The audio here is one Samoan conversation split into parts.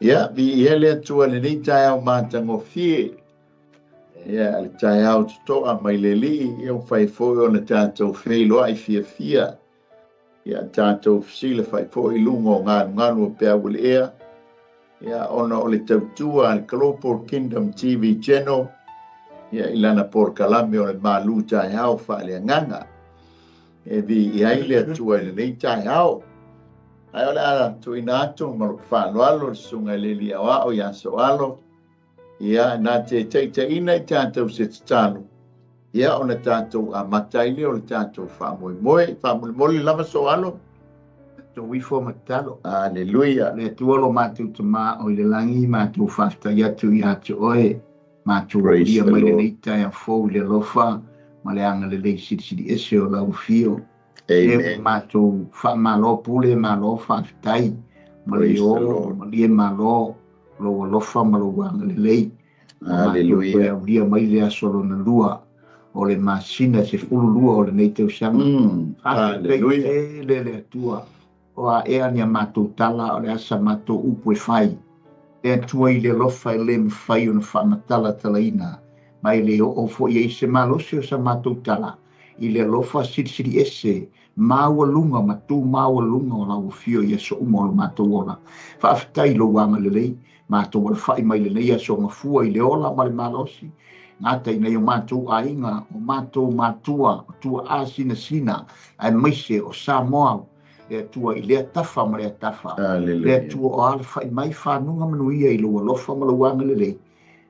Ia, viia le Atua i lenei taeao matagofie. Ia, le taeao totoa mai le Alii, ia ua fai foi ona tatou feiloai fiafia. Ia, tatou fesilafai foi i luga o galugalu o peau o le ea. Ia, ona o le tautua a le Global Kingdom TV Channel, ia, i lana polokalame o le Malu Taeao Faaleagaga. E viia ai le Atua i lenei taeao. Ae o le a tuuina atu ma lou faaaloalo le susuga i le Alii Aoao ia Soalo, ia, na te taitaiina i tatou se tatalo, ia, ona tatou amata ai lea o le tatou faamoemoe. Faamolemole lava Soalo. Tatou ifo ma tatalo. Aleluia. Le Atua lo matou Tama o i le lagi, matou faafetai atu ia te oe, matou aulia mai lenei taeao fou i le alofa ma le agalelei silisili ese o lau afio. Amen. E matou faamalo pule, malo faafetai, ma le o, malie malo, lou alofa ma lou agalelei. Aleluia. Matou aulia mai le aso lona lua o le masina 12 o lenei tausaga. Aleluia. Faafetai tele le Atua. O a ea ni a matou tala, o le asa matou upu e fai. Le Atua i le alofa e le mafai ona faamatalatalaina, ma e le oo foi ai se malosi o sa matou tala, i le alofa silisili ese, maualuga ma tu maualuga o lau afio i aso uma o lo matou ola. Faafetai lou agalelei, matou alafai mai lenei aso gafua i le ola ma le malosi, gata i nei o matou aiga, o matou matua, o tuaa sinasina, aemaise o Samoa, le Atua i lea tafa ma lea tafa. Aleluia. Le Atua o alafai mai fanuga manuia i lou alofa ma lou agalelei.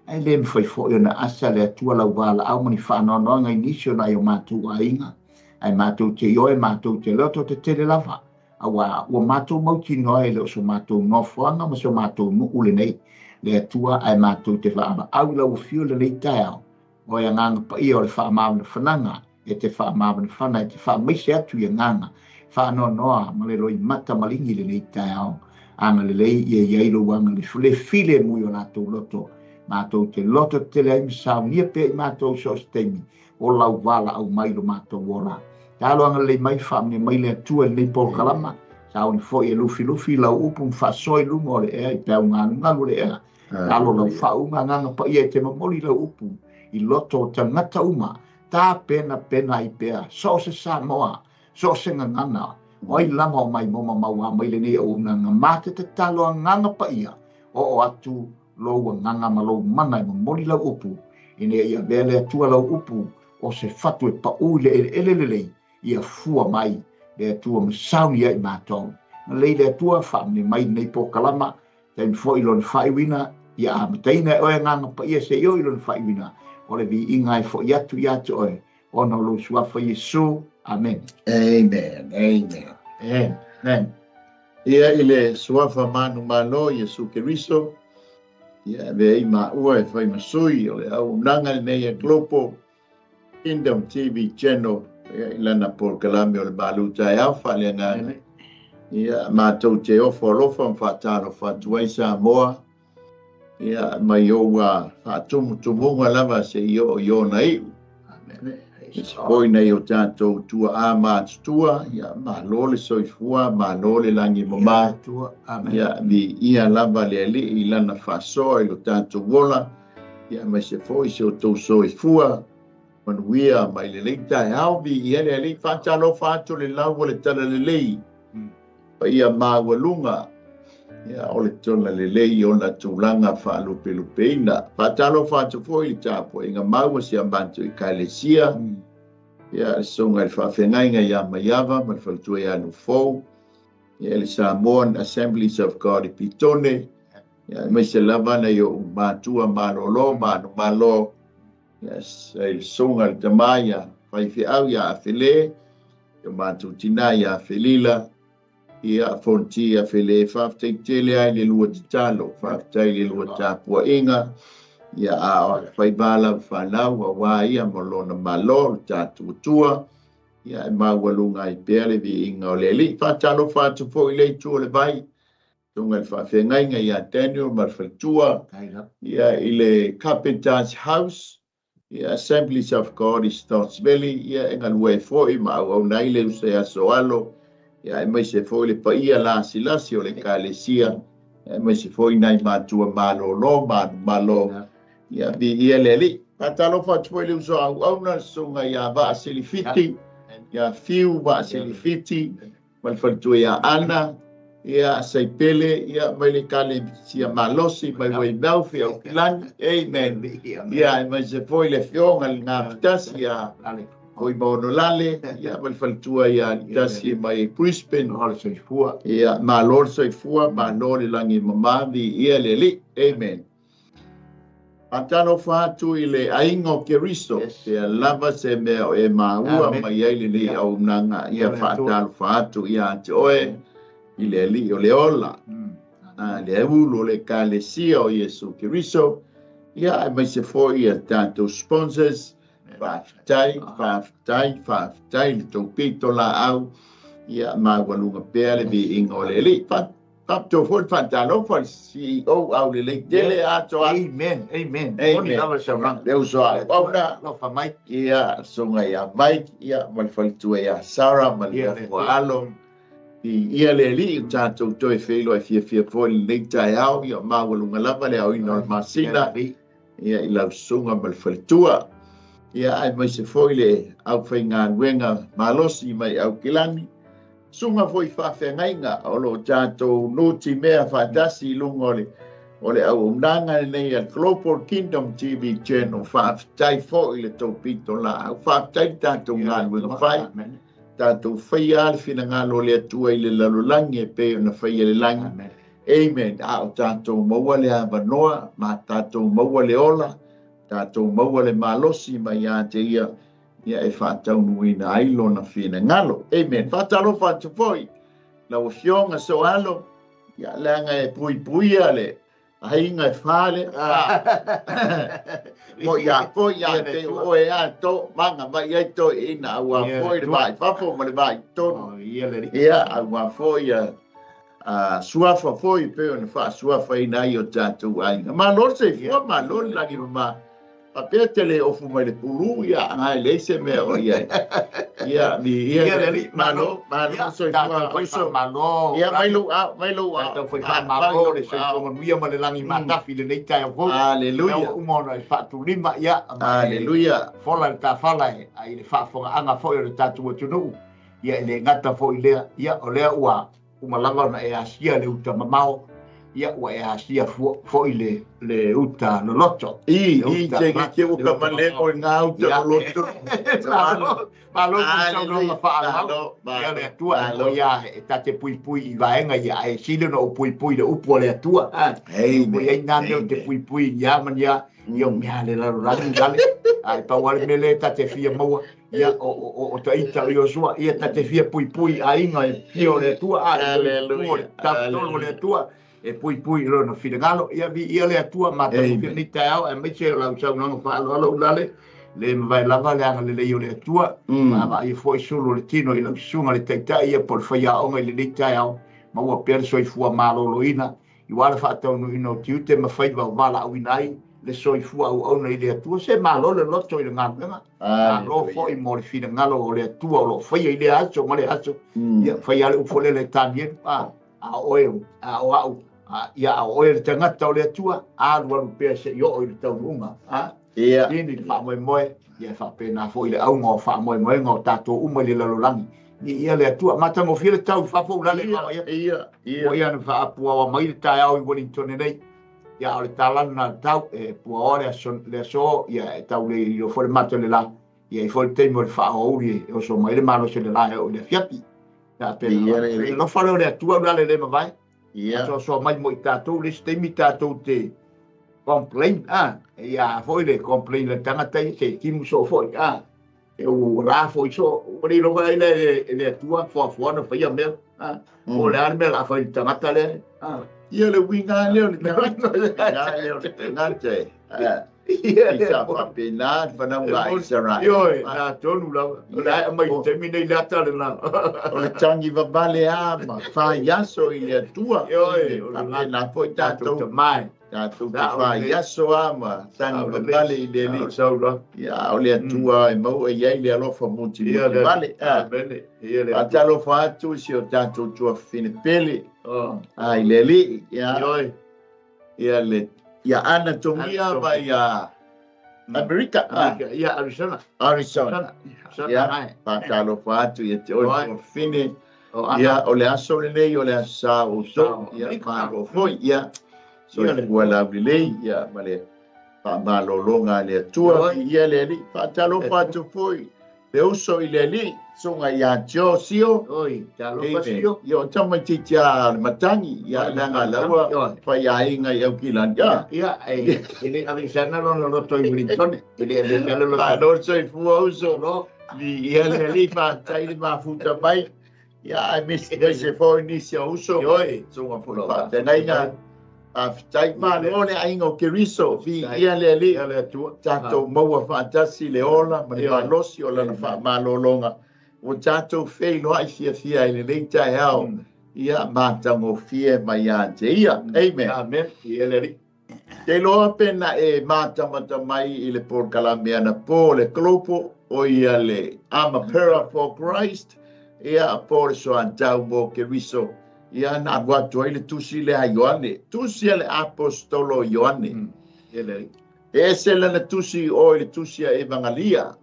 Ae le mafai foi ona asa le Atua lau valaau ma ni faanoanoaga i nisi o nai o matou aiga. Ae matou te ioe, matou te loto tetele lava. Aua ua matou mautinoa e le o so matou nofoaga ma so matou nuu lenei. Le Atua ae matou te vaavaau i lau afio lenei taeao. O e agaga paia o le faamavanafanaga, e te faamavanafana, e te faamaise atu i agaga, faanoanoa ma le loimata maligi lenei taeao. Agalelei ia iai lou agalelei, le file mui o latou loto. Matou te loto tetele ai ma saunia pea i matou so o se taimi, o lau valaau mai lo matou ola. Talo agalelei mai, faamanuia mai le Atua i lenei polokalama. Sauni foi e lufilufi lau upu ma faasoa i luga o le ea i peau galugalu o le ea. Talo lau faauga agaga paia e te momoli lau upu i loto o tagata uma, tapenapena ai pea, so o se Samoa, so o se gagana, o ai lava o mai moma maua mai lenei auaunaga, ma te tatalo agaga paia, oo atu lou agaga ma lou mana e momoli lau upu, ina ia avea le Atua lau upu o se fatu e pau i le eleele lelei, ia fua mai le Atua ma sauni ai matou. Na lei le Atua faamanuia mai lenei polokalama, taimi foi lona faaiuina, ia amataina e oe agaga paia se i oo i lona faaiuina, o le viiga e foi atu ia te oe, ona o lou suafa Iesu. Amen. Amen. Amen. Amen. Ia i le suafa manumalo Iesu Keriso, ia ave ai maua e fai masui o le auaunaga lenei a Global Kingdom TV Channel, ia i lana polokalame o le Malu Taeao Faaleagaga. Ia matou te ofo alofa ma faatalofa atu ai Samoa, ia mai ou faatumutumuga lava se i oo i ona iu. Amen. Foi nei o tatou tuaa matutua, ia malo le soifua, malo le lagi mama. Amen. Ia viia lava le Alii i lana faasoa i lo tatou ola, ia aemaise foi se o tou soifua manuia mai lenei taeao. Viia le Alii, faatalofa atu le lau o le talalelei, paia maualuga, ia o le talalelei ona tulaga faalupelupeina. Faatalofa atu foi le tapuaiga maua si a matou Ekalesia, ia le susuga i le faafeagaiga ia Maiava ma le faletua ia Nufou, ia le Samoan Assemblies of God i Pitone, ia aemaise lava nai ou matua malolo manumalo, ia le susuga i le tama ia Faifeau ia Afele, ia matou tina ia Afelila, ia Fonti Afele. Faafetai tele ai le lua tatalo, faafetai le lua tapuaiga, ia a o faiva lau fanau aua ia ma lona malo le tatou Atua, ia e maualuga ai pea le viiga o le Alii. Faatalofa atu foi le itu o le vai, susuga i le faafeagaiga ia Daniel ma le faletua, ia i le Carpenter's House, ia Assemblies of God i Stotts Valley, ia e galue foi ma auauna ai le usa ia Soalo, ia aemaise foi le paia lasilasi o le Ekalesia, Aemaise foi nai matua malōlō manumalo. Ia viia le Alii. Faatalofa atu foi i le uso a auauna le susuga ia Vaaselifiti, ia Fiu Vaaselifiti, ma le faletua ia Ana, ia Saipele, ia mai le Ekalesia malosi mai Weymouth i Aukilani. Amen. Ia aemaise foi le afioga i le Gafatasi ia Fuimaono-Lale, ia ma le faletua ia Litasi mai Brisbane. Ia malo le soifua, malo le lagi e mama, viia le Alii. Amen. Faatalofa atu i le aiga o Keriso, pea lava se mea o e maua mai ai lenei auaunaga, ia faatalofa atu ia te oe i le Alii o le ola, le ulu o le Ekalesia o Iesu Keriso, ia aemaise foi ia tatou sponsors. Faafetai, faafetai, faafetai le tou pito laau, ia maualuga pea le viiga o le Alii. Faapitoa foi le faatalofa i le CEO aulelei tele atoa. Amen, amen. Moni lava le saunoaga. Le uso a auauna. Alofa mai. Ia, le susuga ia Mike, ia, ma le faletua ia Sarah ma le nofo a alo. Viia le Alii ua tatou toe feiloai fiafia foi i lenei taeao, ia maualuga lava le aoina o le masina. Ia i lau susuga ma le faletua. Ia aemaise foi le aufaigaluega malosi mai Aukilani, susuga foi i faafeagaiga o lo o tatou nutimea faatasi i luga o le o le auaunaga lenei a le Global Kingdom TV Channel. Faafetai foi i le tou pitolaau, faafetai le tatou galuega fai. Tatou faia le finagalo o le Atua i le lalolagi e pei ona faia i le lagi. Amen. A o tatou maua le avanoa, ma tatou maua le ola, tatou maua le malosi mai ia te ia, ia e faataunuuina ai lona finagalo. Amen. Faatalofa atu foi lau Afioga Soalo, ia leaga e puipuia le aiga e fale. Mo ia foi ia te oe a to manga mai ai to ina aua foi le vai fafo ma le vai tonu. Ia aua foi ia suafa foi pei ona faasuafaina ai o tatou aiga. Malo le soifua, malo le lagi mama. Faapea te le ofu mai le pulu, ia agai leai se mea o i ai. Ia, mi ia le alii, malo, malo le soifua uso. Malo. Ia, mai lou ao, mai lou ao. Tatou fai faamalo le soifua manuia ma le lagi matafi i lenei taeao fou. Aleluia. Ua uma ona e faatulima, ia. Aleluia. Fola le tafala i le faafofogaaga foi o le tatou atunuu. Ia, e le gata foi lea, ia, o lea ua uma lava ona e asia le uta mamao, ia ua e asia foi le uta loloto. I, i, te ke te uka male o ngā uta loloto. Malo, malo mo saunoaga faaaloalo. Ia le Atua, o ia e ta te puipui i vaega ia, ae sili ona ou puipui i le upu a le Atua. Amen. Ua i ai nā mea ou te puipui i a ma ni a, ia o mea le lalolagi lale. Ae pau lava le mea lea ta te fia maua, ia o ta ita o Iosua, ia ta te fia puipui i aiga e fia o le Atua, a Aleluia. o le tafatolu o le Atua e puipui i lona finagalo. Ia viia le Atua, matagofie lenei taeao, aemaise o lau saunoaga faaaloalo ulale, le mavae lava le agalelei o le Atua. Vaavaai foi sulu o le tino i lau susuga le taitai ia po o le faiaoga i lenei taeao, maua pea le soifua maloloina, i uā le faataunuuina o tiute ma faiva o valaauina ai le soifua auauna i le Atua. Se malo le loto i le galuega, malo foi mo le finagalo o le Atua o lo o faia i lea aso ma le aso. Ia faia le upu lea le Tanielu, a oe, a o au, ia a oe le tagata o le Atua, alu alu pea seia oo i le taunuuga. Ia. Ini le faamoemoe, ia faapena foi le auga o faamoemoega o tatou uma i le lalolagi. Ia le Atua, matagofie le tau i fafo ulale. Ia, ia, ia. Ua ia na faapuaoa mai le taeao i Wellington nei. Ia o le tala lena le tau, e puaoa le aso, le aso, ia e tau le ilo foi le mata o le la. Ia i foi le taimi o le faaoauli e oso mai le malosi o le la e oo i le afiafi. Ia pena. Ia, le- Le alofa lea o le Atua ulale le mavae. Ia. Soasoa mai mo i tatou, le isi taimi tatou te complain, ia foi le complain le tagata ia se timu soo foi, e ua la foi soo, ua le iloa ai le le Atua foafoa na faia mea, po o le a le mea o le a fai i le tagata lea, Ia le uiga lea o le tagata. Le uiga lea o le tagata. Ia, I sa faapena le fanauga a Isaraele. Ioe, na tonu lava. O le a aumai i le taimi nei le ata lena. O le tagi vavale a ma fai aso i le Atua. Ioe, o le Faapena foi tatou tatou tamae. Tatou te faiaso a ma tagi mamale i le Alii. Saula. Ia, o le Atua e maua i ai le alofa mutimuli vale. Amene. Ia le Faatalofa atu i si o tatou tuafafine pele i le Alii. Ia, Ioe. ia le ia Ana Togia mai ia Amerika. Ia Arizona. Arizona. Ia, faatalofa atu ia te oe tuafafine. Ia, o le aso lenei, o le aso sa o outou. Ia, malo foi. Ia, soifua laulelei, ia, ma le faamalologa a le Atua. Ia le Alii. Faatalofa atu foi le uso i le Alii, susuga ia Tio Sio. Oi, talofa Sio. Ia, o tamaitiiti a le matagi, ia, leaga laua faiaiga i Aukilani. Ia, e le aveesana lona loto i Wellington. E le aveesana loto. Malo soifua uso. Ia le Alii, faafetai le mafuta mai. Ia, aemaise foi nisi o uso. Susuga foi faafeagaiga. Faafetai malo le aiga o Keriso, viia le Alii, tatou maua faatasi le ola ma le malosi o lana faamalologa. Ua tatou feiloai fiafia i lenei taeao, ia matagofie mai ia te ia. Amen. Amen. Ia le Alii. Te iloa pe na e matamata mai i le polokalame anapo le Global, o ia le I'm a Para for Christ, ia po le soatau mo Keriso. Ia na alu atu ai le tusi lea a Ioane, tusi a le apostolo Ioane. E ese lana tusi o i le tusi a Evangalia.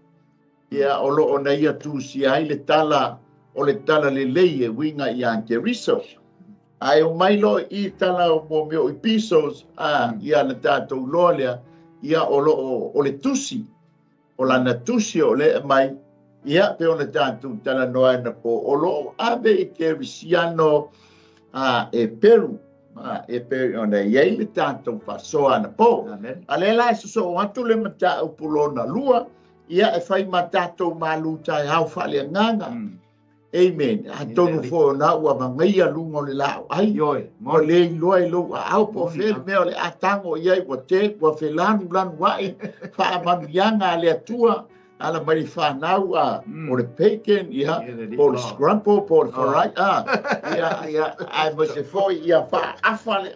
Ia o loo na ia tusi ai le tala o le tala lelei e uiga ia Keriso. Ae o mai loa i tala o mo mea o epistles, ia na tatou loa lea, ia o loo o le tusi, o lana tusi o le mai, ia pe ona tatou talanoa na po o loo ave i Kerisiano e Peru, e Peru ona i ai le tatou faasoa na po. A le la e sosoo atu le mataupu lona lua, ia e fai ma tatou malu taeao faaleagaga. Amen. Atonu foi ona ua magaia luga o le laau ai. O le iloa i lou aao po o fea le mea o le atago i ai ua te, ua felanu lanu ai, faamanuiaga a le Atua, ala mai le whanau, o le bacon, ia, po o le scramble, po o le fry, ia, ia, ai mo se foi, ia, whaafa le,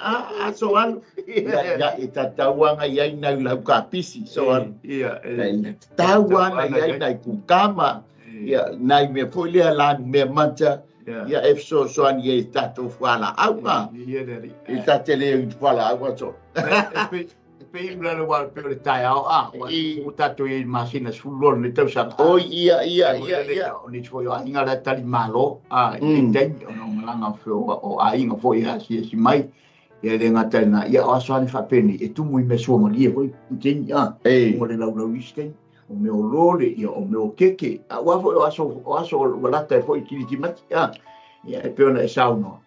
so alu, ia, ia, e tatauanga i ai nai lau kapisi, so alu, Ia, e tatauanga i ai nai kukama, ia, nai mea foi lea lanu mea mata, ia, e fesoasoani ai i tatou fualaau, i tate le i fualaau aso. E pei ula le wā pe o le taeao a, ua tatou i ai masina 12 le tausaga. Oi, ia, ia, ia, ia. O nisi foi o aiga la e tali malo, i le taimi, ona o malaga o aiga foi e asiasi mai. Ia le gata i lena, ia o aso lava ni faapenei, e tumu i mea suamalie foi i taimi, mo le laulau i isi taimi. O mea o lole, ia o mea o keke, a ua foi o aso ua lata ai foi i kirisimati, Ia e pei ona e saunoa.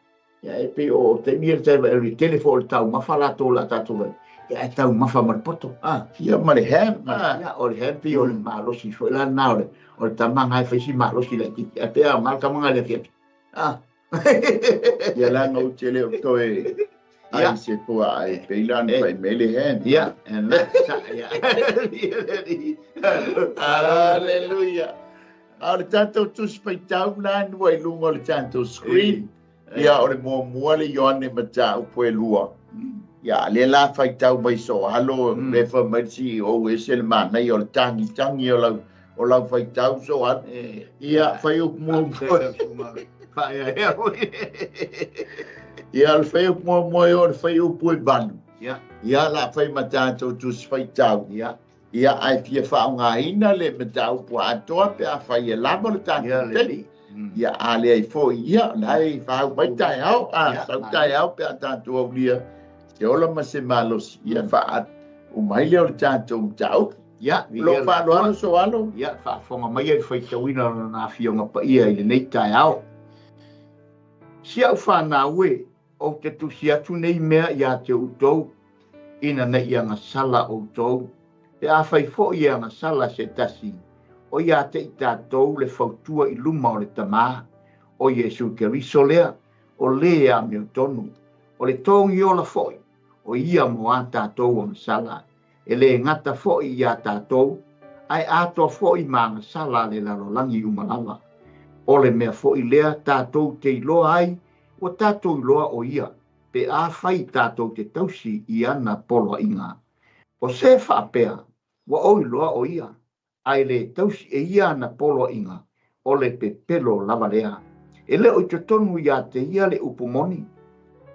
Ia e pei o taimi ia le taimi e tele foi o le taumafa latou la tatou ai. Ia e taumafa ma le poto. Ia ma le ham. Ia o le ham pei o le malosi foi la na o le tamaga e fai si malosi laitiiti. A pe a o le tamaga le afiafi. Ia laga ou te le o toe ai se pua ai peila na fai mai le ham. Ia, ia. Hallelujah. A o le tatou tusi faitau na nua i luga o le tatou screen. Ia o le muamua le Ioane mataupu e 2. Ia le la faitau mai so alo le fa mai le CEO e se le manaia o le tangi o lau faitau so alo. Ia fai upu muamua. Ia le fai upu muamua o le fai upu e 8. Ia la fai ma tatou tusi faitau. Ia ai fia faaaogaina le mataupu atoa pe a fai e lava le tatou taimi. Ia a le ai foi ia lai fahau mai taeao, sau taeao pe a tatou aulia se ola ma se malosi. Ia faa umai lea o le tatou mataupu. Ia, Lo faaaloalo so alo. Ia, faafofoga mai ai le faitauina o lona afioga paia i lenei taeao. Si au whanau e, ou te tusi atu nei mea ia te outou, ina nei agasala outou, pe a fai foi e agasala se tasi, o ia te i tatou le fautua i luma o le tamā, o Iesu Keriso lea, o le a mea tonu, o le tongi ola foi, o ia mo a tatou agasala, e le gata foi ia tatou, ai atoa foi ma agasala le lalolagi uma lava. O le mea foi lea tatou te iloa ai, ua tatou iloa o ia, pe Pe afai tatou te tausi i ana poloaiga. O se faapea, ua ou iloa o ia, ae le tausi e ia ana poloaiga, o le pepelo lava lea. E le o i totonu ia te ia le upu moni,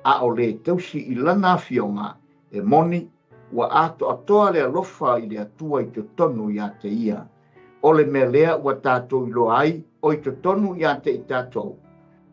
a o le tausi i lana afioga, e moni, ua atoatoa le alofa i le Atua i totonu ia te ia. O le mea lea ua tatou iloa ai o i totonu ia te i tatou,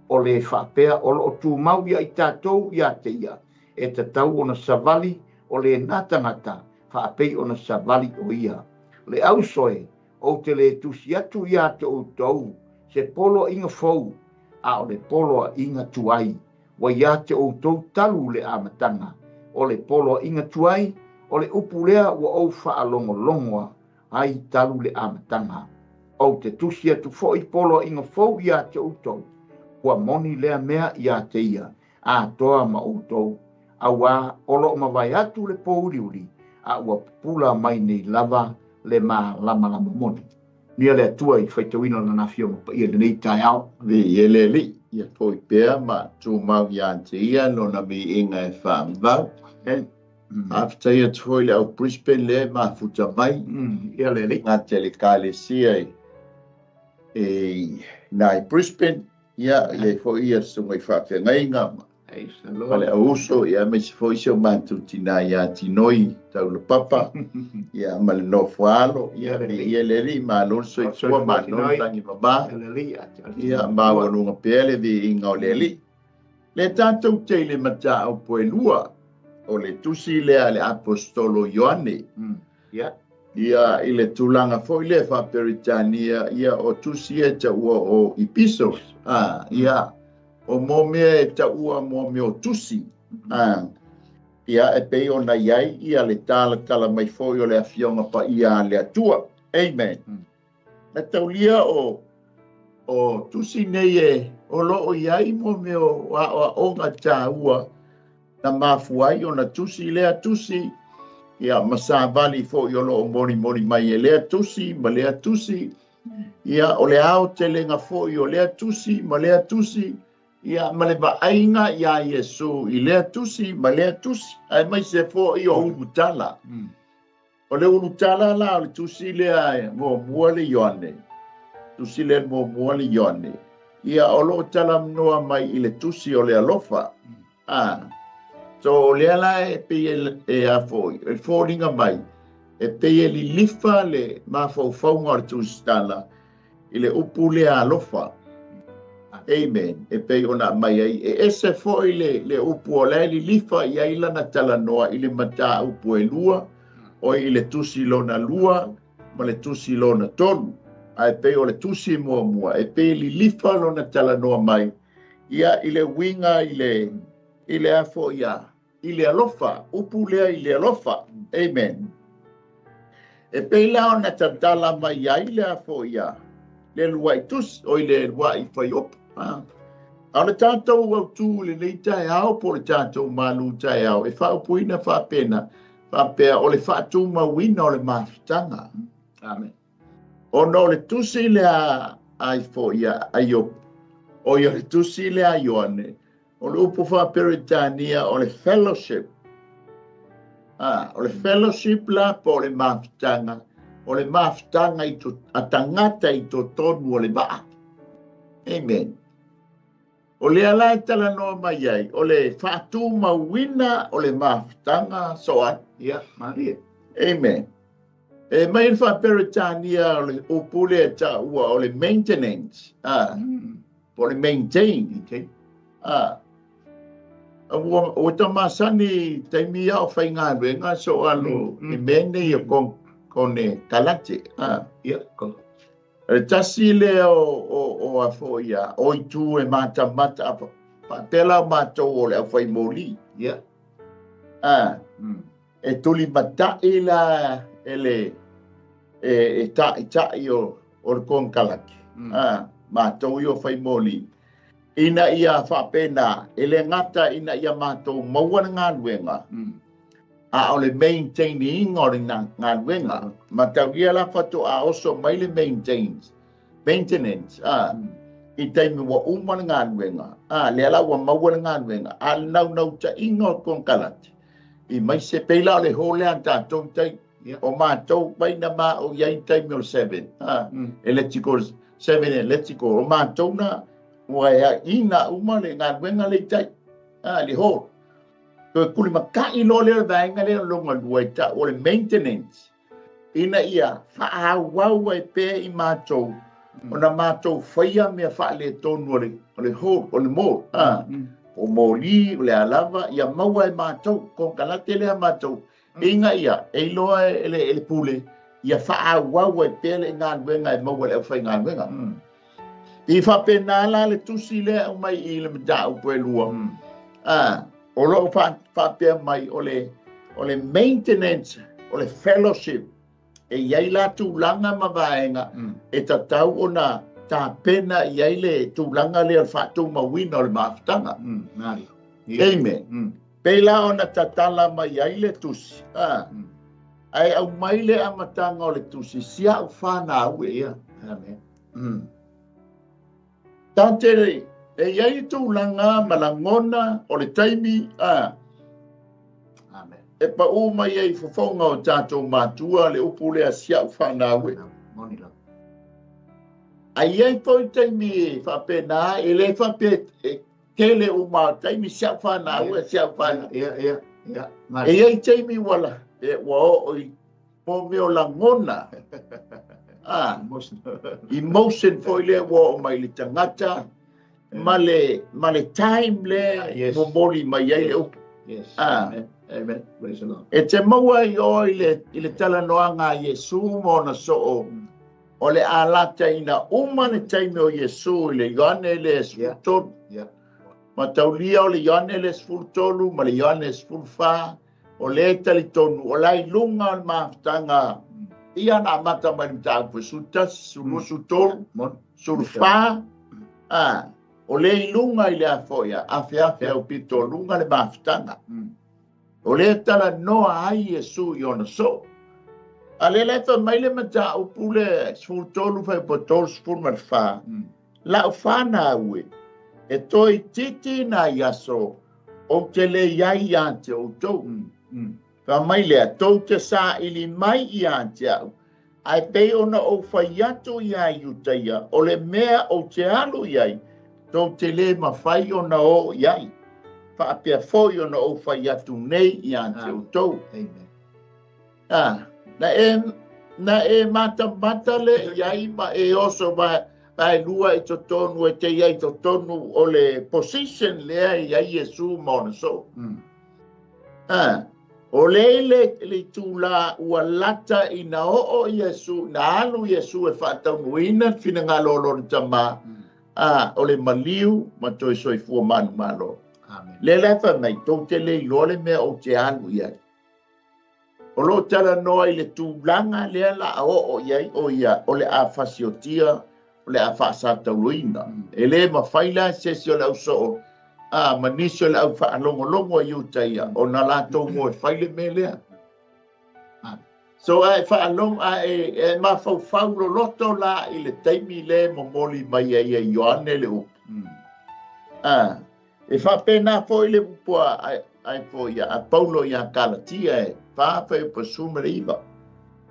o le faapea o loo tumau ia i tatou ia te ia, e tatau ona savali o lena tagata faapei ona savali o ia. Le ausoe, ou te le tusi atu ia te outou se poloaiga fou, a o le poloaiga tuai, ua ia te outou talu le amataga. O le poloaiga tuai, o le upu lea ua ou faalogologoa ai talu le amataga. Ou te tusi atu foi poloaiga fou ia te outou, ua moni lea mea ia te ia, atoa ma outou, auā o loo mavae atu le pōuliuli, a ua pupula mai nei lava le malamalama moni. Nia le Atua i faitauina lana afioga paia i lenei taeao. Viia le Alii, ia foi pea ma tumau ia te ia lona viiga e faavavau. Faafetai atu foi i le au Brisbane lea e mafuta mai. Ia le Alii. Gata i le Ekalesia i ina i Brisbane, ia i ai foi ia susuga i faafeagaiga ma ma le auuso, ia aemaise foi si o matou tina ia Tinoi Taulapapa, ia ma le nofo alo, ia viia le Alii, malo le soifua, malo le lagi mama, ia maualuga pea le viiga o le Alii. Le tatou te i le mataupu e lua, o le tusi lea a le Aposetolo Ioane. Ia i le tulaga foi lea faa-Peretania, ia o tusi e taua o epistles, ia o mo mea e taua mo mea o tusi, ia e pei ona i ai ia le talatala mai foi o le Afioga Paia a le Atua. Amen. Na taulia o tusi nei e o loo i ai mo mea o aoaoga tāua na mafua ai ona tusi lea tusi, ia ma savali foi o loo molimoli mai e lea tusi ma lea tusi, ia o le aotelega foi o lea tusi ma lea tusi, ia ma le vaaiga ia Iesu i lea tusi ma lea tusi, aemaise foi o ulutala. O le ulutala la o le tusi lea muamua le Ioane, tusi lea muamua le Ioane, ia o loo talanoa mai i le tusi o le alofa. So o lea la e pei e a foi, e foliga mai, e pei e lilifa le mafaufauga o le tusitala i le upu lea alofa. Amen. E pei ona mai ai, e ese foi le upu o lea lilifa i ai lana talanoa i le mataupu e lua, o i le tusi lona lua ma le tusi lona tolu. Ae pei o le tusi muamua, e pei lilifa lona talanoa mai, ia i le uiga i le afo ia, i le alofa, upu lea i le alofa. Amen. E pei la ona tatala mai ai le afo ia, le luai tusi, o i le luai whaiopu. A o le tātou autu le nei taeao po le tātou malu taeao, e whaopuina whaapena, whaapea o le whaatumauina o le mafutaga. Amen. Ona o le tusi lea ai fo ia aio, o ia le tusi lea Ioane, o le upu faa-Peretania o le fellowship. O le fellowship la po o le mafutaga, o le mafutaga i to, a tagata i totonu o le vaa. Amen. O lea la e talanoa mai ai, o le faatumauina o le mafutaga soa. Ia, malie. Amen. E mai le faa-Peretania o le upu lea taua o le maintenance. Po o le maintain. Ua tamasani taimi ia o whaingaluega so alo i mea nei o kone kalate. Ia, ko. E tasi lea o afo ia, o i tu e matamata a faapea mātou o le au whai moli. Ia. E tuli matai la e le e ta'i o le konkalake. Mātou i o whai moli. Ina ia faapena, e le gata ina ia mātou maua le galuega, a o le maintaininga o le galuega. Mataulia la faatoa oso mai le maintenance. I taimi ua uma le galuega, a lea la ua maua le galuega, a o le naunautaiga o le konekarate, i mai se pei la o le hall lea a tatou i tai, o matou mai na ma o i ai i taimi o le 7, electrical, 7 electrical, o matou na ua ina uma le galuega lea i tai, le hall. Toe tulimatai loa lea o le vaega lea o lona lua e tau o le maintenance, ina ia faaauau ai pea i matou, ona matou faia mea faaletonu o le hall, o le mall, o moli, o le alava, ia maua e matou, konekarate lea matou, ina ia, e iloa e le pule, ia faaauau ai pea le galuega e maua e le aufaigaluega. I faapena la le tusi lea aumai i le mataupu e lua, o loo faapea mai o le maintenance, o le fellowship, e iai la tulaga ma vaega, e tatau ona tapena i ai le tulaga lea o le faatumauina o le mafutaga. Amen. Pei la ona tatala mai ai le tusi, ae aumai le amataga o le tusi, si au whanau e. Amen. Tate e iai tulaga ma lagona o le taimi, Amen. E pau mai ai fofoga o tatou matua le upu lea si au whanau e. Ai iai foi taimi e faapena, e le faapea e tele uma taimi si au whanau e, si au whanau. E iai taimi wala, e ua oo i mo mea o lagona. Emotion foi lea ua oo mai le tagata, ma le time le momoli mai ai le upu. Yes. Amen. Amen. Praise the Lord. E te maua i o i le talanoaga a Iesu ma ona soo, o le alata ina uma le taimi o Iesu i le Ioane le 13. Ma taulia o le Ioane le 13 ma le Ioane 14, o le talitonu, o la i luga o le mafutaga, ia na amata mai le mataupu e 11, 12, 13, 14, o le i luga i le afoia, afeafe au pito luga le mafutaga. O le talanoa ai Iesu i ona soo. A le le fa mai le mataupu le 13 fai po 34, lau whanau e, e toi titi nai aso, o te le iai ia te outou. Fa mai lea, tou te sa ili mai ia te au, ai pei ona o whai atu ia Iutaia, o le mea o te alu iai, tou te le mawhai ona o iai. Whaapea foi ona o whai atu nei ia te outou. Amen. Na e matamata le iai ma e oso vai lua i totonu e te iai totonu o le position lea i ai Iesu ma ona soo. O le le tula ua lata ina oo Iesu, na alu Iesu e faataunuina le finagalo o lona tama, o le maliu ma toe soifua manumalo. Amen. Le la fa mai, tou te le iloa le mea o te alu i ai. O lo talanoa i le tulaga lea la a oo i ai, o ia, o le a fasiotia, o le a faasatauloina. E le mafai la se isi o le au soo, ma nisi o le au faalogologo a Iutaia, ona latou moe fai le mea lea. So ai faalongo, e mafaufau loloto la i le taimi le momoli mai ai e Ioane le upu. E faapena foi le upu ai foi a Paulo ia Galatia e 4 pa suma le 9.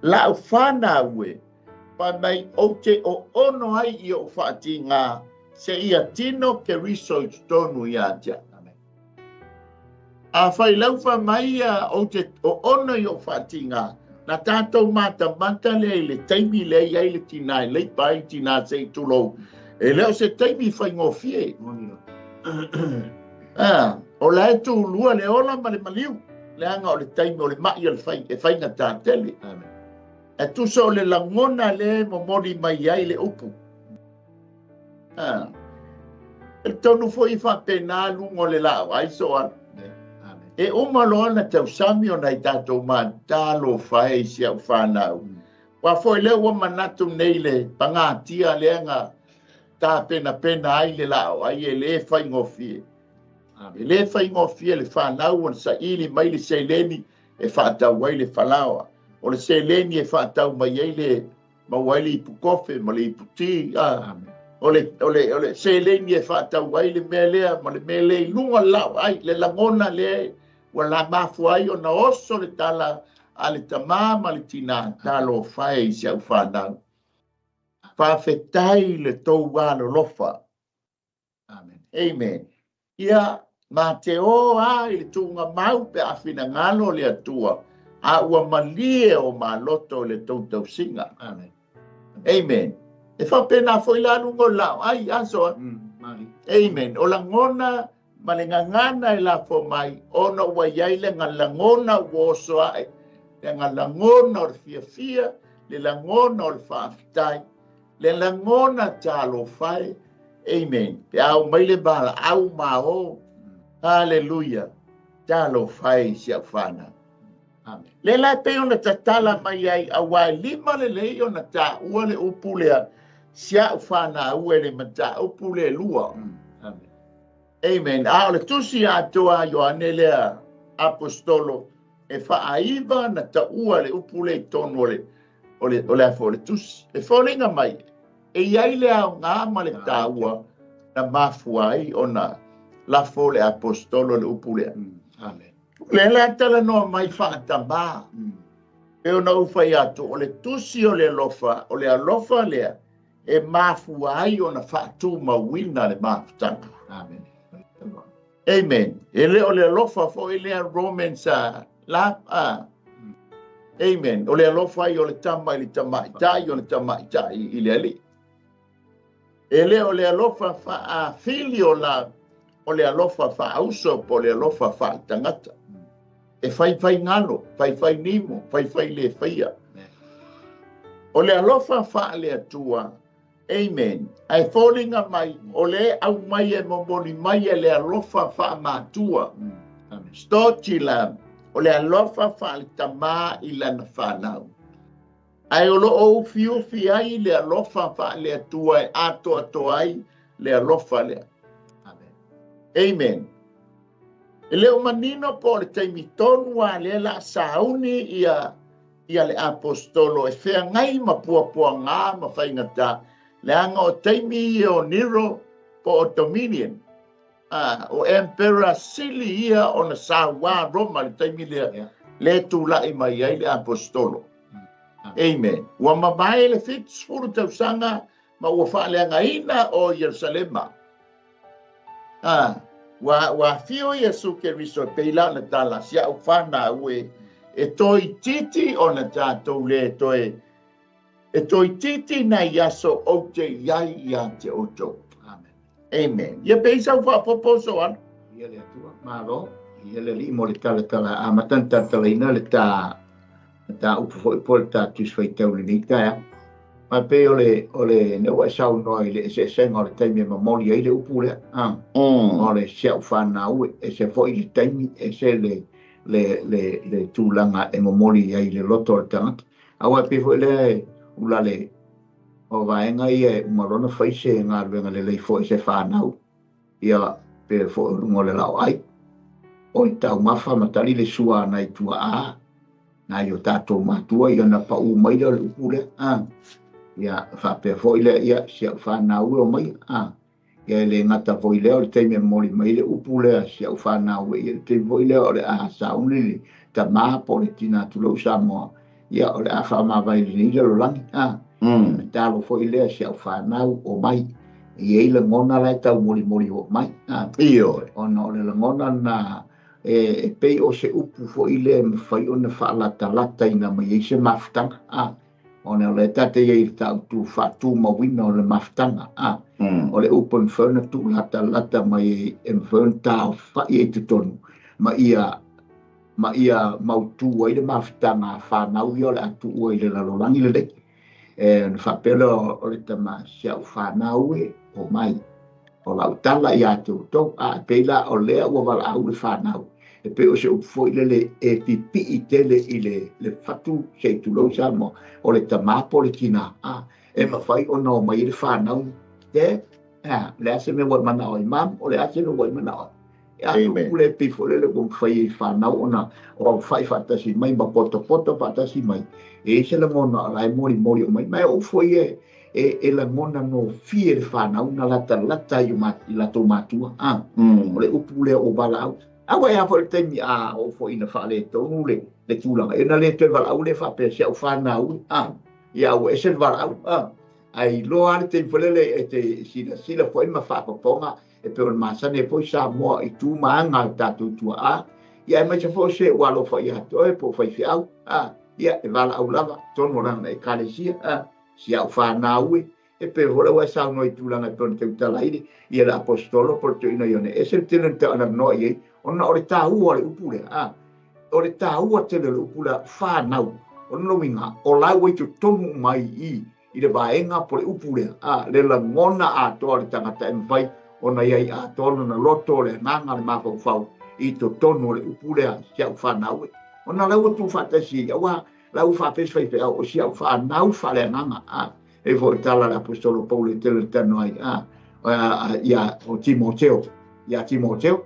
Lau whanau e, pa mai o te o ono ai i o whaatinga, se ia tino ke riso i totonu ia tia. Amen. A whai laufa mai ia o te o ono i o whaatinga, na tātou matamata le i le taimi le i ai le tina e leipa ai tina se i tulou. E leo se taimi whai ngofie. O la e tūlua le ola ma le maliu. Le anga o le taimi o le mai o le whai, e whai ngā tātele. Amen. E tusa o le langona le momoli mai ai le upu. E tonu foi whapena lungo le lau, ai so ala. Amen. E uma loa na tausami o nai tātou mātalo whae si au whanau. Wa foi leo ua manatu nei le pangatia le anga tā pena pena ai le lau, ai e le whai ngofie. Amen. E le whai ngofie le whanau o sa ili mai le seleni e whaatau ai le whalawa. O le seleni e whaatau mai ai le mauai le ipukofe ma le iputi. Amen. O le seleni e faatau ai le mea lea ma le mea lea i luga lau ai le lagona lea ua la mafua ai ona oso le tala a le tamā ma le tinā talofa e i si au fanau. Faafetai le tou alolofa. Amen. Amen. Ia ma te o a i le tuugamau pe a finagalo le Atua, a ua malie o maloto i le tou tausiga. Amen. Amen. E faapena foi la luga o lau ai aso. Amen. O lagona ma le gagana e lafo mai, ona ua iai le lagona ua oso ae, le lagona o le fiafia, le lagona o le faafetai, le lagona talofa e. Amen. Pe au mai le valaau ma o. Hallelujah. Talofa e i si au fanau. Amen. Le la pei ona tatala mai ai auā e lima lelei ona taua le upu lea si au fanau e le mataupu le lua. Amen. Amen. A o le tusi atoa a Ioane lea apostolo e faaiva na taua le upu le i tonu o le afo o le tusi. E foliga mai e iai le aoga ma le taua na mafua ai ona lafo le apostolo le upu lea. Amen. Le la talanoa mai faatamā. E ona ufai atu o le tusi o le alofa, o le alofa lea e mafua ai ona faatumauina le mafutaga. Amen. Amen. E le o le alofa foi lea Romans la Amen. O le alofa ai o le tama i le tamaitai o le tamaitai i le alii. E le o le alofa faafili o la o le alofa faauso po o le alofa faaletagata. E faifai galo, faifai nimo, faifai le faia. O le alofa faaleatua. Amen. Ae foliga mai o le aumai e momoli mai e le alofa faamatua. Amen. Stotila, o le alofa faaletamā i lana fanau. Ae o loo ufiufi ai le alofa faaleatua e atoatoa ai le alofa lea. Amen. Amen. E le o manino po o le taimi tonu a lea la sauni ia le apostolo e feagai ma puapuaga ma faigata leaga o taimi ia o Nero po o Dominion. O Emperor sili ia ona sauā Roma le taimi lea le tula'i mai ai le apostolo. Amen. Ua mavae le 70 tausaga ma ua faaleagaina o Ierusalema. Ua afio Iesu Keriso e pei la ona tala si au fanau e toeitiiti ona tatou le toe e toeitiiti nai aso ou te iai ia te outou. Amen. Amen. Ia pei sau faapopo so ana. Ia le Atua, malo. Ia le alii mo le talatala amata na talatalaina le ta upu foi po le ta tusi faitau lenei taeao. Ma pei o le ne ua e saunoa i le eseesega o le taimi e momoli ai le upu lea. O le si au fanau e se foi le taimi e se le tulaga e momoli ai le loto o le tagata. Aua e pei foi lea ula le o vaega ia e uma loa ona fai se galuega lelei foi se fanau ia pe foi o luga o le lao ai. O i taumafa ma tali le sua nai tuaa nai o tatou matua ia na pau mai lea o le upu lea. Ia faapea foi lea ia si au fanau e o mai. Ia le gata foi lea o le taimi e momoli mai le upu lea si au fanau e ia le taimi foi lea o le a sauni le tamā po o le tina tulou Samoa. Ia o le a faamavae lenei lalolagi. Le talo foi lea si au fanau o mai. E iai lagona la e taumolimoli oo mai. Ioe. Ona o le lagona na e pei o se upu foi lea e mafai ona faalatalataina mai ai se mafutaga. Ona o le tate ia i le tautu faatumauina o le mafutaga. O le upu e mafai ona tuulatalata mai e mafai ona taofa'i ai totonu ma ia mautu ai le mafutaga a fanau ia o le a tuua i le lalolagi lelei. E ona faapea lea o le tama si au fanau e o mai. O lau tala ia te outou. E pei la o lea ua valaau le fanau. E pei o se upu foi lele e pipii tele i le fatu se i tulou Samoa. O le tamā po o le tinā. E mafai ona o mai le fanau. Te, le a se mea ua e manao ai mam, o le a se mea ua e manao ai. E a upu le pei foi lele ua mafai ai fanau ona o aufai faatasi mai ma potopoto faatasi mai. E i se lagona o la e molimoli o mai. Ma e upu foi e lagona gofie le fanau na latalata i latou matua. O le upu lea o valaau. Aua e a foi le taimi a oo foi ina faaletonu le tulaga, e na le toe valaau le faapea si au fanau, ia ua ese le valaau. Ai loa le taimi foi lele e te silasila foi ma faapapaoga e pei o le masani ai foi Samoa i tu ma aga o tatou tuaa, ia aemaise foi se ua alofa ia te oe po o faifeau, ia e valaau lava tonu o lana ekalesia, si au fanau e pe foi le ua e saunoa i tulaga e pei ona tautala ai ia le aposetolo po o le toeaina Ioane, e ese le tele o na talanoa i ai, ona o le taua o le upu lea, o le taua tele o le upu lea fanau, o lona uiga o la ua i totonu uma ai i le vaega po o le upu lea, le lagona atoa o le tagata e mafai ona iai atoa lona loto o le agaga le mafaufau i totonu o le upu lea si au fanau e. Ona la ua tuufaatasi, aua la ua faapea se faifeau o si au fanau faaleagaga, e foi tala le aposetolo Paulo e tele le talanoa ai, ia o Timoteo, ia Timoteo,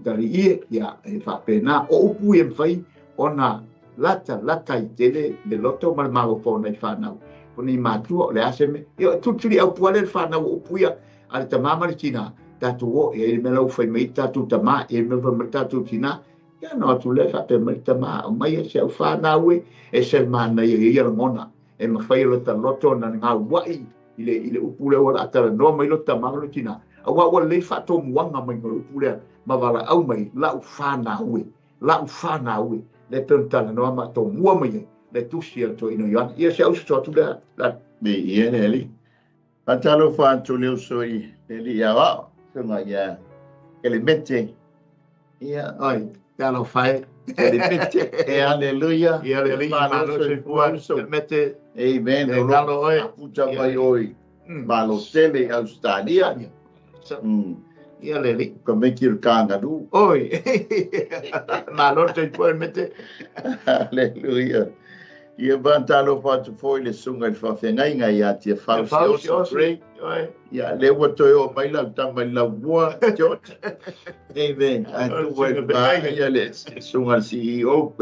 tali ie, ia e faapena, o upu ia mafai ona lata i tele le loto ma le mafaufau o nai fanau. O nei matua o le aseme, ia tulituli au puale le fanau o upu ia, a le tamā ma le tinā, tatou o, e ai le mea la ua fai mai tatou tamā, e ai le mea fai mai tatou tinā, ia no atu lea faapea mai le tamā, o mai e se au fanau e, e se manaia ia lagona, e mafai o lota loto na gauai i le upu lea ua talanoa mai lota tamā ma le tinā, aua ua lelei faatomuaga mai le upu lea, ma valaau mai lau fanau e, lau fanau e, le pei ona talanoa ma tomua mai ai, le tusi a le toeaina Ioane. Ia se au soso atu lea. Me ia le ali. Faatalofa atu le uso i le alii aoao, susuga ia Kelemete. Ia. Oi, talofa e. Kelemete. E aleluia. Ia le alii malo soifua. Kelemete. Amen. E nalo oe. Aputa mai oi. Malo tele i Australia. Ia le alii. Ka meki o le kangaroo. Oi. Malo soifua Kelemete. Aleluia. Ia faatalofa atu foi le susuga i le faafeagaiga ia Tiafau Siosi Gray. Ia le ua toe oo mai lau tama i laumua, George. Amen. Ae tuu ai le ia le susuga i le CEO.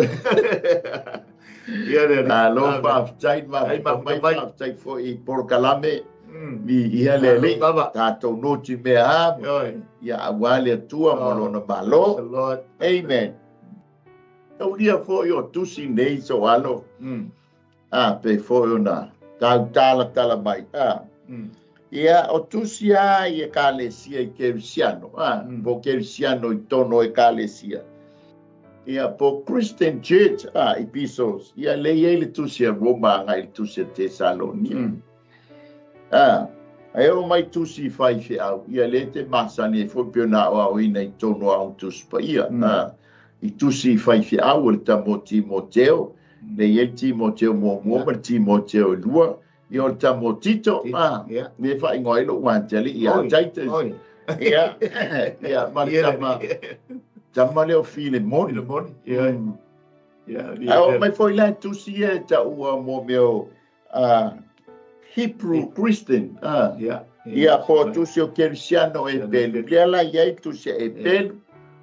Ia le alii. Alo faafetai mai faafetai foi i polokalame. Mi ia le alii. Tatou noti mea a. Ia aua le Atua ma lona malo. Amen. Taulia foi o tusi nei so alo. Pe foi ona tau tala tala mai. Ia o tusi a i ekalesia i Kerisiano. Po Kerisiano i tono ekalesia. Ia po Christian Church i Pisos. Ia le iai le tusi a Roma ngai le tusi a Tesalonia. Ai o mai tusi fai feau. Ia le te masani e foi pe ona o au ina i tono au tusi pa ia. I tusi fai feau o le tamo Timoteo, le iai Timoteo muamua ma le Timoteo e lua, ia o le tamo Tito, me whaingoa i lo wantali, ia Titus. Ia, ia, ma le tama, tama leo Filemoni. Ia. Ai o mai foi la tusi e ta ua mo meo Hebrew Christian. Ia po tusi o Kerisiano e pelu. Lea la iai tusi e pelu.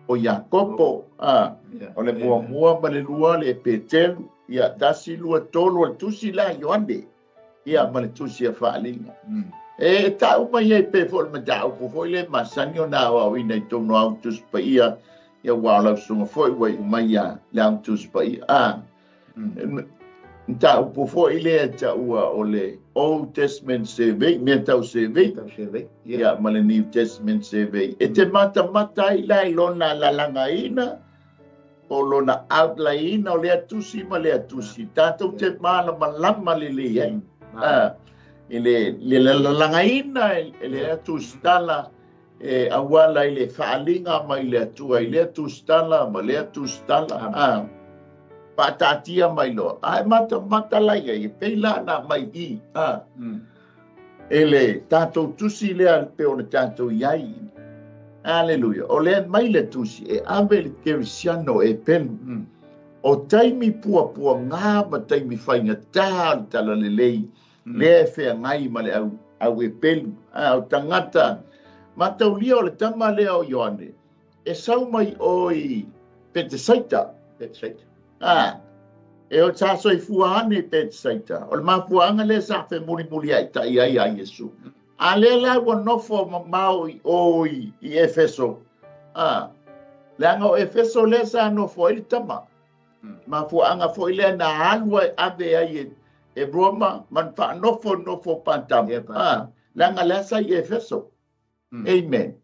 O Iakopo, o le muamua ma le lua le Petelu, ia tasi lua tolu o le tusi la Ioane, ia ma le tusi a faaaliga. E tau mai ai pe foi le mataupu foi le masani o na au ina i tonu au tusi paia, ia ua o lau susuga foi ua iu mai ia le au tusi paia. Mataupu foi lea taua o le Old Testament Survey, mea tau survey, ia ma le New Testament Survey. E te matamata ai la i lona lalagaina, o lona outlaina o lea tusi ma lea tusi. Tatou te malamalama lelei ai. I le lalagaina e lea tusi tala, e auala i le faaaliga mai le Atua i lea tusi tala ma lea tusi tala. Paatatia mai loa. Ae matamata la ia i pei la na mai i. E le tatou tusi lea pe o le tatou iai. Aleluia. O lea mai le tusi e ave le Kerisiano e pelu. O taimi puapua ngā ma taimi whaingatā o le tala lelei. Lea e whea ngai ma le au e pelu. O tangata. Mataulia o le tama lea o Ioane. E sau mai o i Petesaita. Petesaita. E o sa soifua ane i Petsaita. O le mafuaaga lea sa femulimuliai tai ai a Iesu. A lea la ua nofo mamao i o i Efeso. Leaga o Efeso lea sa nofo ai le tama. Mafuaaga foi lea na alu ai ave ai e Roma ma na faanofo nofo Patamo. Leaga lea sa i Efeso. Amen.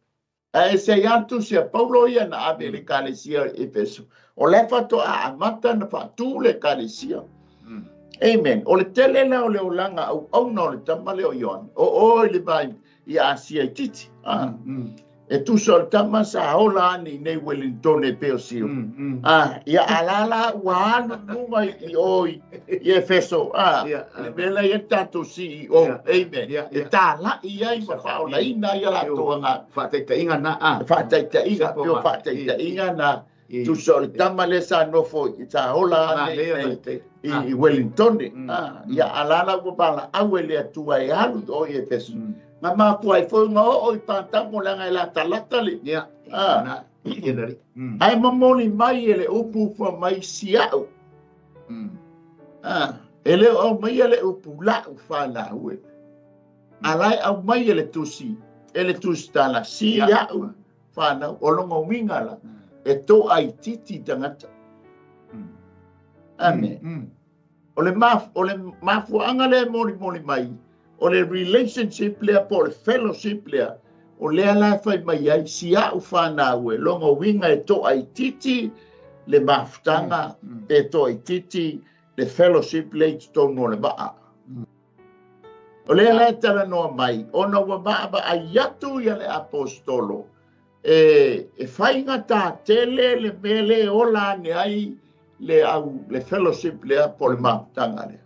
Ae se i atu sia Paulo ia na ave le ekalesia i Efeso. O le faatoa amata na faatu le ekalesia. Amen. O le tele la o le olaga auauna o le tama lea o Ioane. O o i le vai i Asia itiiti. E tusa o le tama sa ola ane i nei Wellington e peo sio. Ia alala ua alu luga i o i Efeso. Le mea la ia tatou CEO. Amen. E tālai ai ma faaolaina ai latou aga. Faataitaiga na. Faataitaiga, peo faataitaiga na. Tusa o le tama lea sa nofo i sa ola ane i Wellington. Ia alala ua pala au e le Atua e alu i o i Efeso. Nga mafua ai foi nga oo i Patamo leaga e latalata le. Ae momoli mai e le upu fua mai sia'u. E le o aumaia le upu la'u fanau e. A lae aumai e le tusi, e le tusi tala sia'u fanau. O longa uiga la e toaitiiti tagata. Amen. O le mafuaaga lea e molimoli mai, o le relationship lea po o le fellowship lea, o lea la e fai mai ai sia'u fanau e longa uiga e toaitiiti le mafutaga, e toaitiiti le fellowship lea i totonu o le vaa. O lea la e talanoa mai, ona ua vaavaai atu ia le apostolo, e faigata tele le mea le ola ane ai le au le fellowship lea po le mafutaga lea.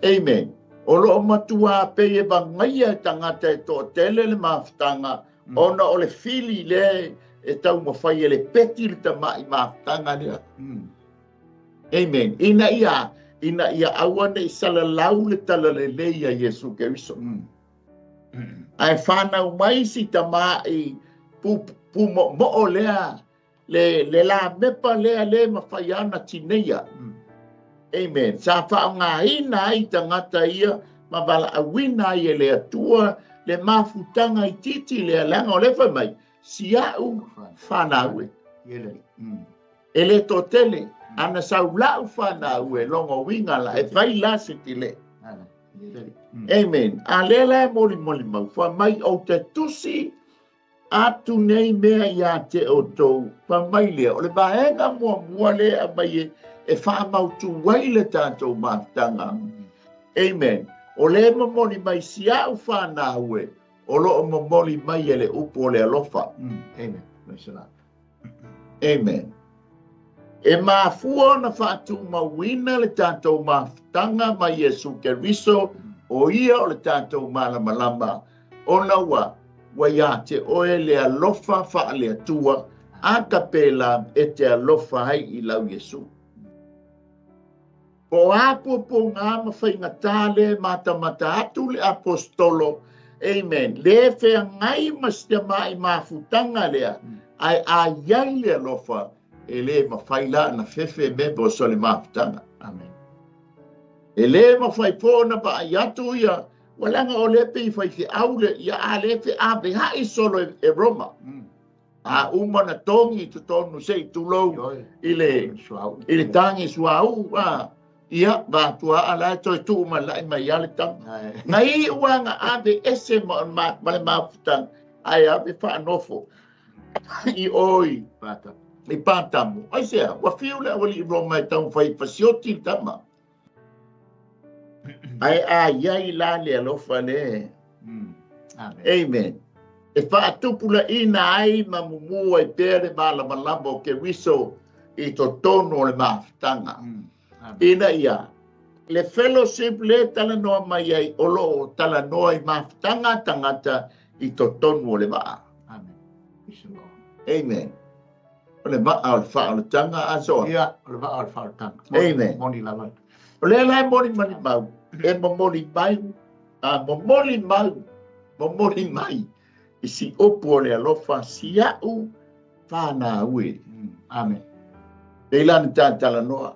Amen. O loo matua pei e vagaia e tagata e toatele le mafutaga, ona o le fili lea e taumafai e le peti le tama'i mafutaga lea. Amen. Ina ia aua nei salalau le talalelei a Iesu Keriso. Ae whanau mai si tama'i pumo'omo'o lea, le la mepa lea le mawhai ana tineia. Amen. Sa whaongaina ai tangata ia, ma wala awina ai e le Atua, le mafutaga itiiti lea, leaga o le fai mai, sia'u fanau e. E le toatele, ana saula'u fanau e longa uiga la, e fai la se tile. Amen. A lea la e molimoli mau, fai mai o te tusi atu nei mea ia te outou, fai mai lea, o le vaega muamua lea aumai e faamautu ai le tatou mafutaga. Amen. O le momoli mai sia'u fanau e, o loo momoli mai e le upu o le alofa. Amen. Amen. E mafua ona faatumauina le tatou mafutaga ma Iesu Keriso, o ia o le tatou malamalama, ona ua ia te oe le alofa faale Atua, a ka pēlā e te alofa ai i lau Iesu. Po a puapuaga ma faigata le matamata atu le apostolo, amen, le feagai ma si tama'i mafutaga lea, ae a iai le alofa, e le mafai la na fefe me po so le mafutaga. Amen. E le mafai po na vaai atu ia, ua leaga o le pei fai feau le, ia a le feaveai solo e Roma. A uma na togi i totonu se i tulou i le tagi suauu, ia vatua ala e toe tuu malai mai ia le tama. Na i uaga ave ese ma le mafutaga, ae ave faanofo i oi i Patamo. Ai sea, ua fiu le awali i Roma e taumafai fasioti le tama. Ae a iai la le alofa le. Amen. E faatupulaina ai ma mumu ai pea le malamalama o Keriso i totonu o le mafutaga. Ina ia, le fellowship le talanoa mai ai, o loo talanoa i mafutaga tagata i totonu o le vaa. Amen. Amen. O le vaa o le faaolataga asoa. Ia, o le vaa o le faaolataga. Amen. Moni lava. O lea la e molimoli mau, e momoli mai, momoli mau, momoli mai i si upu o le alofa sia'u fanau e. Amen. Pei la ni tātalanoa.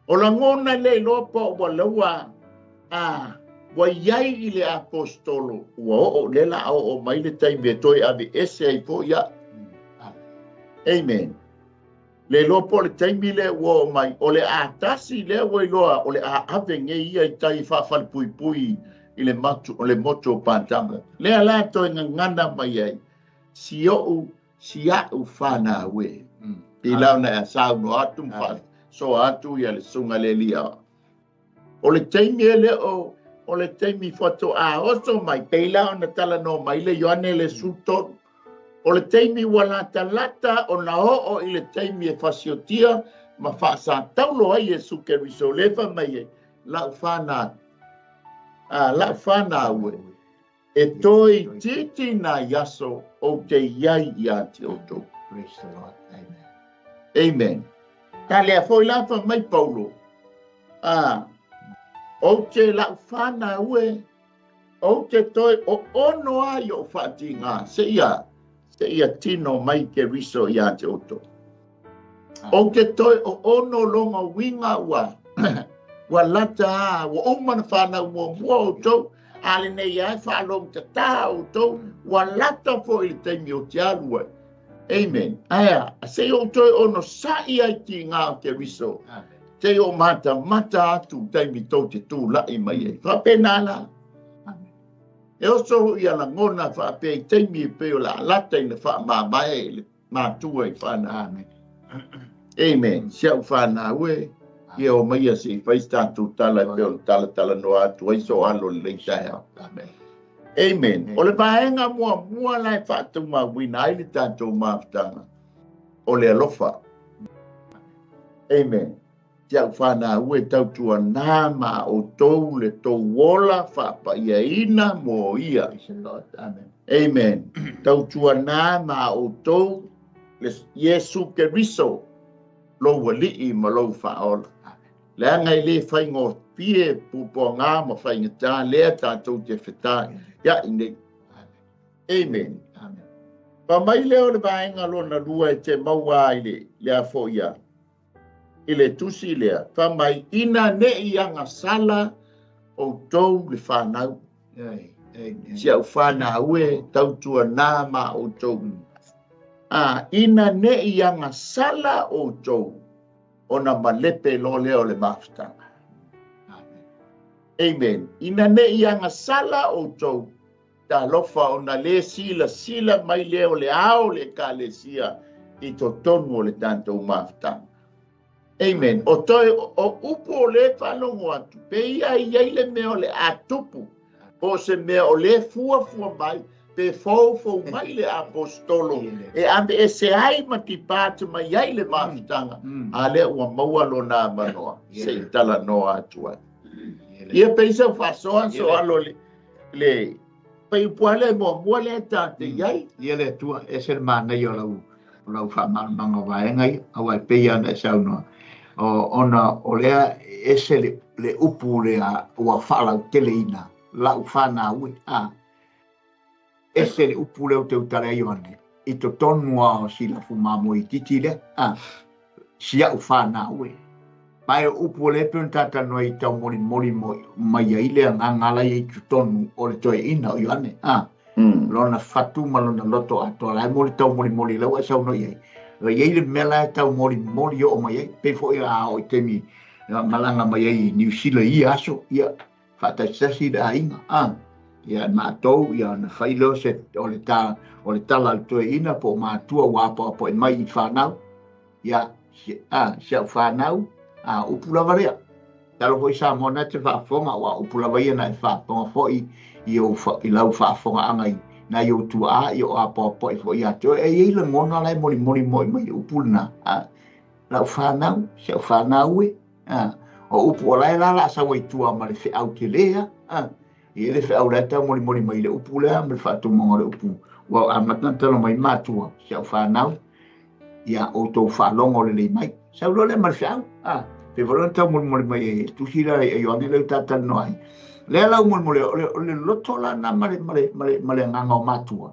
O lagona le iloa po ua laua a ua iai i le apostolo ua oo le la oo mai le taimi e toe ave ese ai po ia. Amen. Le iloa po le taimi le ua oo mai o le atasi le ua iloa o le aave nei ia i tai faafalepuipui i le matu o le motu o Patamo. Lea la toe gagana mai ai si ou si au whanau e. I lau na saunoa atu ma so atu ia le sunga le lia. O le taimi e le o le taimi faatoa oso mai peila ona talanoa mai le Ioane le 13. O le taimi ua latalata ona oo i le taimi e fasiotia ma faasataulo ai Iesu Keriso le fai mai ai lau whanau. Lau whanau e. E toi titi nā iaso o te iai ia te outou. Praise the Lord. Amen. Amen. Ta lea foi la fa mai Paulo. O te lau whanau e, o te toi o ono ai o whaatinga, se ia tino mai ke riso ia te outou. O te toi o ono longa winga ua, ua lata, ua umana whanau mua mua outou, ale nei ai whaalong te tā outou, ua lata fo i le taimi o te alu ai. Amen. Aia, se o toi ono sa'i ai ti ngā o te riso. Te o mata, mata atu taimi tau te tū lai mai ai. Whapena la. E oso ia lagona whapea i taimi e peo la lata i le whaamamae i le mātua i whana. Amen. Amen. Si au whanau e, ia o mai se i whai tātou tala e peo le tala tala noa atu ai so alo le leita hea. Amen. Amen. O le vaenga mua mua lai whaatuma wina ai le tātou mafutanga. O le alofa. Amen. Te au whanau e tautua nā ma o tau le tau ola whapaiaina mō ia. Amen. Amen. Tautua nā ma o tau le Iesu Keriso lo wali'i ma lo whaola. Le anga i le whaingo pie pupoa ngā ma whainga lea tātou te whetā. Ia i nei. Amen. Amen. Pa mai leo le vaenga lona lua e te maua ai le lea foia. I le tusi lea. Pa mai ina nei anga sala o tau le whanau. Amen. Si au whanau e tautua nā ma o tau. Ina nei anga sala o tau. Ona malepe lo leo le mafutanga. Amen. Ina nei anga sala o tau. Talofa ona le sila sila mai leo le ao le kalesia i totonu o le tātou mafutanga. Amen. O toi o upu o le whalongo atu. Pe ia i le mea o le atupu. O se mea o le fua fua mai. Pe fou fou mai le apostolo. E ame e se ai matipātu mai ai le mafutanga. A lea ua maua lona manoa. Se i tala noa atu ai. Ia peisa whasoa so alo le pai puale mo mua le tāte iai. Ia le atua e se mana i o lau whaamanga vaenga i au ai pei ana e saunoa. Ona o lea ese le upu lea ua whaalau tele ina lau whanau e. Ese le upu leo te utare ai ane. I to tonu a si lafu mamo i titi lea. Si au whanau e. Mai o upu o le peo tata noa i tau mori mori mai ai lea ngā ngala i tonu o le toe ina o Ioane. Lona whatu ma lona loto atoa lai mori tau mori mori lau e sau no iai. Wa iai le mea e tau mori mori o mai ai. Pe fo ia o i temi malanga mai ai New Zealand i aso. Ia whataisasi le ainga. Ia mātou ia na whailo se o le tala le toe ina po mātua wapa po e mai i whanau. Ia si au whanau. Upu lava lea. Talo foi sa mona te whaafonga wa upu lava ia na e whaafonga foi i lau whaafonga anga i na i o tua i o apoapo i fo i atu. E i le ngona lai mori mori moi mai upu na. Lau whanau, se au whanau e. O upu o lai la la sa wai tua ma le whiau te lea. I ele whiau lai tau mori mori mai le upu lea ma le whaatumonga le upu. Wa a matana talo mai mātua se au whanau. Ia o tau whaalongo le lei mai. Sau lo le ma le whiau. Pe volona tau moli moli mai e tusi la e Ioane leu tātala noa ai. Lea lau moli moli o le loto la na ma le nganga o mātua.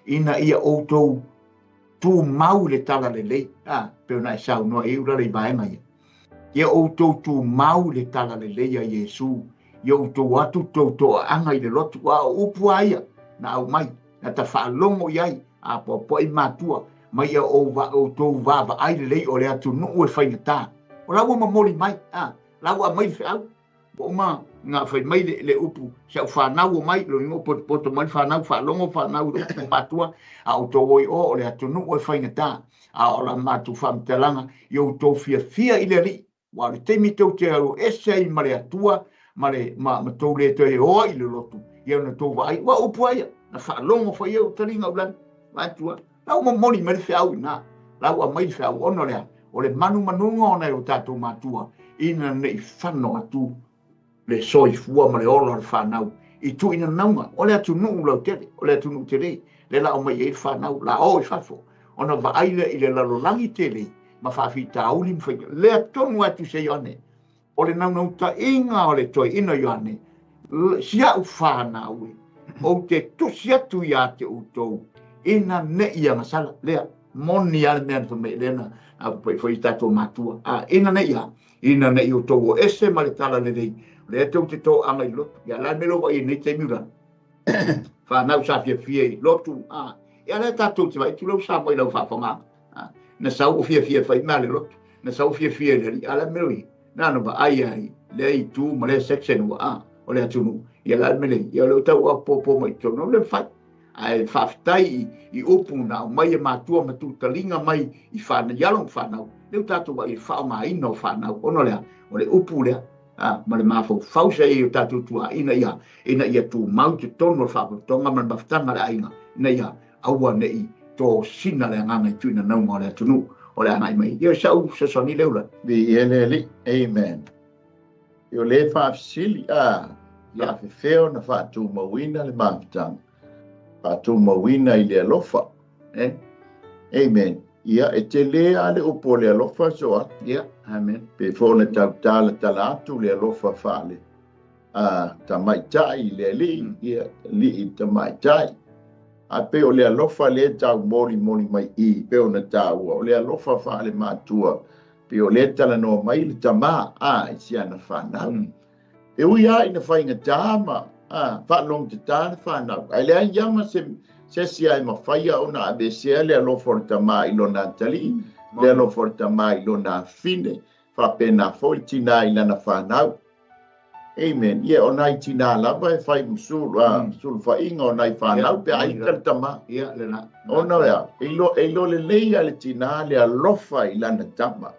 Ina ia outou tū mau le tala le lei. Pe ona e sau noa e ura le vaenga ia. Ia outou tumau i le talalelei a Iesu, ia outou atu tou toaaga i le lotu, a o upu a ia na aumai, na tafaalogo i ai, a poapoai matua, mai ia outou vaavaai lelei o le atunuu e faigata. O la ua momoli mai, a, la ua aumai le feau. Ua uma na fai mai le upu, si au whanau o mai, lo ingo poto mai whanau, whaalogo whanau i le matua, a outou oi o le atunuu e faigata, a o la matou faamatalaga, ia outou fiafia i le Alii, ua o le taimi tou te alu ese ai ma le Atua, ma le ma tou le toe oa i le lotu, ia na tou vaai, ua upu ai, na faalogo foi au taliga ulani, matua, la ua momoli mai le feau ina, la ua mai le feau ona lea, o le manumanuga ona e o tatou matua, ina nei fano atu le soifua ma le ola o le whanau, i tuina naunga, o le atunuu lautele, o le atunuu tele, le la o mai e le whanau, la o i fafo, ona vaai le i le lalolagi tele, ma faafitauli ma fai, lea tonu atu se Ioane, o le naunautaiga o le toeaina Ioane, si au whanau e, ou te tusi atu ia te outou, ina nei agasala, lea, moni a le mea na whamai lea na pai foi tatou matua, a, ina nei a, ina nei outou o ese ma le talalelei, lea tou te toaga i lotu, ia la melo wa i nei taimi ula, whanau sa fiafia i lotu, a, ia lea tatou te vai, tulau sa mai lau whaafanga, na sau o fiafia fai mea le lotu, na sau fiafia i le ali, a la melo i, na no vaai ai, lea i tu ma lea section ua, a, o le atunuu, ia la mele, ia le tau a popo mai tonu, le fai, ai whaaftai i upu na o mai e matua ma tutalinga mai i whanau, i alo whanau, leo tatou wa i whaongaina o whanau, ono lea, o le upu lea, a, ma le mafaufau sa i o tatou tua, ina ia tu mau te tonu o le whaapotoga ma le mafutaga le aiga, ina ia aua nei tō sina le agaga i tuina naunga o le atunuu, o le agai mai. Ia sau sosoni le ula. Vi ele li, amen. Ia le whaafisili, a, ia fefeo na whaatumauina le mafutaga. Whaatumauina i le alofa. Eh? Amen. Ia, e te le a le upo le alofa soa. Ia, amen. Pe fōna tautala tala atu le alofa whaale. A, tamaitai le li, ia, li tamaitai. A pe o le alofa le tau moli moli mai i, pe o na tāua. O le alofa whaale mātua. Pe o le tala noa mai le tama, a, i siana whanau. E ui a ina whainga tāma, a, whaalong te tā le whanau. Ai le ai yama se si ai mawhaia o na abesea le alofa o le tama i lona tali, le alofa o le tama i lona fine, whapena fo i tina i lana whanau. Amen. Ia o nai tina lava e whai musulu, musulu whainga o nai whanau, pe ai ka le tama. Ia, le na. Ona wea, e ilo le leia le tina le alofa i lana tama.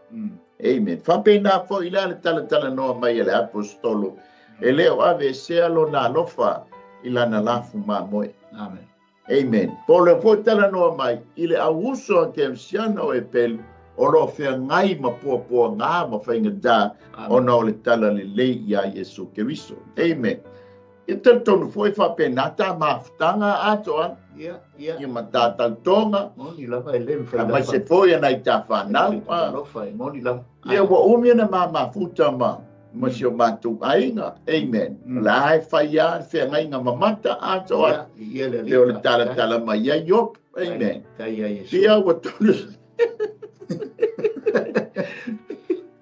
Amen. Whapena fo i la le tala tala noa mai e le apostolo. E leo ave sea lona alofa i lana lafu mamoe. Amen. Amen. Po le fo tala noa mai, i le auso a ke amsiana o e pelu, o lo fea ngai ma pua pua ngā ma whainga da, ona o le tala le lei ia Iesu Keriso. Amen. I tala tonu fo i whapena tā mafutanga atoa. Ia, ia. Ia ma tā tautonga. Moni lava e le mwhai lava. Mai se fo ia nei tā whanau. Alofa e moni lava. Ia ua umi na ma mafuta ma. Ma si o mātou ainga. Amen. La e whai a whea ngainga mamata atoa. Ia, le Le o le tala tala mai ia iop. Amen. Ia ua tonu.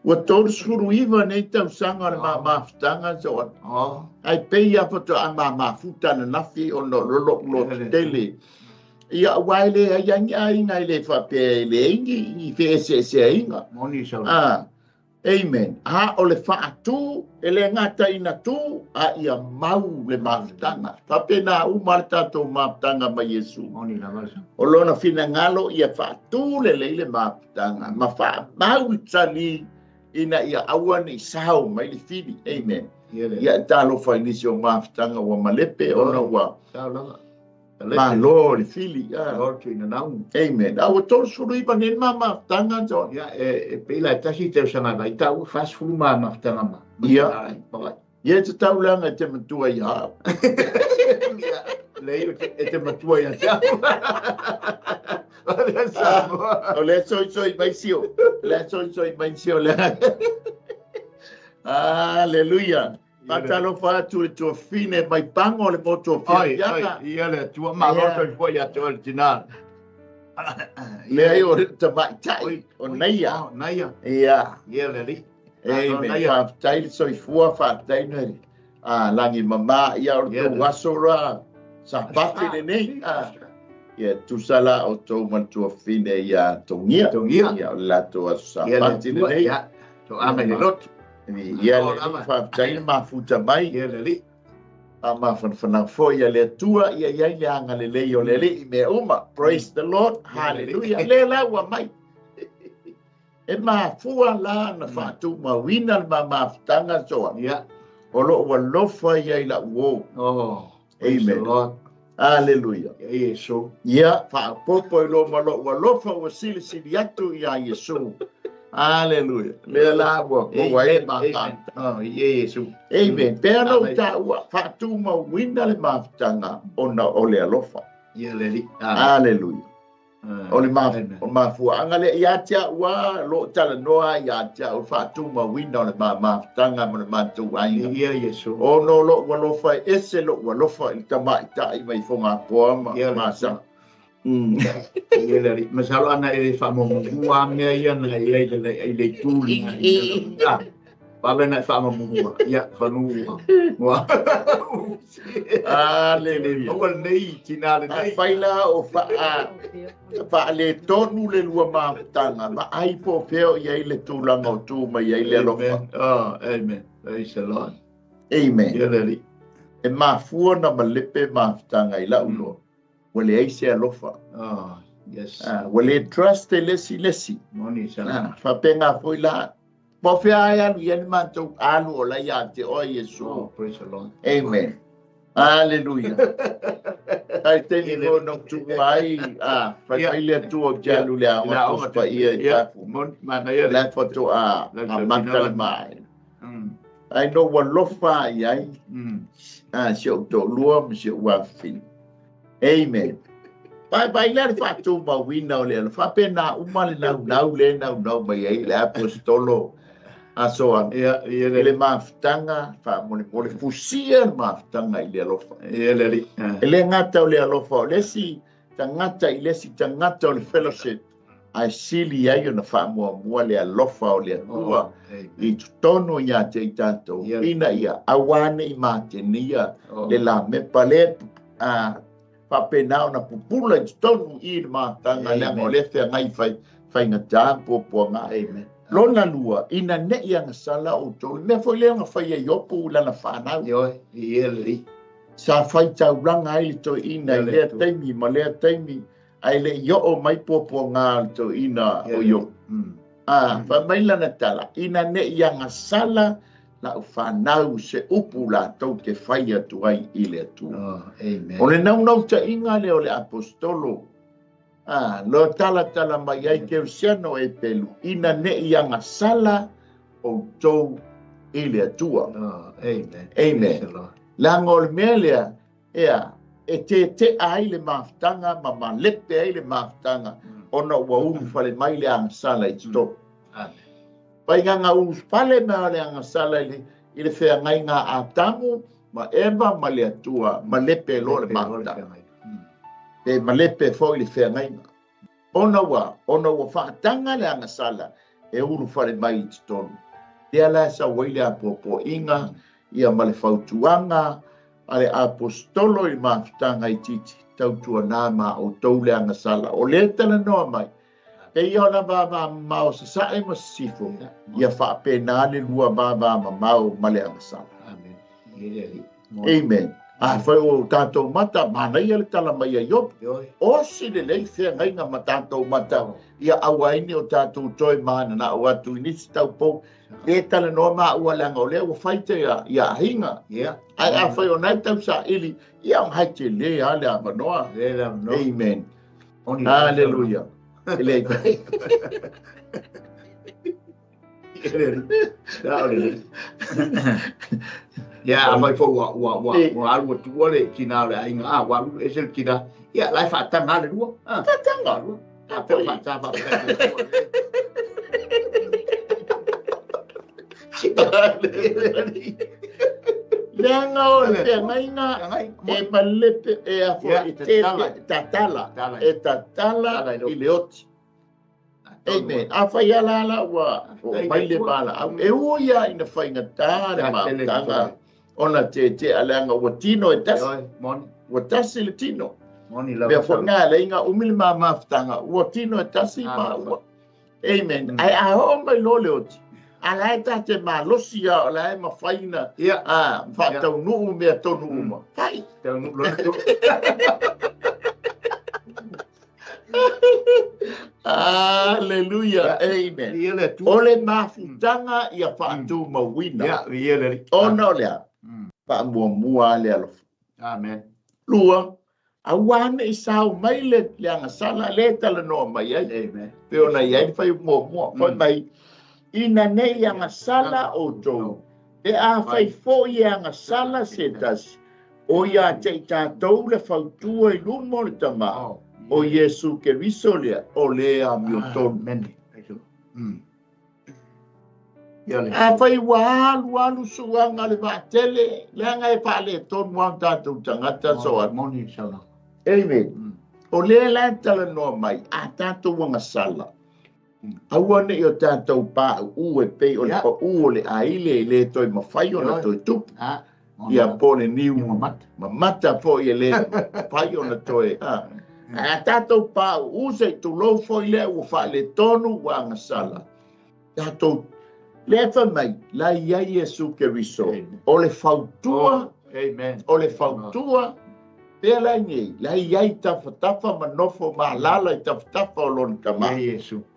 Ua tolu suru iwa nei tausanga le mamafutanga so. Ai pei a foto a mamafuta na nafi o no lolo lo tele. Ia waile ai ai ai ngai le whapea le ingi i whe se inga. Moni sau. Ah. Amen. A o le whaatu, e le ngata ina tu, a ia mau le mafutanga. Whapena u ma le tātou mafutanga ma Iesu. Moni lava sa. O lona whina ia whaatu le leile mafutanga. Ma wha mau tali ina ia aua ni sao mai le whiri. Amen. Ia tālo whainisi o mafutanga ua malepe ona ua. Sao lava. Ma lo le fili. Lo tuina nau. Amen. A ua tolu sulu iwa nei ma mafutanga John. Ia, e peila e tasi te usanga vai tau, fas fulu ma mafutanga ma. Ia. Ia te taulanga e te matua i hao. Ia, lei e te matua i hao. O le soi soi mai sio. Le soi soi mai sio le. Hallelujah. Patalo whātu le tua fine mai pango le moto Ai, ia le tua maloto i fua ia te ole tina. Le ai o le tamaitai, o naia. Naia. Ia. Ia le li. Amen. Faafetai le soifua, faafetai le lagi mama ia o le tou aso la Sapati lenei. Ia tusa la o tou ma le tuafafine ia Togia. Ia o le latou aso Sapati lenei. Ia, toaga i le lotu. Ia le faafetai le mafuta mai. Ia le Alii. Faamafanafanaga foi ia le Atua ia i ai le agalelei o le Alii i mea uma. Praise the Lord. Hallelujah. Le la ua mai. E mafua la na faatumauina le mamafutaga soa. Ia. O loo alofa ia i lau uō. Oh, praise the Amen. Lord. Hallelujah. Ia Iesu. Ia, faapopo i lo ma lou alofa ua silisili atu iā Iesu. Hallelujah. Lea la ua maua ai le Amen. mafutaga. Oh, ia Iesu. Amen. Pea na ou Amen. taua faatumauina le mafutaga ona o le alofa. Ia le Alii. Amen. Hallelujah. O le Amen. mafuaaga lea ia te au lava, o loo talanoa ia te au, faatumauina o le mafutaga ma le matou aiga. Ia Iesu. Ona o lou alofa e ese lou alofa i le tamaitai mai Fogapoa ma Ia le Masa. Ia le Alii. Masalo ana e le faamamamua mea ia na i ai le i le itu lena. Ah, vave na e faamamamua. Ia, fanua. Ua. Hallelujah. Aua lenei, tina lenei. Afai la o faaletonu le lua mafutaga, vaai po o fea o i ai le tulaga o tu mai ai le alofa. Amen. Oh, amen. Praise the Lord. Amen. Ia le Alii. E mafua na malepe mafutaga i lau loa. Ua leai se alofa. Oh, yes. Ua le trust e lesi lesi. Moni sana. Faapena foi la. Po o fea ai alu i ai le matou alu o la ia te oe Iesu. Oh, praise the Lord. Amen. Hallelujah. Ai taimi foi na ou tuu ai, fai mai le Atua ou te alu i le aoga Tusi Paia i fafo. Moni, manaia le. La e faatoa amata le maea. Ai no ua alofa i ai si ou toalua ma si ou afafine. Amen. Pai pai lea le faatumauina o le alofa. Faapena uma le naunau le naunau mai ai le apostolo aso ana. Ia, ia I le le mafutaga faamolemole fusia le mafutaga i le alofa. Ia le Alii. E le gata o le alofa o le isi tagata i le isi tagata o le fellowship, ae sili ai ona faamuamua le alofa o le Atua Oh, amen. i totonu ia te i tatou, Ia. ina ia aua ne i matenia Oh. le lamepa le faapena ona pupula i totonu i le mafutaga leaga o Amen. le feagai fai faigata puapuaga. Amen. Lona lua, ina nei agasala outou, le mea foi lea na fai ai Iopu i lana fanau. Ioe, ia le Alii. Sa fai taulaga ai le toeaina i Ia le lea Atua. taimi ma lea taimi, ae le i oo mai puapuaga o le toeaina Ia o le Iopu. Fai mai lana tala, ina nei agasala lau fanau se upu latou te fai atu ai i le Atua. Oh, amen. O le naunautaiga lea o le apostolo, lo talatala mai ai kerisiano e pelu, ina nei agasala outou i le Atua. Oh, amen. Amen. Praise the Lord. Leaga o le mea lea, ea, e tetea ai le mafutaga ma malepe ai le mafutaga, ona ua ulufale mai le agasala i totonu. Amen. Faigaga ulufale mai o le agasala i le feagaiga a Atamu ma Eva ma le Atua, malepe loa le mafutaga. Pe malepe foi le feagaiga. Ona ua faataga le agasala e ulufale mai i totonu. Lea la e sau ai le apoapoaiga, ia ma le fautuaga a le apostolo i le mafutaga i titi, tautuana ma outou le agasala. O le talanoa mai, e ia ona vavamamao sasae ma sisifo, ia faapena le lua vavamamao ma le agasala. Amen. Ia le Alii. Amen. Afai o tatou mata, manaia le tala mai a Iopu. Ioe. Osi lelei feagaiga ma tatou mata, ia aua ai ne o tatou toe mananao atu i nisi taupou. Le talanoa maua leaga o lea ua fai te ia aiga. Ia. Ae afai o nai tausaili, ia o hai te le a le avanoa. Le le avanoa. Amen. Oni. Hallelujah. E le Ia le Alii. Ia o le Alii. Ia, afai foi ua ua ua ua alu atua le tina o le aiga, ua alu ese le tina. Ia, la e faataga le lua. Faataga. Lua. A pe o faataga faapea. Leaga o le feagaiga e malepe e afo Ia, e te tatala. tatala. Tatala. E tatala Tatala i le i le oti. Amen. Afai ala ala ua mai le valaau. E ui lava ina faigata le mafutaga ona tietie leaga ua tino e tasi. Ua tasi le tino. Mea foi lena e ala ai ona umi le ma mafutaga, ua tino e tasi ma ua. Amen. Ae a oo mai loa le oti, a la e ta te malosi lava o la e mafai ona faataunuu mea tonu uma. Fai. Aleluia. Amen. O le mafutaga ia faatumauina. Ona o le a? Faamuamua le alofa. Amen. Lua, aua ne i sao mai le agasala lea e talanoa mai ai. Amen. Pei ona i ai le fai muamua. Fai mai, ina ne i agasala outou, pe afai foi e agasala se tasi, o ia te i tatou le fautua i luma o le Tama, o Iesu Keriso lea, o le amiotonu. Amen. Afai ua alu alu suaga le vaatele, leaga e faaletonu lava tatou tagata so atu. Amen. O lea la e talanoa mai, a tatou agasala, aua ne i o tatou pauu e pei o le pau o le aile e le toe mafai ona toe tupu. Ia po le niu mamata foi e le mafai ona toe. A tatou pauu se i tulou foi lea ua faaletonu ua agasala. Tatou lea fai mai, la i ai Iesu Keriso, o le fautua, o le fautua, pea la i nei, la i ai tafatafa ma nofo malala i tafatafa o lona tama.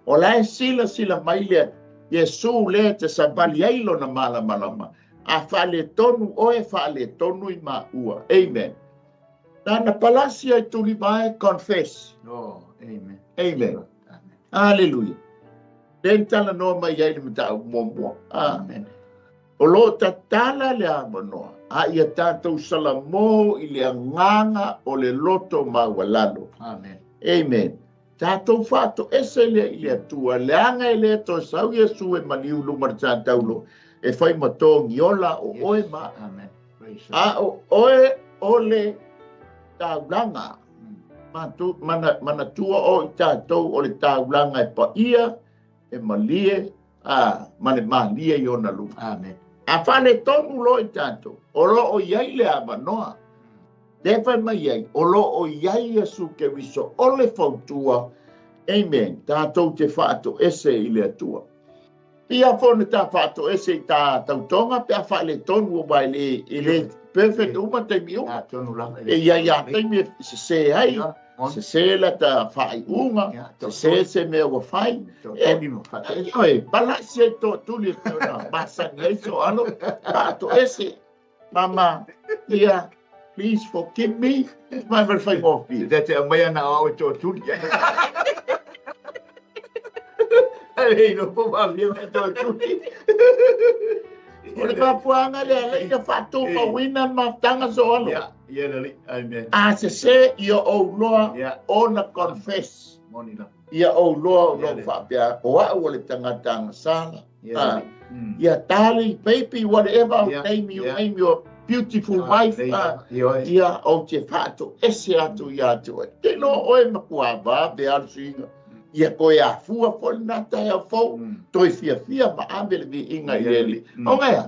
O la e silasila mai lea, Iesu lea te savali ai lona malamalama, a faaletonu oe, faaletonu i maua. Amen. Nana palasi ai tulivae, confess. Oh, amen. Amen. Hallelujah. Lea talanoa mai ai le mataupu muamua. Amen. O lo tatala le avanoa, a ia tatou salamo i le agaga o le loto maualalo. Amen. Amen. Tatou faatoese lea i le Atua, leaga e le toe sau Iesu e maliu luma le tataulo, e fai ma togiola o oe ma. Amen. A o oe o le taulaga. Manatua o i tatou o le taulaga e paia, e malie, a ma le malie i ona luma. Amen. A faaletonu loa i tatou, o lo o i ai le avanoa. Lea fai mai ai, o lo o i ai Iesu Keriso o le fautua. Amen. Tatou te faatoese i le Atua. Pia foi ta faatoese i ta tautoga pe a faaletonu o vai le e le perfect uma taimi uma. E ia ia taimi e sese ai, sese la ta faaiuga, sese se mea ua fai. E palasi ai toatuli e pei ona masani ai so alo, faatoese. Mama, ia, please forgive me. Mai ma le faigofie. Te te aumai ana au e toatuli. Ale no po ma via me toatuli. O le mafuaaga lea ala ina faatumauina le mafutaga so alo. Ia, ia lali. Amen. A sese ia ou loa ona confess. Moni la. Ia ou loa o lou faapea, o au o le tagata agasala. Ia darling, baby, whatever name you name your beautiful wife, ia ou te faatoese atu ia te oe. Te iloa oe matua vave lava le suiga. Ia toe afua foi lena taeao fou, toe fiafia ma ave le viiga i le Alii. O mea,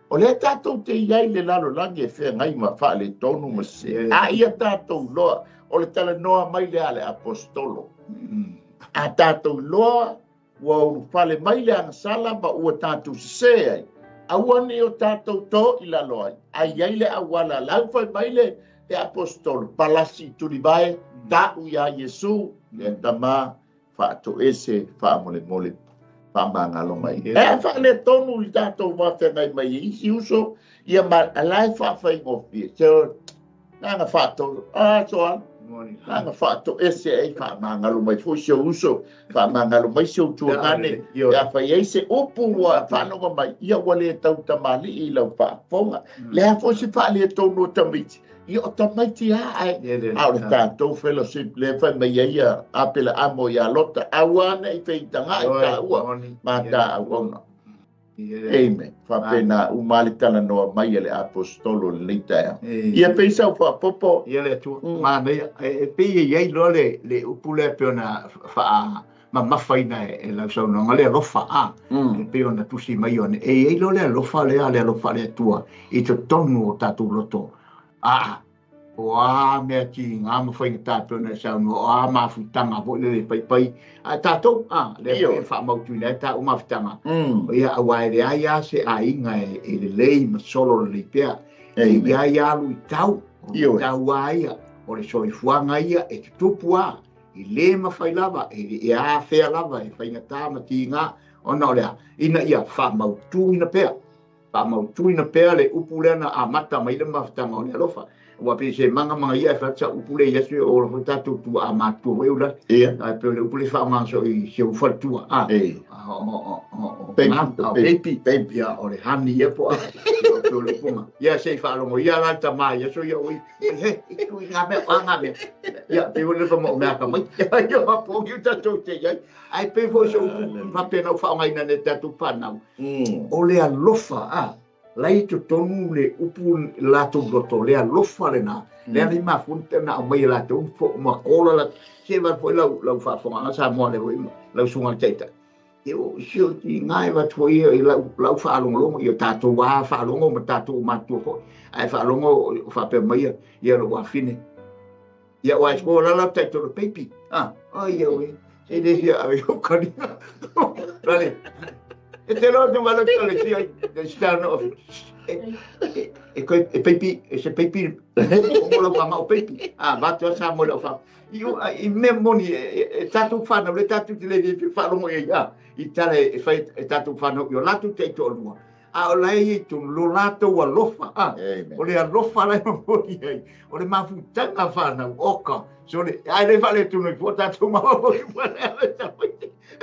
o lea tatou te i ai le lalolagi e feagai ma faaletonu ma sese. A ia tatou loa, o le talanoa mai lea a le apostolo. A tatou loa, ua ulufale mai le agasala ma ua tatou sese ai, aua ne i o tatou to i lalo ai, a i ai le auala lau fai mai le apostolo, palasi i tulivae, ta'u iā Iesu, le Tama, faatoese, faamolemole, faamagalo mai. E faaletonu i tatou mafeagai mai e isi uso, ia ma la e faafaigofie. So, nana faato, so a, nana faatoese ai faamagalo mai foi si ou uso, faamagalo mai si ou tuagane, ia fai ai se upu ua faalogo mai, ia ua le tautamalii i lau faafofoga. Lea foi se faaletonu o tamaiti, ia o tamaiti lava ae, a o le tatou fellowship lea fai mai ai ia Apela Amo ia Lota, aua ne i feitagai taua ma ta auauna. Amen. Faapena uma le talanoa mai a le apostolo lenei taeao. Ia pei sau faapopo. Ia le Atua, manaia. E pei e i ai loa le upu lea pei ona mamafaina e lau saunoaga le alofa a e pei ona tusi mai Ioane e i ai loa le alofa lea, le alofa a le Atua i totonu o tatou loto. A o a mea tiga ma faigata pei ona e saunoa, o a mafutaga foi lele paipai a tatou a lea foi e faamautuina ai taua mafutaga. Ia aua e leai lava se aiga e lelei ma solo lelei pea. E i ai lava luitau, o luitau lava ia, o le soifuaga ia e tutupu lava. E lē mafai lava, e afea lava e faigata ma tiga, ona o le a, ina ia faamautuina pea, faamautuina pea le upu lea na amata mai le mafutaga o le alofa. Ua pei se maga ia e fai sa upu le Iesu o lo tatou tuaa matua foi ula. Ai pe o le upu le faaaoga so i si ou faletua a. O Baby. Baby. Ia o le hani ia po a. O le upu ia se i faalogo ia la tama ia so ia oi. He i tu i ngā mea, o ngā mea. Ia pe o le fa mo mea ka mai. Ia ma po ki tatou te iai. Ai pe foi se upu faapena o faaaogaina ne tatou whanau. O le alofa a lai totonu le upu latou loto le alofa lena. Le ali mafua na aumai e latou fo ma kola la se va foi lau lau faafogaga Samoa le foi lau susuga le taitai. E o si o ti ngai va foi i lau lau faalogologo ia tatou a faalogo ma tatou matua foi. Ae faalogo o faapea mai ia lou afine. Ia ua e la la tai tolo baby. Ah, ai ia we. Se le fia ave o kani. Rale. E te loa te malo tale si ai. Te stand off. E e e baby, e se baby. O lo mama o baby. Ah, va te sa mo le fa. I i me moni e tatou whanau le tatou te le fi faalogo i a. I tale e fai e tatou whanau i o latou te toalua. A o lai i tu lo latou alofa. Ah, o le alofa lai momoli ai. O le mafutaga whanau oka. So le ai le whale tunu i fua tatou mawa i fua le ale tawai.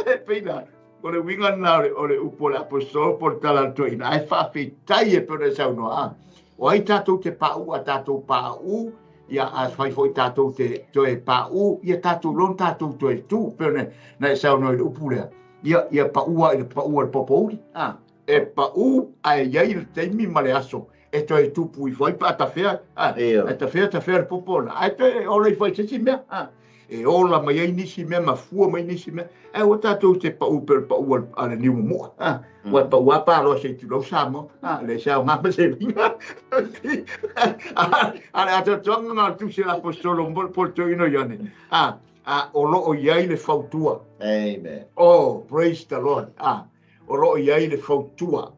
E peina. O le uiga lena o le upu o le aposetolo po o le tala a le toeaina. Ae faafetai e pei ona e saunoa. Ah. O ai tatou te pau a tatou pau, ia a fai foi tatou te toe pau, ia tatou lon tatou toe tu, pei ona na e saunoa i le upu lea. Ia, ia paua i le paua le popouli. Ah. E pau ae iai le taimi ma le aso e toe tupu ifo ai pe a tafea, ah, e tafea tafea le popo ona ae toe ola ifo ai se isi mea, ah. E ola mai ai nisi mea ma fua mai nisi mea. Ae ua tatou te pau pe le pau a le niu mumu'a. Ah. Ua pau a pāloa se i tulou Samoa. Ah, le se aoga ma se uiga. A le atoatoaga na o le tusi a le aposetolo po le toeaina o Ioane. Ah, ah, o loo i ai le fautua. Amen. Oh, praise the Lord. Ah, o loo i ai le fautua.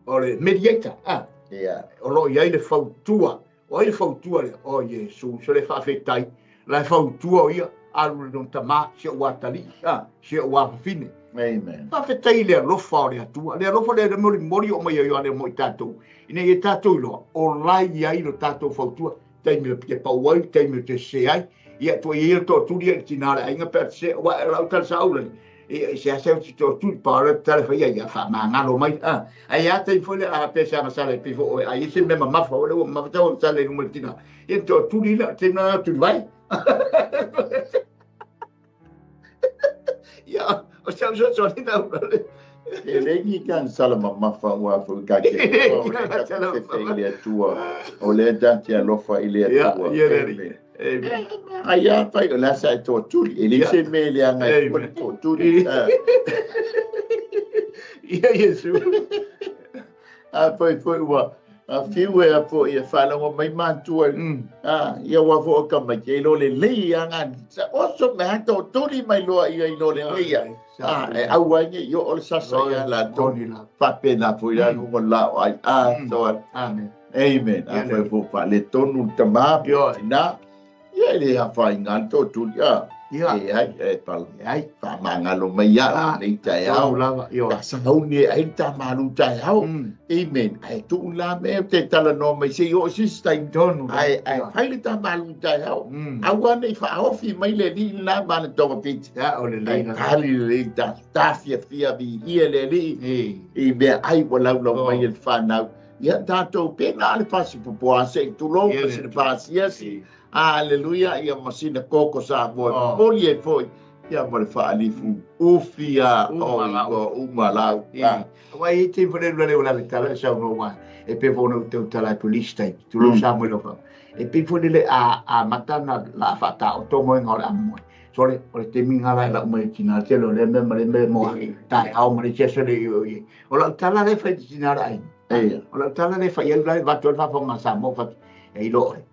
O le mediator. Ah. O loo i ai le fautua. O ai le fautua lea? O Iesu, so le faafetai. La e fautua o ia, alu le lona tamā, si ou atalii, ah, si ou afafine. Amen. Faafetai i le alofa o le Atua. Le alofa lea le molimoli o mai e Ioane mo i tatou. Ina ia tatou iloa, o la i ai lo tatou fautua. Taimi o te pau ai, taimi o te sese ai. Ia tua i ia toatuli ia i le tinā o le aiga pe a te se, ua lau tala saulani. Ia se ase o te toatuli, pa o le tala fai ia whaamangalo mai. Ah, ai a taimi foi le a pe se ana sala e pei foi ai se mea mamafa o le ua mamafa tau sala i luma le tinā. Ia toatuli la, te nā tuli vai. Ia, o se au soasoani na ula le. E le ki kan sala mamafa ua fu ka ke. O le ta te fe i le Atua. O le ta te alofa i le Atua. Ia, le Amen. Ai a fai o la sa e toatuli. E le se me le anga e fua le toatuli. Ia, Iesu. A foi foi ua a fiu e a foi e whalango mai mātua. A, ia ua fo o ka mai ke lo le lei a ngā. Sa oso me ha toatuli mai loa ia i lo le lei a. A, e au ai nge i o le sasa ia la tō. Toni la. Whape nā foi la nungo la o ai. A, so a. Amen. Amen. A foi fo wha le tonu le tamā. Ioe. Tina. Ia e le ha whai ngā toatuli. A. Ia. E ai, e pal. E ai. Wha mangalo mai ia. Ah, Nei tai Tonu ao. lava. Ioe. Ta sangauni e ai ta malu tai ao. Amen. Ai tu la me te tala no mai se o sister. Tonu lava. Ai ai fai le ta malu tai ao. Aua nei whaofi mai le li la ma le tonga piti. Ia, o le Ai leina. pali le ta ta fia fia vi ia le li. E. I mea ai ua laulau Oh. mai e le whanau. Ia tātou pēnā le pasi popoa se i tulou Ia ma le se le pasiasi. E. Aleluia, ia masina koko sa moe. Oh. Moli e foi. Ia mo le whaalifu. Ufia o Uma lau. o uma lau. E. Wa i te whare rure o la le tala sa no wa. E pe fona o te tala tu lista i tu lo sa mo lo fa. E pe fona le a matana la whata o tongo inga o le amoe. Sole, o le taimi lena la e lau mai le tina tele o lea mea ma lea mea mo taeao ma le isi aso le i. O lau tala lea e fai i le tina o le aiga. O lau tala lea e fai ai la e avatu ai le faafofoga a Samoa fai atu, e iloa oe,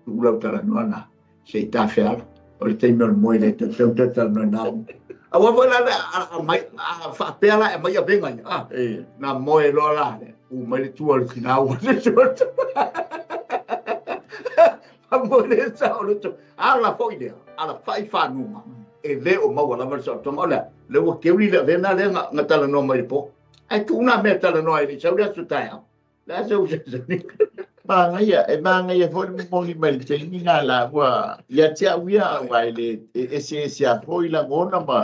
tuu lau talanoa na se i tafeala. O le taimi o le moe le tau tau talanoa na. Aua foi la le aumai, a faapea la e aumai avega ia, a, na moe loa la, u mai le tua o le tina ua le tua. Moe le sao le tua. Ala foi lea, ala fai fanuga, e le o maua lava le saotoga. O lea, le ua keuli le avena lea nga talanoa mai le po. Ai tuu na mea talanoa i le sau le aso taeao. Le aso u se Magaia, e magaia foi le momoli mai le taimi na la ua ia te au ia aua e le e ese ese a foi lagona ma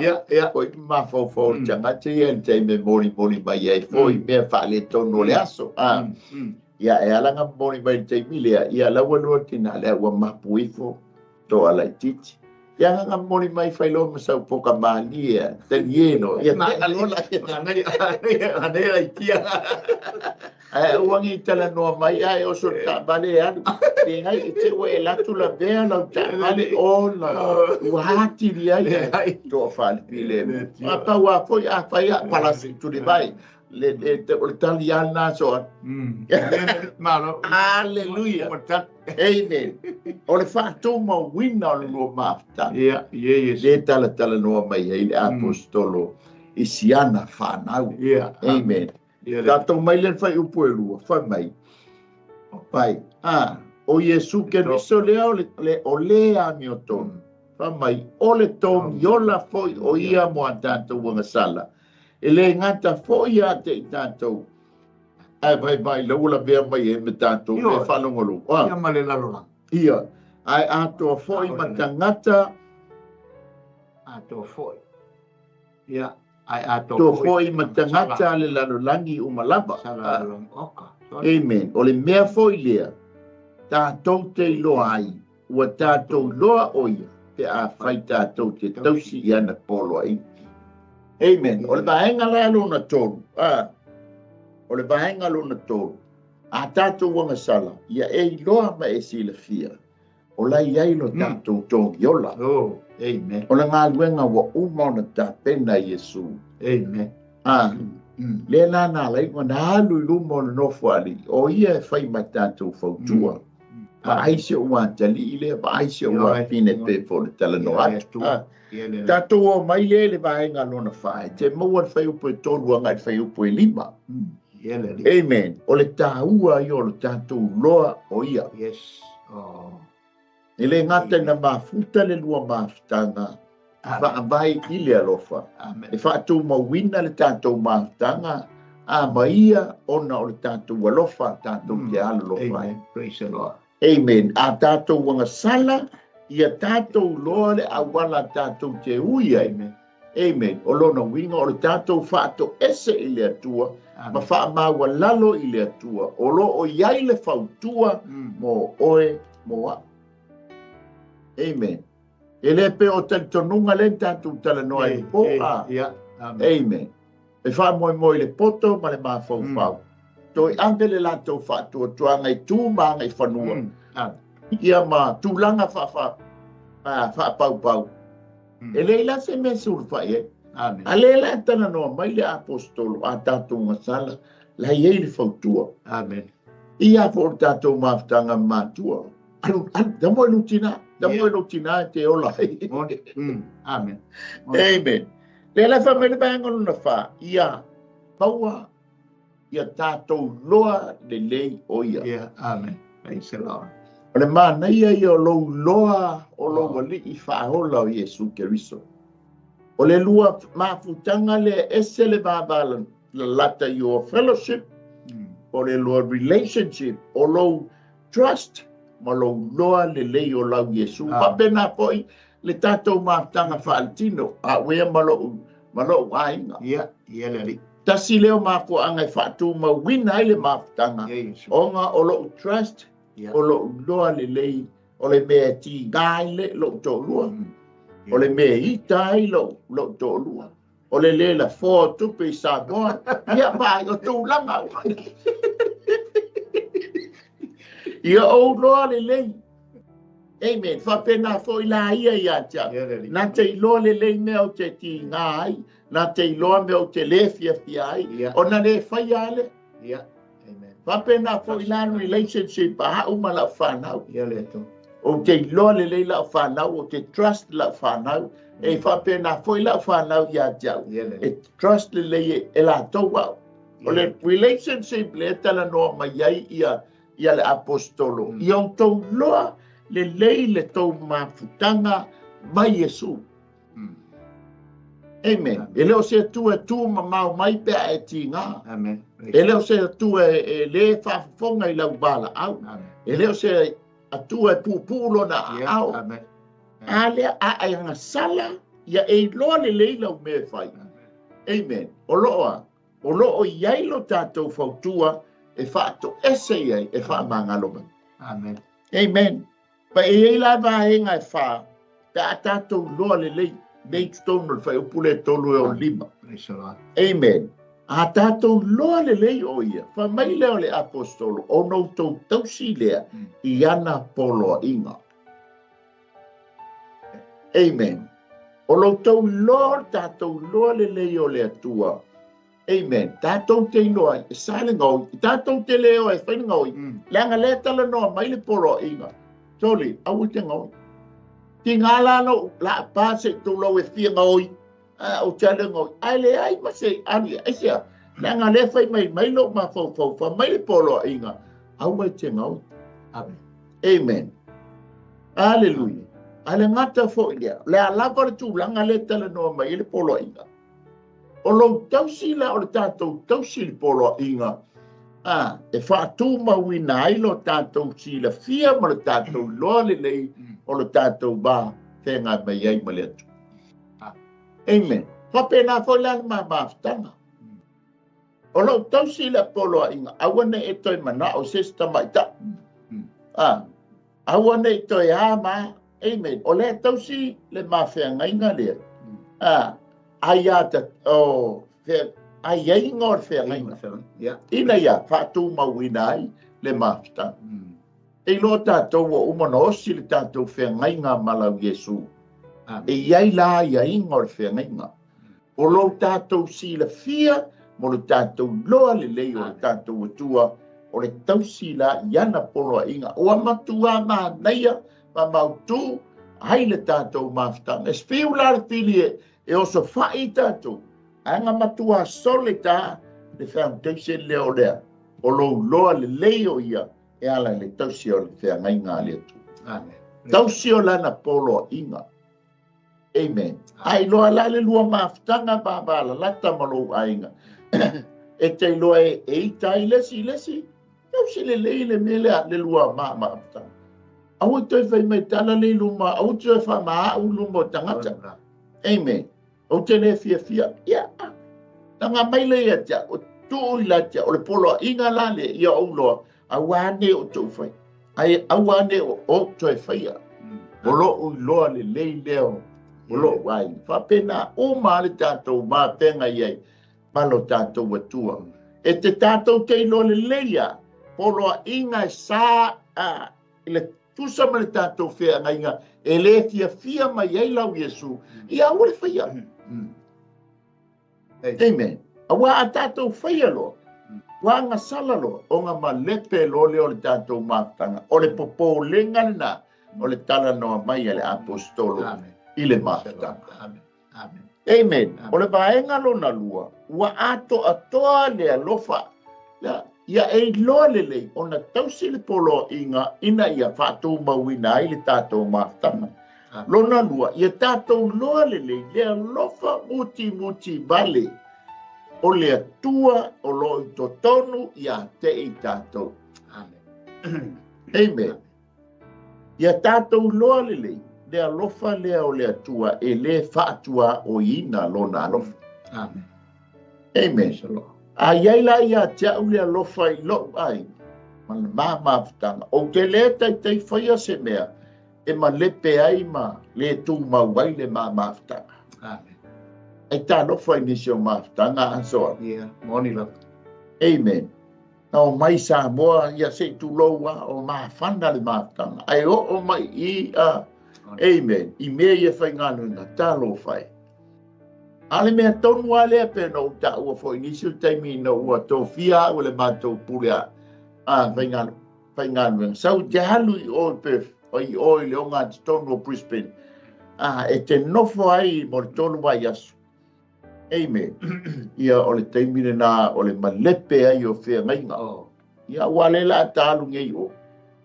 foi mafaufau o le tagata ia i le taimi e molimoli mai ai foi mea faaletonu o le aso. Ia e ala na momoli mai le taimi lea, ia la ua lua tina lea ua mapu ifo toa laitiiti. Ia nga momoli mai fai loa ma sau poka malie, talie no. Ia te alola ia. Anei ai tia. Ae ua ni talanoa mai ae oso le taavale e alu. Leai, e te ua e latu lavea lau taavale ola. Ua atili ai toa faalipile. A pau a foi a fai a palasi tuli mai. Le o le tali a na so. Malo. Hallelujah. Amen. O le faatumauina o le lua mafutaga. Ia, ia, yes. Le talatalanoa mai ai le apostolo i siana whanau. Ia. Amen. Ia le. Tatou mai le fai upu e lua, fai mai. Pai, a, o Iesu Keriso lea o le, o le amiotonu. Fai mai, o le togiola foi o ia mo a tatou agasala. E le gata foi ia te i tatou. Ai vai vai la ula vea mai e me tatou Ioe. e whalongolo. Ia ma le lalolagi. Ia, ai atoa foi ma tagata. Atoa foi. Ia, ai atoa Toa foi foi ma tagata le lalolagi uma lava. Sa lalolagi. Oka. Amen. O le mea foi lea, tatou te iloa ai, ua tatou loa o ia, pe a fai tatou te tausi i ana polo ai. Amen. O le vaega la lona tolu. O le vaega lona tolu. A tatou agasala, ia e iloa ma e silafia. O la iai lo tatou togiola. Oh, amen. O le galuega ua uma ona tapena Iesu. Amen. Le la na lai ma na alu i luma o le nofo alii. O ia e fai ma tatou fautua. Vaai se ua atalii lea, vaai se ua pine pe fo le talanoa atu. Tatou o mai le le vaega lona whae. Te maua le fai upu e tolu anga i le fai upu e lima. Amen. O le tāua i o le tatou loa o ia. Yes. Oh. E le ngata ina mafuta le lua mafutaga. Vaavai i le alofa. Amen. E faatumauina le tatou mafutaga a maia ona o le tatou alofa, tatou te alolofa ai. Amen. Praise the Lord. Amen. A tatou agasala, ia tatou loa le auala tatou te ui ai. Amen. Amen. O lona uiga o le tatou faatoese i le Atua, Amen. ma faamaualalo i le Atua. O lo o iai le fautua mo oe mo au. Amen. E le pe o talitonuga le tatou talanoa i po a. Ia. Amen. Amen. E faamoemoe i le poto ma le mafaufau. Toe ave le latou faatuatuaga i tu ma aga i fanua. Amen. Ia ma tulaga faapaupau. E le ila se mea sulufai ai. Amen. A le la talanoa mai le apostolo a tatou gasala, la iai le fautua. Amen. Ia fo o le tatou mafutaga matua. Alu, alu, da mo e lutina, da mo e lutina e te ola ai. Amen. Amen. Le la fa mai le vaega lona wha, ia maua, ia tatou loa lelei o ia. Ia, amen. Praise the Lord. O le manaia ia o lou loa o lou alii faaola o Iesu Keriso. O le lua mafutaga le ese le vava lalata your fellowship, o le lua relationship, o lou trust, ma lou loa lelei o lau Iesu. Faapena foi le tatou mafutaga faaletino, a uea ma lou aiga. Ia, ia le alii. Tasi leo mafuaaga e faatumauina ai le mafutaga, Ia Iesu. ona o lou trust, o lou loa lelei, o le mea e tiga ai le lou toalua. O le mea e ita ai lou toalua. O le le lafoa o tupe i Samoa. Ia vai, o tulaga. Ia ou loa lelei. Amen. Faapena foʻi la ia iā te au. Na te iloa lelei mea ou te tigā ai, na te iloa mea ou te lē fiafia ai, ona lē faia a lea. Faapena foʻi la le relationship a a'u ma la'u fanau. Ou te iloa lelei la'u fanau, ou te trust la'u fanau, e faapena foʻi la'u fanau iā te au. E trust lelei e latou a'u. O le relationship lea e talanoa mai ai ia ia le aposetolo, ia outou loa lelei le tou mafutaga mai Iesu. Amen. E le o se Atua e tu mamao mai pe a e tigā. Amen. E le o se Atua e lē faafofoga i lau valaau. E le o se Atua e puupuu lona aao. Amen. A lea a e agasala, ia e iloa lelei lau mea e fai. Amen. O loo a O lo o i ai lo tatou fautua e faatoese i ai, e faamagalo mai. Amen. Amen. Ma e i ai la vaega e fā, pe a tatou iloa lelei, nei i totonu o le fuaiupu lea e 3 e 65. Praise the Lord. Amen. A tatou iloa lelei o ia, fai mai lea o le aposetolo, ona outou tausi lea i ana poloaiga. Amen. O lo outou iloa, o le tatou iloa lelei o le Atua. Amen. Tatou te iloa ai, e sa le gaoi. Tatou te le o e fai le gaoi. Leaga lea e talanoa mai le poloaiga. Sole, aua e te gaoi. Tiga la lou laapa se i tulou e fia gaoi. A, ou te alu e gaoi. Ae leai ma se alu i ai. Aisea? Leaga lea fai mai mai lou mafaufau, fai mai le poloaiga, aua e te gaoi. Amen. Amen. Aleluia. A le gata foi lea, o le a lava le tulaga lea e talanoa mai ai le poloaiga. O lou tausi la, o le tatou tausi i le poloaiga, a, e faatumauina ai lo tatou silafia ma le tatou iloa lelei o le tatou va feagai mai ai ma le Atua. Amen. Faapena foi la le mamafutaga. O lou tausi i le poloaiga, aua ne i e toe manao i se isi tamaitai. A, aua ne i toe a ma, amen. O lea e tausi le mafeagaiga lea. A, aia ta, o, fe, aiaiga o le feagaiga. Ina ia faatumauina ai le mafutaga. E iloa tatou ua uma ona osi le tatou feagaiga ma lau Iesu. E i ai la aiaiga o le feagaiga. O lo tatou silafia mo le tatou iloa lelei o le tatou Atua, o le tausi la i ana poloaiga ua matuā manaia ma mautū ai le tatou mafutaga. E fiu la le fili e osofaʻi i tatou, ae na matuā solid a le foundation lea o lea, o lou iloa lelei o ia e ala i le tausi o le feagaiga a le Atua. Amen. Tausi o lana poloaiga. Amen. A iloa la le lua mafutaga ma valalata ma lou aiga, e te iloa e ita ai le isi i le isi, tausi lelei le mea lea le lua mafutaga. Aua e toe fai mai tala le i luma, aua e toe faamaau i luma o tagata. Amen. Ou te le fiafia. Ia, taga mai le ia te au, tuu i la te au, o le poloaiga la le ia ou loa, aua ne o tou fai. Ai aua ne o ou toe faia. O lou iloa lelei lea o lou aiga. Faapena uma le tatou mafeagai ai ma lo tatou Atua. E te tatou te iloa lelei a, poloaiga e sa a, i le tusa ma le tatou feagaiga e lē fiafia mai ai lau Iesu, ia aua le faia. Amen. Auā a tatou faia loa, ua agasala loa, ona malepe loa lea o le tatou mafutaga. O le popolega lenā o le talanoa mai a le aposetolo i le mafutaga. Amen. O le vaega lona lua, ua atoatoa le alofa, ia e iloa lelei ona tausi le poloaiga ina ia faatumauina ai le tatou mafutaga. Lona lua, ia tatou iloa lelei le alofa mutimuti vale o le Atua o lo o i totonu ia te i tatou. Amen. Amen. Ia tatou iloa lelei le alofa lea o le Atua e lē faatuaoiina lona alofa. Amen. Amen. A i ai la ia te au le alofa i lou aiga ma le mamafutaga, ou te lē taitai faia se mea e malepe ai ma lē tumau ai le mamafutaga. Amen. Ai talofa i nisi o mafutaga asoa. Yeah, moni lava. Amen. Na o mai Samoa ia se tulou a o mafana le mafutaga ae oo mai i a amen i mea ia faigaluega talofa e. A le mea tonu lava lea pe na ou taua foi nisi o taimi ina ua tofia au e le matou pule a faigaluega sau te alu i o pe i o i le ogatotonu o Brisbane a e te nofo ai mo le 3 vaiaso. Amen. Ia o le taimi lena o le malepe ai o feagaiga. Ia ua le la talu nei o.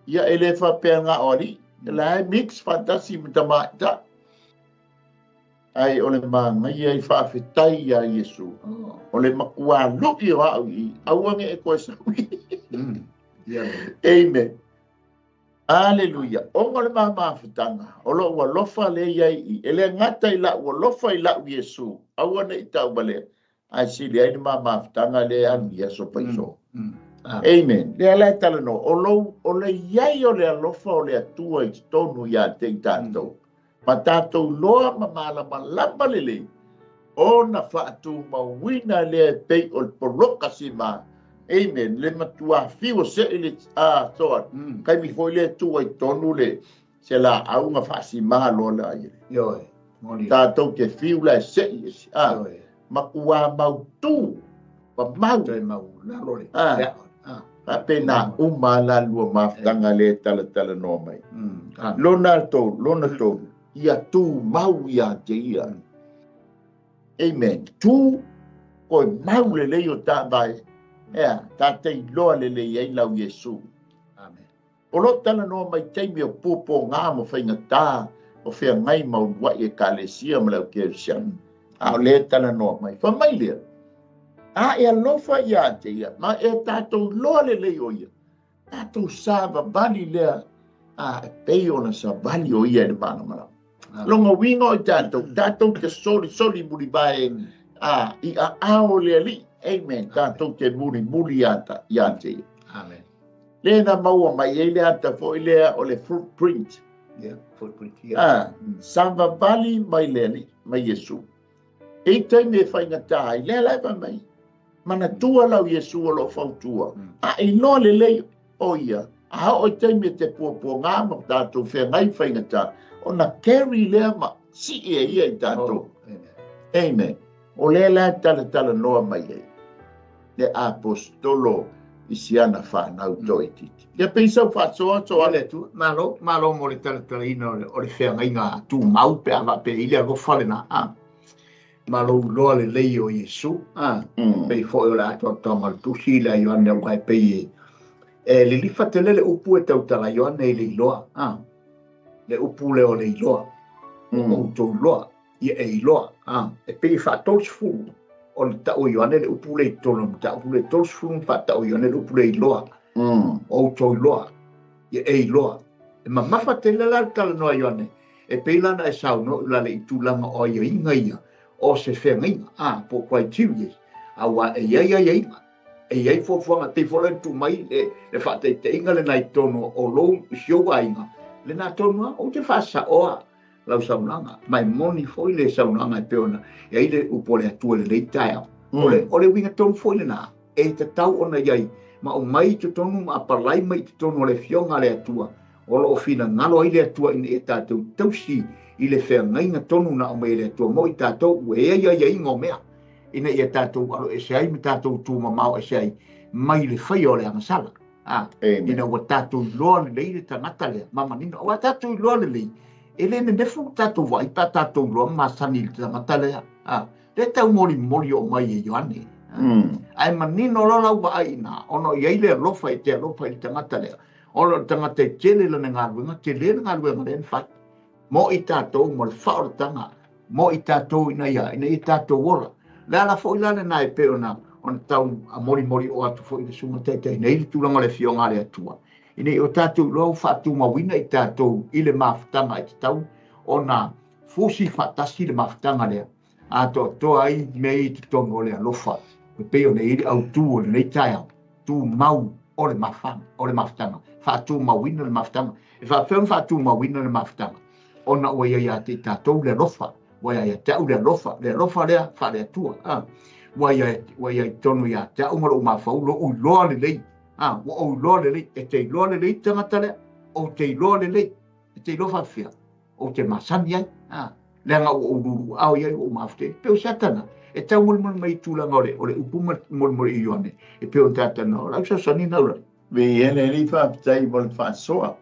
Ia e le faapea ngā o ali. La e mix faatasi ma tamaitai. Ai o le manaia i faafetai ia Iesu. O le matua lui o au i aua ne i e koe saui. Amen. Aleluia. Ona o le mamafutaga o lou alofa lea i ai i. E le gata i lau alofa i lau Iesu. Aua ne i tauvalea. Ae sili ai le mamafutaga lea e alu i aso paiso. Amen. Lea la e talanoa. O lou, o le iai o le alofa o le Atua i totonu ia te i tatou. Ma tatou loa ma malamalama lelei. Ona faatumauina lea e pei o le poloka sima. Amen. Le matua fiu o se i le toa. Kaimi foi le tua i tonu le se la au nga faasima loa le ai. Ioe. Tatou te fiu la e se i esi. Matua mautu. Ma mau. Toe mau lalo le. Faapena uma la lua mafutaga le talatala noa mai. Lona tolu. Ia tu mau ia te ia. Amen. Tu koe mau le lei o tāvai. Ea, tātei loa le lei ai lau Iesu. Amen. O lo tala noa mai taimi o pōpō ngā mo whaingatā o whea ngai mau luai e kalesia ma lau kerisiana. A o le tala noa mai. Wha mai lea. A e alofa ia te ia. Ma e tātou loa le lei o ia. Tātou savavali lea. A e pei ona savali o ia e le malamalama. Longa winga o tātou. Tātou te soli soli muri vai. A i a ao le ali. Amen. Tātou te muri muri ia te ia. Amen. Le na maua mai e le ata foi lea o le footprint. Yeah, footprint. Yeah. Savavali mai le ali, mai Iesu. E taimi e whaingata ai, lea laiva mai. Manatua lau Iesu o lo fautua. A i loa le lei o ia, a o taimi e te puapua ngā ma tātou whengai whaingata, o na carry lea ma si e ia i tātou. Amen. O lea la talatala noa mai ai. Le apostolo i siana whanau toi titi. Ia peisau whasoa toa. Le tu, malo, malo mo le talatalaina o le wheangaiga tu mau pe ava pe ile alofa le na. Malo loa le lei o Iesu. Pei foi o le atoa tonga le tusi le Ioane au kai pei e lilifa te lele upu e tautala Ioane i le iloa. Le upu le o le iloa. O tou loa. Ia e iloa. E pei whaatolsifulu. O le tau Ioane le upu le i tolu. Ta upu le tolsifulu whaatau Ioane le upu le iloa. O tou iloa. Ia e iloa. E mamafa te lele le talanoa Ioane. E pei lana e sauno i lale i tūlanga o ia inga ia. O se whengainga, po criteria, a wa e ia ia ia, e ia fuafuaga, te fola tu mai le whaateiteinga le nai tono o lou sioga inga, le nā tono o te whaasa oa lau saunanga, mai moni foi le saunanga e peona, e ai le upo le atua le leitaea, o le winga tonu foi le nā, e te tau ona iai, ma o mai te tonu, ma apalai mai te tonu o le fionga le atua, o lo o fina ngalo ai le atua ina e tātou tausi, i le wheangainga tonu na o mai le atua mo i tātou ua e ia ia ingo mea ina ia tātou alo e se ai me tātou tūmamao e se ai mai le whai o le angasala. Ina ua tātou loa le lei le tangata lea mamanino ua tātou loa le lei e le nenefu tātou vai pa tātou loa masani le tangata lea. Le tau moli moli o mai e Ioane. Ai manino lola ua ai ina ono i ai le alofa e te alofa i le tangata lea. Ono le tangata e tele lana ngaluenga tele le ngaluenga lea whai. Mo i tātou, mo le whaoratanga, mo i tātou ina ia tātou ora. Le ala foi la le nai pe ona, ona tau a mori mori o atu foi le sunga taitai nei le tūlanga le fionga le atua. Ina i o tātou loa whaatumawina i tātou i le mafutanga i te tau, ona fusi whaatasi le mafutanga lea. A toa toa ai mea i te tonu o le alofa. E pei ona i le au tū o le nei taeao, tū mau o le mafutanga. Whaatumawina le mafutanga. E whaawheon whaatumawina le mafutanga. Ona ua ia ia te tātou le alofa, ua ia ia te au le alofa lea whaale atua. Ua ia i tonu ia te au malo mawhau, lo ui loa le lei, A, ua ou iloa lelei, e te iloa lelei tagata lea, ou te iloa lelei, e te iloa faafefea, ou te masani ai, a, leaga ua ou luluau i ai, ua ou mafute. Pei o Satana, e taumolimoli mai i tulaga o le upu ma molimoli i Ioane, e pei ona tatou o lau fesoasoani na ula. Viia le Alii, faafetai mo le faasoa.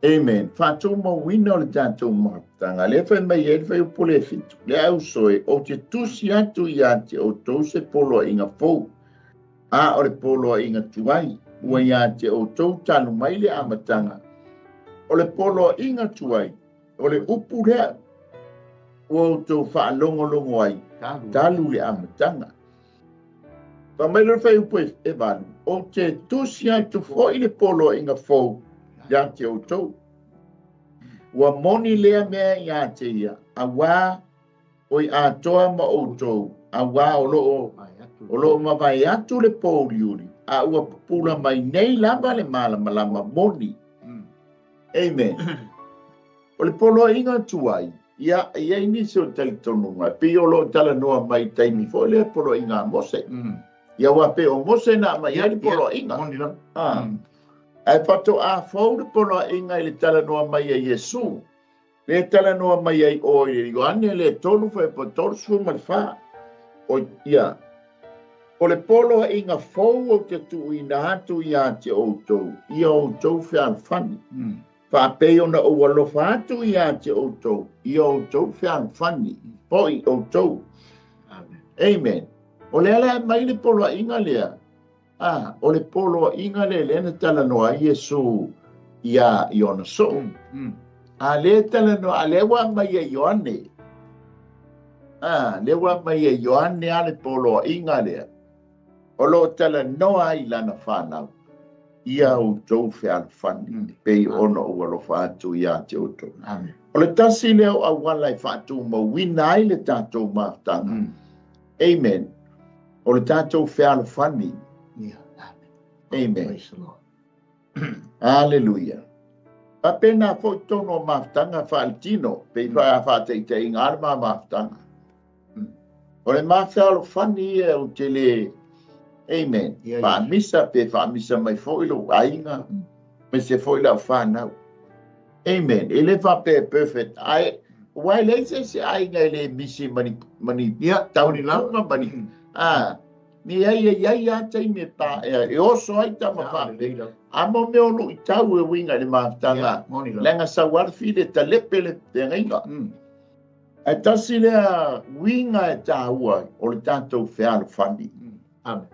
Amen. Faatumauina o le tatou mafutaga. Lea fai mai ai le fuaiupu le 7. Le au soe, ou te tusi atu ia te outou se poloaiga fou, a o le poloaiga tuai, ua ia te outou talu mai le amataga. O le poloaiga tuai, o le upu lea, ua outou faalogologo ai, talu le amataga. Fa mai le fuaiupu e 8, ou te tusi atu foi le poloaiga fou ia te outou. Ua moni lea mea ia te ia, auā oi atoa ma outou, auā o loo mavae atu le pouliuli, a ua pupula mai nei lava le malamalama moni. Amen. O le poloaiga tuai, ia ia nisi o talitonuga, pei o loo talanoa mai taimi foi lea poloaiga a Mose. Ia ua pe o Mose na mai ai le poloaiga. Ae faatoa fou le poloaiga i le talanoa mai a Iesu. Le talanoa mai ai o i Ioane le 3 fuaiupu 34. O ia, o le poloaiga fou ou te tuuina atu ia te outou, ia outou fealofani. Faapei ona ou alofa atu ia te outou, ia outou fealofani, foi outou. Amen. O le ala e mai le poloaiga lea, a, o le poloaiga lea lea na talanoa ai Iesu ia i ona soo. A le talanoa, a lea ua mai e Ioane. A, lea ua mai e Ioane a le poloaiga lea. O loo talanoa ai lana whanau. Ia outou fealofani, pei ona ou alofa atu ia te outou. Amen. O le tasi lea o auala e faatumauina ai le tatou mafutaga. Amen. O le tatou fealofani. Yeah. Amen. Praise the Lord. Hallelujah. Faapena foi tonu o mafutaga faaletino, pei faateiteiga a le ma mafutaga. O le ma fealofani ia o te le. Amen. Faamisa pe faamisa mai foi lou aiga, me se foi lau whanau. Amen. E le faapea perfect. Ai, ua e leai se isi aiga e le misi mani, mani taunilaga, mani. Ah, ni ai ai ai a taimi e pa, e oso ai tama faapea. A mo mea o lui tau e uiga i le mafutaga. Leaga sau lava le fili e talepe le feagaiga. Ae tasi lea uiga e taua o le tatou fealofani. Amen.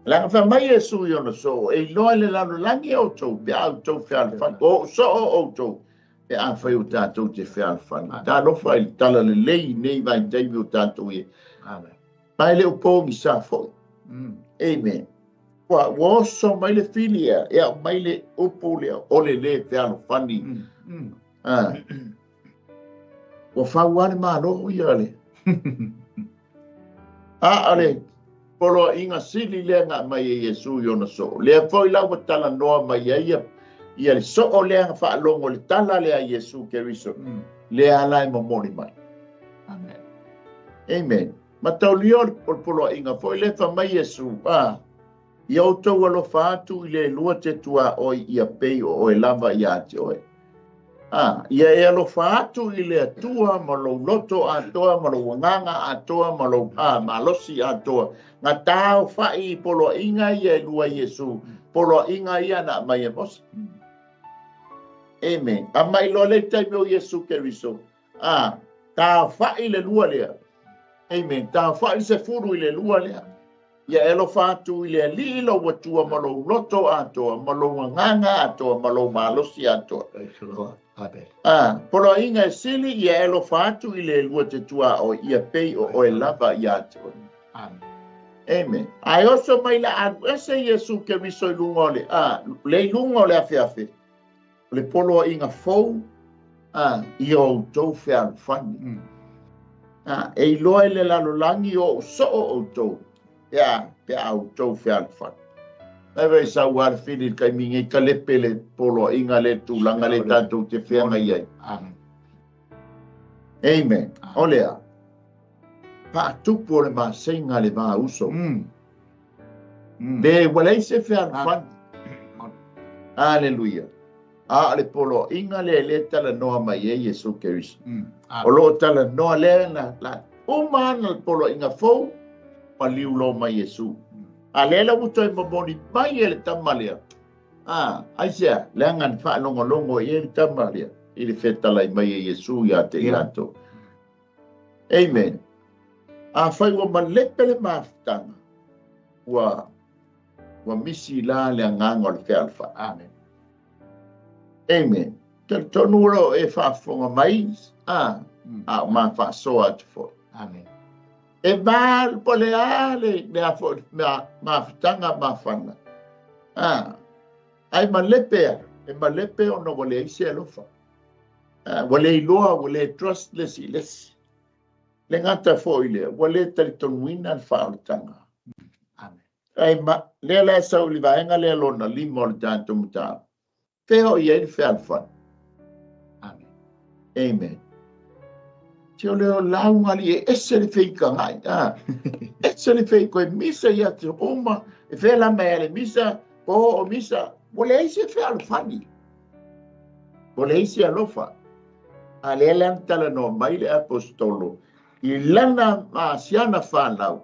Leaga fai mai Iesu i ona soo, e iloa i le lalolagi e outou, pe a outou fealofani, o soo outou, pe a fai o tatou te fealofani. Talofa i le tala lelei nei vaitaimi o tatou i. Amen. Ma e le o pogisa foi. Amen. Ua oso mai le fili ea, e au mai le upu lea, o le le fealofani. Ua fau le malo ia le. A le poloaiga sili lea na aumai e Iesu i ona soo. Lea foi la ua talanoa mai ai ia le soo lea na faalogo le tala lea a Iesu Keriso. Lea ala e momoli mai. Amen. Amen. Mataulia o le poloaiga foi lea fai mai Iesu, a, ia outou alofa atu i le lua te tuaoi ia pei o oe lava ia te oe. A, ia e alofa atu i le Atua ma lou loto atoa ma lou agaga atoa ma lou malosi atoa. Ngā tau whai i poloaiga ia e lua Iesu, poloaiga ia na aumai e Mose. Amen. A mai loa le taimi o Iesu Keriso. A, tau whai le lua lea. Amen. Tau whai se furu i le lua lea. Ia e alofa atu i le Alii lou Atua ma lou loto atoa, ma lou agaga atoa, ma lou malosi atoa. Praise the Lord. Amen. A, poloaiga e sili ia e alofa atu i le lua te tuaoi, ia pei o oe lava ia te oe. Amen. Amen. Ae oso mai la alu ese Iesu Keriso i luga o le, a, le i luga o le afeafe, o le poloaiga fou, a, ia outou fealofani. A, e iloa i le lalolagi o ou soo outou, pe a outou fealofani. Mai vai sau a le fili le taimi nei ka lepe le poloaiga le tulaga le tatou te feagai ai. Amen. Amen. O lea, faatupu o le maseiga le va uso. Le ua leai se fealofani. Aleluia. A o le poloaiga lea lea e talanoa mai ai Iesu Keriso. O lo o talanoa lea na la uma ana le poloaiga fou, maliu loa mai Iesu. A lea la ua toe momoli mai e le tama lea. Aisea, leaga na faalogologo i ai le tama lea i le fetalai mai e Iesu ia te i latou. Amen. Afai ua malepe le mafutaga, ua misi la le agaga o le fealofani. Amen. Amen. Talitonu o lo o e faafofoga mai, a o mafaasoa atu foi. Amen. E malu po le a le mea foi mafutaga mafana. Ai malepe a, e malepe ona ua leai se alofa. Ua le iloa, ua le trust le isi i le isi. Le gata foi lea, ua le talitonuina le faaolataga. Amen. Ai ma, lea la e sau i le vaega lea lona 5 o le tatou mataupu. Fea o i ai le fealofani. Amen. Amen. Te o leo lauga li e ese le feikagai. Ese le feikoi misa ia te uma. E fea la mai ale misa, po o misa. Ua leai se fealofani. Ua leai se alofa. A lea la na talanoa mai le apostolo i lana maasiana whanau.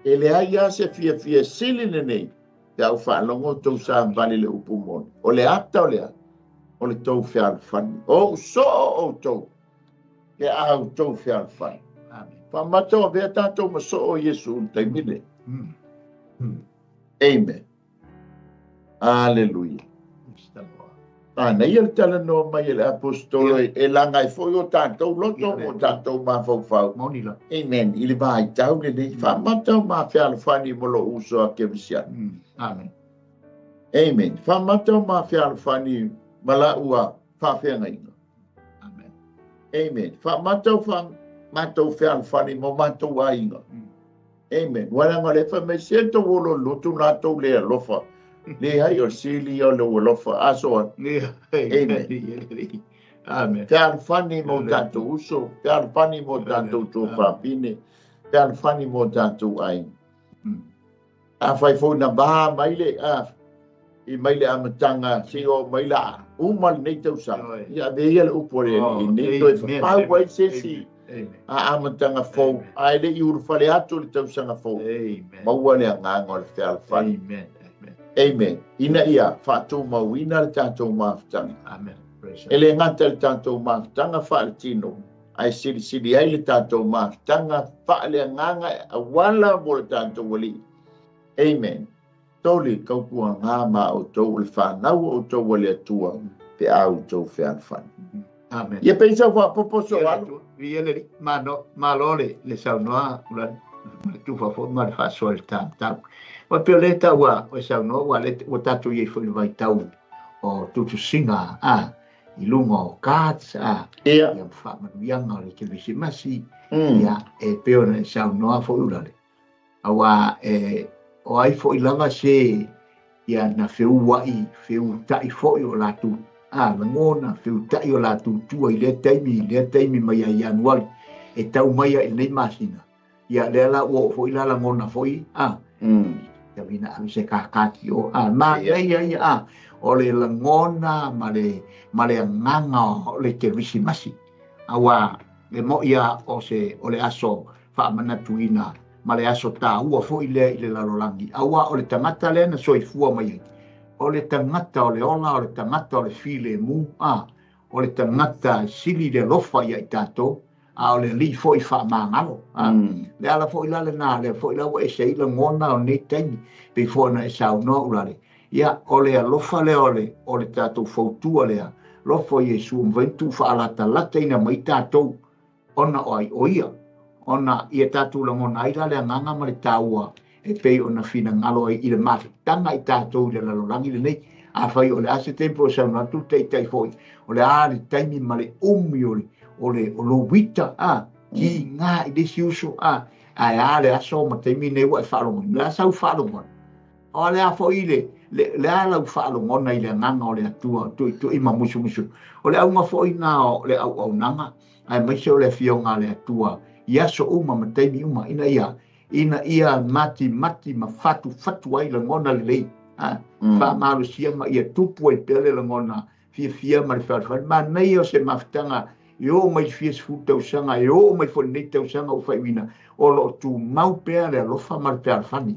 E leai ia se fiafia sili lenei. Pe au faalogo tou savali le upu moni. O le ata o lea, o le tou fealofani. O usoo o tou, pe au tou fealofani. Amen. Faamata o avea tatou ma soo o Iesu le taimi le. Amen. Aleluia. Manaia le talanoa mai e le apostolo e laga ai foi o tatou loto ma o tatou mafaufau. Moni la. Amen. I le vaitau lenei. Faamata o ma fealofani mo lou uso a Kerisiano. Amen. Amen. Faamata o ma fealofani ma laua faafeagaiga. Amen. Amen. Faamata o matou fealofani mo matou aiga. Amen. Ua leaga o le fai mai se tou olo lotu latou le alofa. Le ai o sili o le alofa asoa. Amen. Amen. Fealofani mo tatou uso, fealofani mo tatou tuafafine, fealofani mo tatou aiga. Afai foi na vā mai le i mai le amataga se o mai la uma lenei tausaga. Ia ave ia le upu a le Alii nei toe fapau ai se isi a amataga fou, ae le i ulufale atu le tausaga fou. Maua le agaga o le fealofani. Amen. Amen. Ina ia faatumauina le tatou mafutaga. Amen. E le gata le tatou mafutaga faaletino, ae silisili ai le tatou mafutaga faaleagaga auala mo le tatou Alii. Amen. Toli kaupuaga ma outou o le whanau o outou o le Atua, pe a outou fealofani. Amen. Ia peisa faapopo so alu. Ia le malo le saunoa ula le tufa fo ma le faasoa le tatau. Wa pe le taua o saunoa wa le o tatou i foi le vaitau o tutusiga a i luga o cards a ia faamanuiaga o le Kerisimasi ia e pei ona e saunoa foi ula le. Aua e o ai foi lava se ia na feuai feuta'i foi o latou a lagona feuta'i o latou tua i lea taimi mai ia Ianuari e tau mai ia i lenei masina ia lea la ua oo foi la lagona foi a ia vina ave se kakati o a manaia ia a o le lagona ma le agaga o le Kerisimasi aua le mo'i a o se o le aso faamanatuina ma le aso tāua foi lea i le lalolagi. Aua o le tagata lea na soifua mai ai. O le tagata o le ola, o le tagata o le filemu, a o le tagata sili le alofa ia i tatou, a o le alii foi faamagalo. Le ala foi la lena, lea foi la ua ese ai lagona o lenei taimi, pei foi ona e saunoa ulale. Ia, o le alofa lea o le tatou fautua lea, alofa o Iesu, mafai ona tuufaalatalataina mai tatou, ona o ai o ia. Ona ia tatou lagona ai la le agaga ma le tāua e pei ona finagalo ai i le mafutaga i tatou i le lalolagi lenei. Afai o le a se taimi po o saunoa atu taitai foi, o le a le taimi ma le umi o le lou ita a ki ngā i le isi uso a ae a le aso ma taimi nei ua e faalogona. Le a sau faalogona. O le a foi le a lau faalogona i le agaga o le Atua tuitui ma musumusu. O le auga foi na o le auaunaga ae maise o le afioga a le Atua i aso uma ma taimi uma ina ia Ina ia matimati ma fatufatu ai lagona lelei. Faamalosia ma ia tupu ai pea le lagona fiafia ma le fealofani. Manaia o se mafutaga e oo mai fia 10 tausaga, e oo mai foi lenei tausaga ua faaiuina, o lo o tumau pea le alofa ma le fealofani.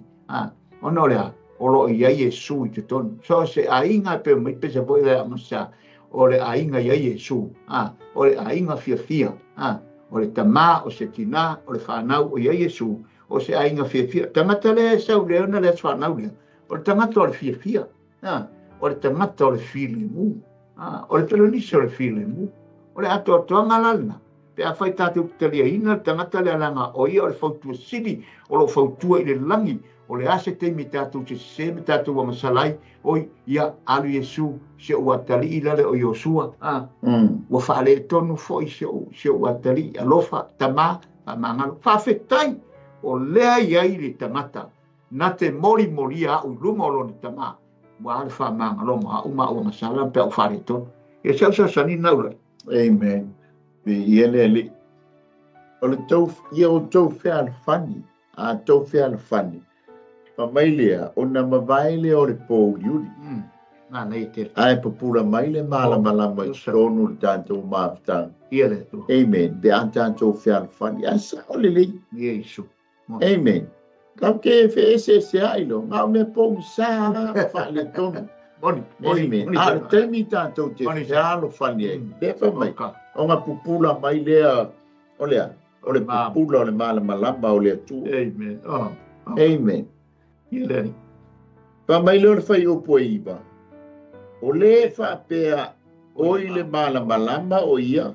Ona o le a, o lo o i ai Iesu i totonu. So se aiga pe mai pesa foi le amasa, o le aiga i ai Iesu. O le aiga fiafia. O le tamā, o se tinā, o le fanau o i ai Iesu, o se aiga fiafia. Tagata lea e sau lea ona le aso fanau lea, o le tagata o le fiafia. O le tagata o le filemu. O le pelonisi o le filemu. O le atoatoaga la lena. Pe afai tatou te taliaina le tagata lea leaga o ia o le fautua sili o lo o fautua i le lagi, o le a se taimi tatou te sese ma tatou agasala ai, oi, ia, alu Iesu, si ou atalii lale o Iosua. Ua faaletonu foi si ou atalii, alofa, tamā, faamagalo. Faafetai, o lea i ai le tagata, na te molimolia au i luma o lona tamā, ua le faamagaloga au ma au agasala pe au faaletonu. Ia se au sasani naula. Amen. Ia le ali. O le tau, ia o tau fealofani, a tau fealofani. Fa mai lea, o na mavae lea o le pōuliuli. Nā nei te. Ae pupula mai le malamalama i totonu le tatou mafutaga. Ia le Atua. Amen. Pe a tatou fealofani. A sao lelei. Ia Iesu. Amen. Kau te feeseese ai lo, ngā mea pogisa faaletonu. Moni, moni, Amen. moni. A le taimi tatou te fealofani ai. Pe fa mai. O ngā pupula mai lea, o lea, o le pupula o le malamalama o le Atua. Amen. Oh. Amen. Ia le Alii. Fa mai lea o le fuaiupu e 9. O le faapea o i le malamalama o ia,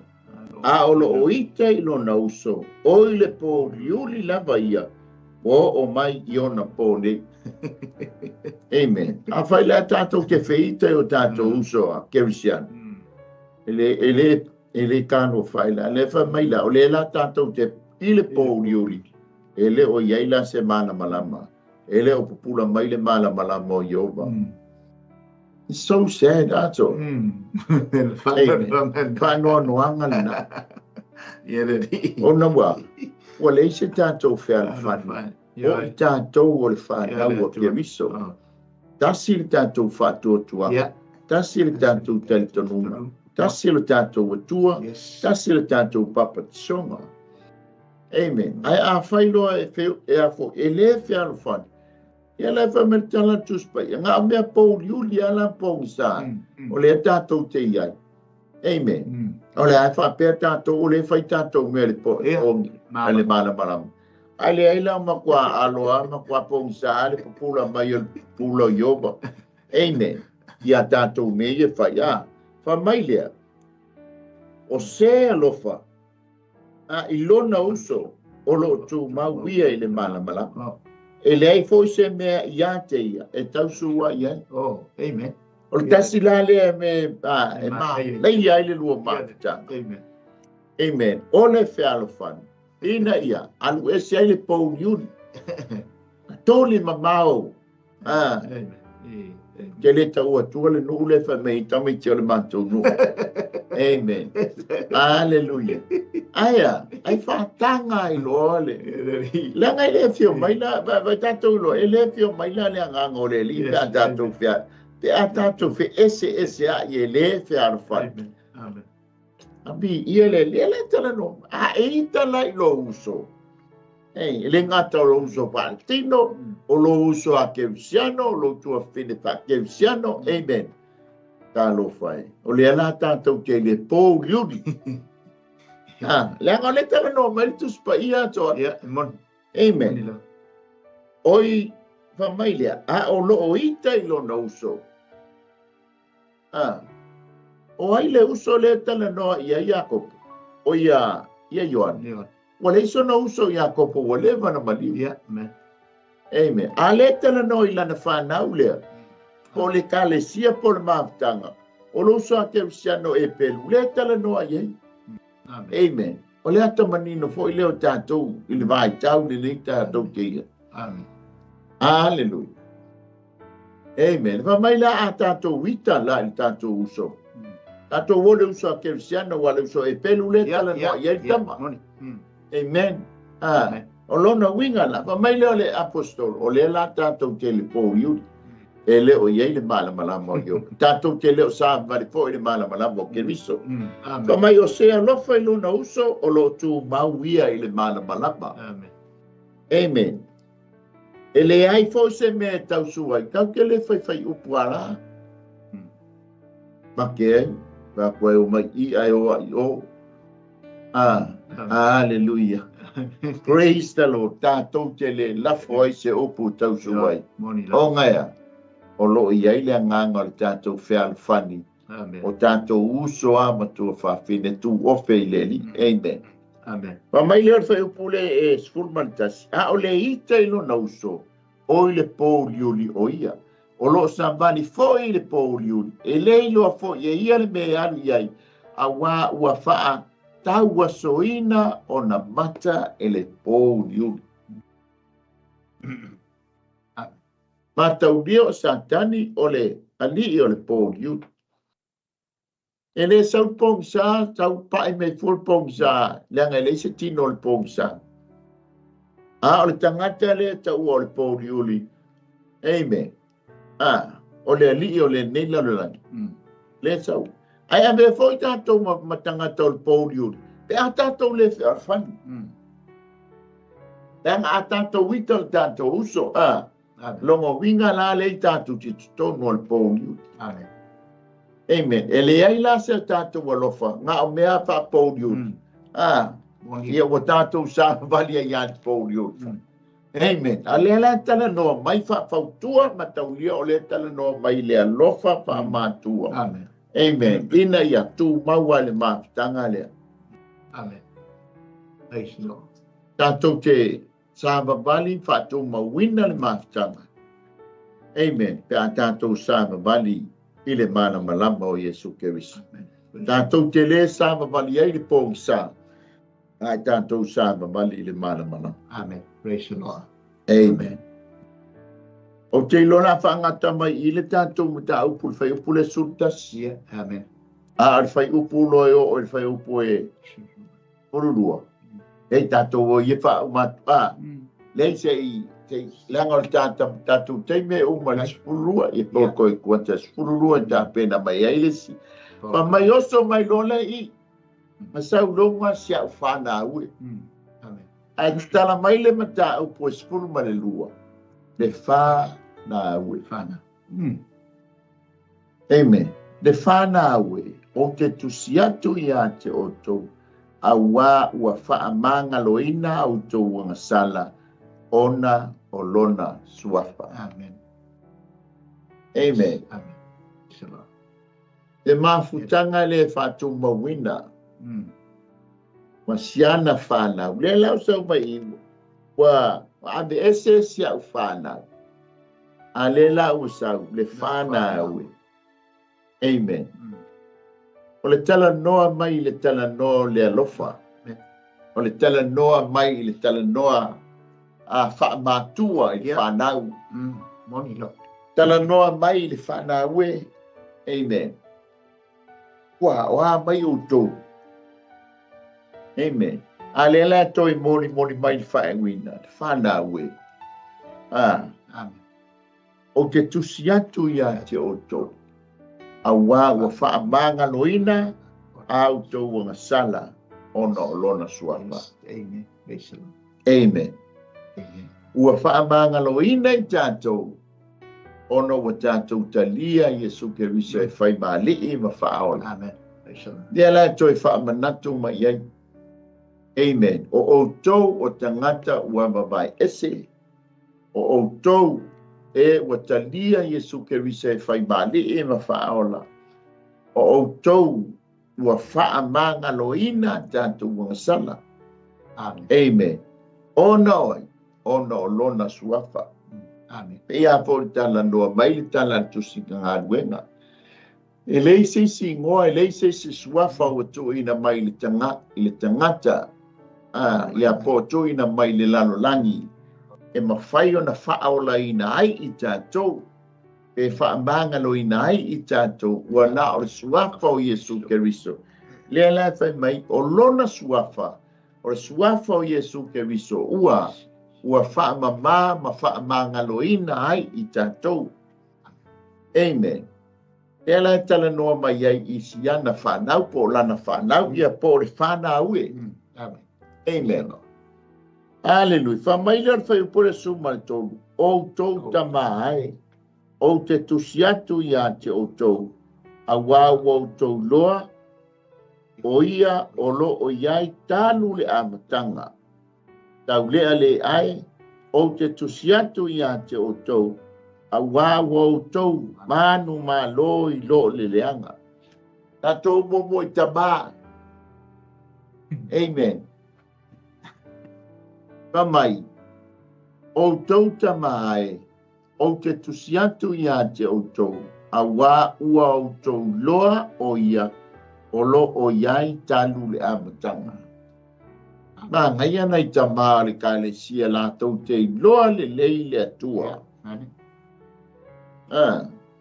a o lo o ita i lona uso, o i le pōuliuli lava ia, ua oo mai i ona pō nei. Amen. A fai lea tatou te feita i o tatou uso a Kerisiano. E le tano fai la, le fa mai la, o le la tatou te i le pōuliuli, e le o iai la se malamalama, e le o pupula mai le malamalama o Iova. It's so sad, ato. Amen. Faanoanoaga lena. Ia le Alii. Ona ua, ua leai se tatou fealofani. O i tatou o le fanau o Keriso. Tasi le tatou faatuatuaga. Tasi le tatou talitonuga. Tasi le tatou Atua. Tasi le tatou papatisoga. Amen. Ae a fai loa e, e afo, e le fealofani. Ia le fa me tala tuspa. Ia ngā mea pōuliuli ala pōgisa. O le tatou te iai. Amen. O le ai faapea tatou, o le fai tatou mea le po, o le malamalama. Ai le ai la makua aloa, makua pōgisa, le pupula mai o le pupula o Iova. Amen. Ia tatou mea ia fai. A, fa mai lea. O se alofa, a i lona uso, o lo o tumau ia i le malamalama. E leai foi se mea ia te ia, e tausua i ai. Oh, amen. O le tasi la lea me, a, e ma, lei ai le lua mafutaga. Amen. Amen. O le fealofani, ina ia, alu ese ai le pōuliuli. Toli mamao. Amen. Ke le tau atua le nuu le fa mei tami te o le matou nuu. Amen. Hallelujah. Aia, ai whātanga i loa le. Leaga e le fio mai la, vai tātou loa, e le fio mai la le anganga o le li, pe a tātou fea, pe a tātou fe ese ese a i e le fealofani. Amen. Amen. Abi, ia le, le le tala no, a e ita la i lo uso. Ei, e le ngata o lo uso whaatino, o lo uso a Keusiano, o lo tua whine wha Keusiano, amen. Talofa e. O le ala tātou te le pōuliuli. Ha, leaga o le tala no mai le tuspa ia atoa. Ia, moni. Amen. Moni la. Oi, fa mai lea, a o lo o ita i lona uso. A, o ai le uso le tala noa ia Iakopo, o ia, ia Ioane. Ia. Ua le iso na uso Iakopo, ua leva na maliu. Ia, amen. Amen. A le tala noa i lana whanau lea, po le kalesia po le mafutaga, o lo uso a Keusiano e pelu, le tala noa i ai. Amen. Amen. O le ata manino foi leo tātou i le vai tau le nei tātou te ia. Amen. Hallelujah. Amen. Fa mai la a tātou ita la i le tātou uso. Tātou o le uso a Keusiano, wa le uso e pelu le tala noa i ai tama. Moni. Amen. Ah. Amen. O lona uiga la, fai mai lea o le apostolo, o lea la tatou te i le pouliuli. E le o i ai le malamalama o Ioka. Tatou te le o savavali foi i le malamalama o Keriso. Fai mai o se alofa i lona uso o lo o tumau ia i le malamalama. Amen. Amen. E leai foi se mea e tausu ai, tatou te le faifai upu a la. Make ai, fai atu ai o mai i ae o ai o. Ah, hallelujah. Praise the Lord. Tatou te le lafo ai se upu tausu ai. Ona ea, o lo o i ai le agaga o le tatou fealofani, o tatou uso a ma tuafafine tuofe i le Alii. Amen. Amen. Fai mai lea o le fuaiupu lea e 11, a o le ita i lona uso, o i le pouliuli o ia. O lo o savali foi i le pouliuli, e le iloa foi e ia le mea e alu i ai, auā ua faatauasoina ona mata e le pouliuli. Mataulia o Satani o le alii o le pouliuli. E le sau le pogisa, sau pai mai fua le pogisa, leaga e leai se tino o le pogisa. A o le tagata lea e taua o le pouliuli, amen, a, o le alii o lenei lalolagi, lea sau. Ae avea foi tatou ma tagata o le pouliuli, pe a tatou le fealofani. Leaga a tatou ita o le tatou uso, a, lona uiga la lea i tatou te totonu o le pouliuli. Amen. Amen. E leai la se tatou alofa, na o mea faapouliuli. A, ia ua tatou savavali ai ia le pouliuli. Amen. A lea la e talanoa mai faafautua ma taulia o lea e talanoa mai le alofa faamatua. Amen. Amen. Ina ia tumau ai le mafutaga lea. Amen. Praise the Lord. Tatou te savavali faatumauina le mafutaga. Amen. Pe a tatou savavali i le malamalama o Iesu Keriso. Amen. Tatou te le savavali ai le pogisa, ae tatou savavali i le malamalama. Amen. Praise the Lord. Amen. O te iloa la faagata mai i le tatou mataupu le fuaiupu le 11. Yeah. Amen. A o le fuaiupu loa e oo i le fuaiupu e 12. Ei tatou o ia faauma atu. A, leai se i, leaga o le tatou taimi e uma le 12, ia po toe kuata 12 e tapena mai ai le isi. Fai mai oso mai loa lea i, ma sau loga si au whanau e. Amen. Ae tatala mai le mataupu e 12, le whanau e. Whanau. Amen. Le whanau e, o te tusi atu ia te outou, auā ua faamagaloina a outou agasala, ona o lona suafa. Amen. Amen. Amen. Le mafutaga le faatumauina ma siana whanau. Le lau sau mai i ua ave ese si au whanau. A le lau sau le whanau. Amen. O le talanoa mai le talanoa le alofa. O le talanoa mai le talanoa a faamatua i le whanau. Moni lo. Talanoa mai le whanau e. Amen. Ua oa mai outou. Amen. A le la toi moli moli mai le whaenguina, le whanau e. Ah. Amen. O te tusi atu ia te outou. Auā ua faamagaloina a outou agasala ona o lona suafa. Amen. Amen. Amen. Ua faamagaloina i tatou ona ua tatou talia Iesu Keriso e fai maali'i ma faaola. Amen. Lea la e toe faamanatu mai ai. Amen. O outou o tagata ua vavae ese, o outou e ua talia Iesu Keriso e fai maali'i ma faaola, o outou ua faamagaloina tatou agasala. Amen. Amen. Ona oi, ona o lona suafa. Amen. Pe ia fo le talanoa mai le tala le tusi galuega. E leai se isi igoa, e leai se isi suafa ua tuuina mai i le tagata, ia po tuuina mai le lalolagi, e mafai ona faaolaina ai i tatou, e faamagaloina ai i tatou, ua na o le suafa o Iesu Keriso. Lea la e fai mai, o lona suafa, O le suafa o Iesu Keriso ua faamamā ma faamagaloina ai i tatou. Amen. Lea la e talanoa mai ai i siana whanau po o lana whanau ia po o le whanau e. Amen. Amen. Hallelujah. Fa mai lea o le fuaiupu 13. O tou tamā ai, ou te tusi atu ia te outou, auā ua outou loa, o ia o lo o iai talu le amataga. Taulea le ai, ou te tusi atu ia te outou, auā ua outou manu malo i lo le leaga. Tatou muamua i tamā. Amen. Fa mai, outou tamā ai, ou te tusi atu ia te outou, auā ua outou loa o ia, o lo o iai talu le amataga. Manaia nai tamā o le ekalesia latou te iloa lelei le Atua.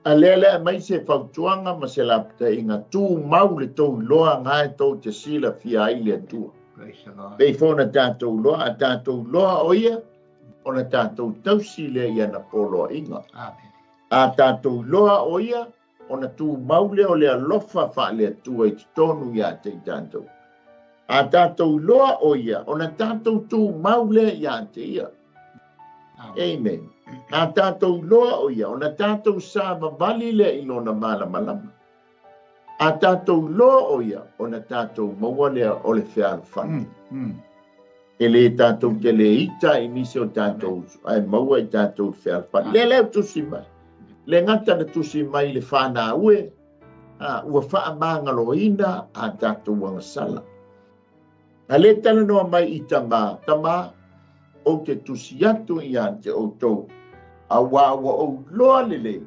A lea lea mai se fautuaga ma se lapataiga tumau le tou iloa ga e tou te silafia ai le Atua. Praise the Lord. Pei foi ona tatou loa, a tatou loa o ia, ona tatou tausi lea i ana poloaiga. Amen. A tatou loa o ia, ona tumau lea o le alofa faale Atua i totonu ia te i tatou. A tatou loa o ia, ona tatou tumau lea ia te ia. Amen. Amen. A tatou loa o ia, ona tatou savavali lea i lona malamalama. A tatou loa o ia, ona tatou maua lea o le fealofani. E le tatou te le ita i nisi o tatou uso, ae maua i tatou le fealofani. Lea lea o tusi mai. Le gata na tusi mai le whanau e, ua faamagaloina a tatou agasala. A le talanoa mai i tamā, tamā, ou te tusi atu ia te outou, auā ua ou loa lelei,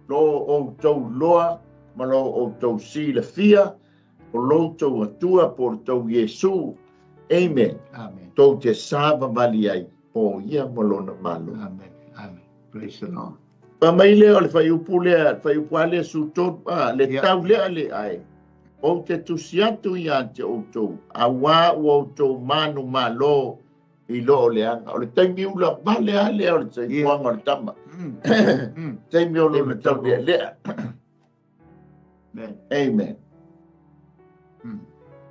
lo outou loa ma lo outou silafia, o lo outou Atua po o le tou Iesu. Amen. Amen. Tou te savavali ai, po ia ma lona malo. Amen. Amen. Praise the Lord. Pa mai lea o le fuaiupu lea, le fuaiupu a lea 13, le tau lea le ai. Ou te tusi atu ia te outou, auā ua outou manu malo i lo o leaga. O le taimi ula vale a lea o le soifuaga o le tama. Taimi o lona tau lea lea. Amen. Amen.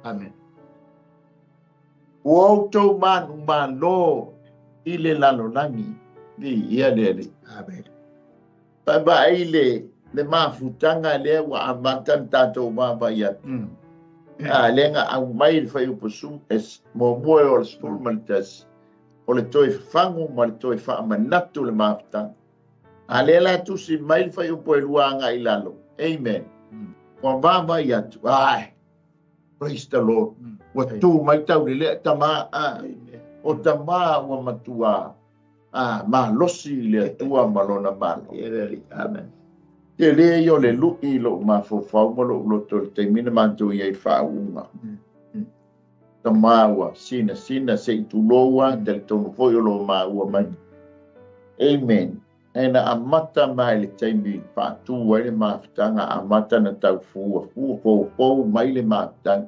Amen. Ua outou manu malo i le lalolagi. Ni ia le le. Amen. Pa vaai le mafutaga lea ua amata na tatou vaavaai atu. A lea na aumai le fuaiupu 1 o le 11, o le toe fafagu ma le toe faamanatu le mafutaga. A lea la tusi mai le fuaiupu 2 agai i lalo. Amen. Ua vaavaai atu. Ai. Praise the Lord. Ua tu mai tau le lea tamā. O tamā ua matua. Malosi i le Atua ma lona malo. Amen. Te le i o le lui lo mafaufau ma lou loto le taimi na matou i ai faauuga. Tamā ua sina sina se i tuloua, talitonu foi o lo maua mai. Amen. E na amata mai le taimi faatu ai le mafutaga, amata na tau fua fua poupou mai le mafutaga.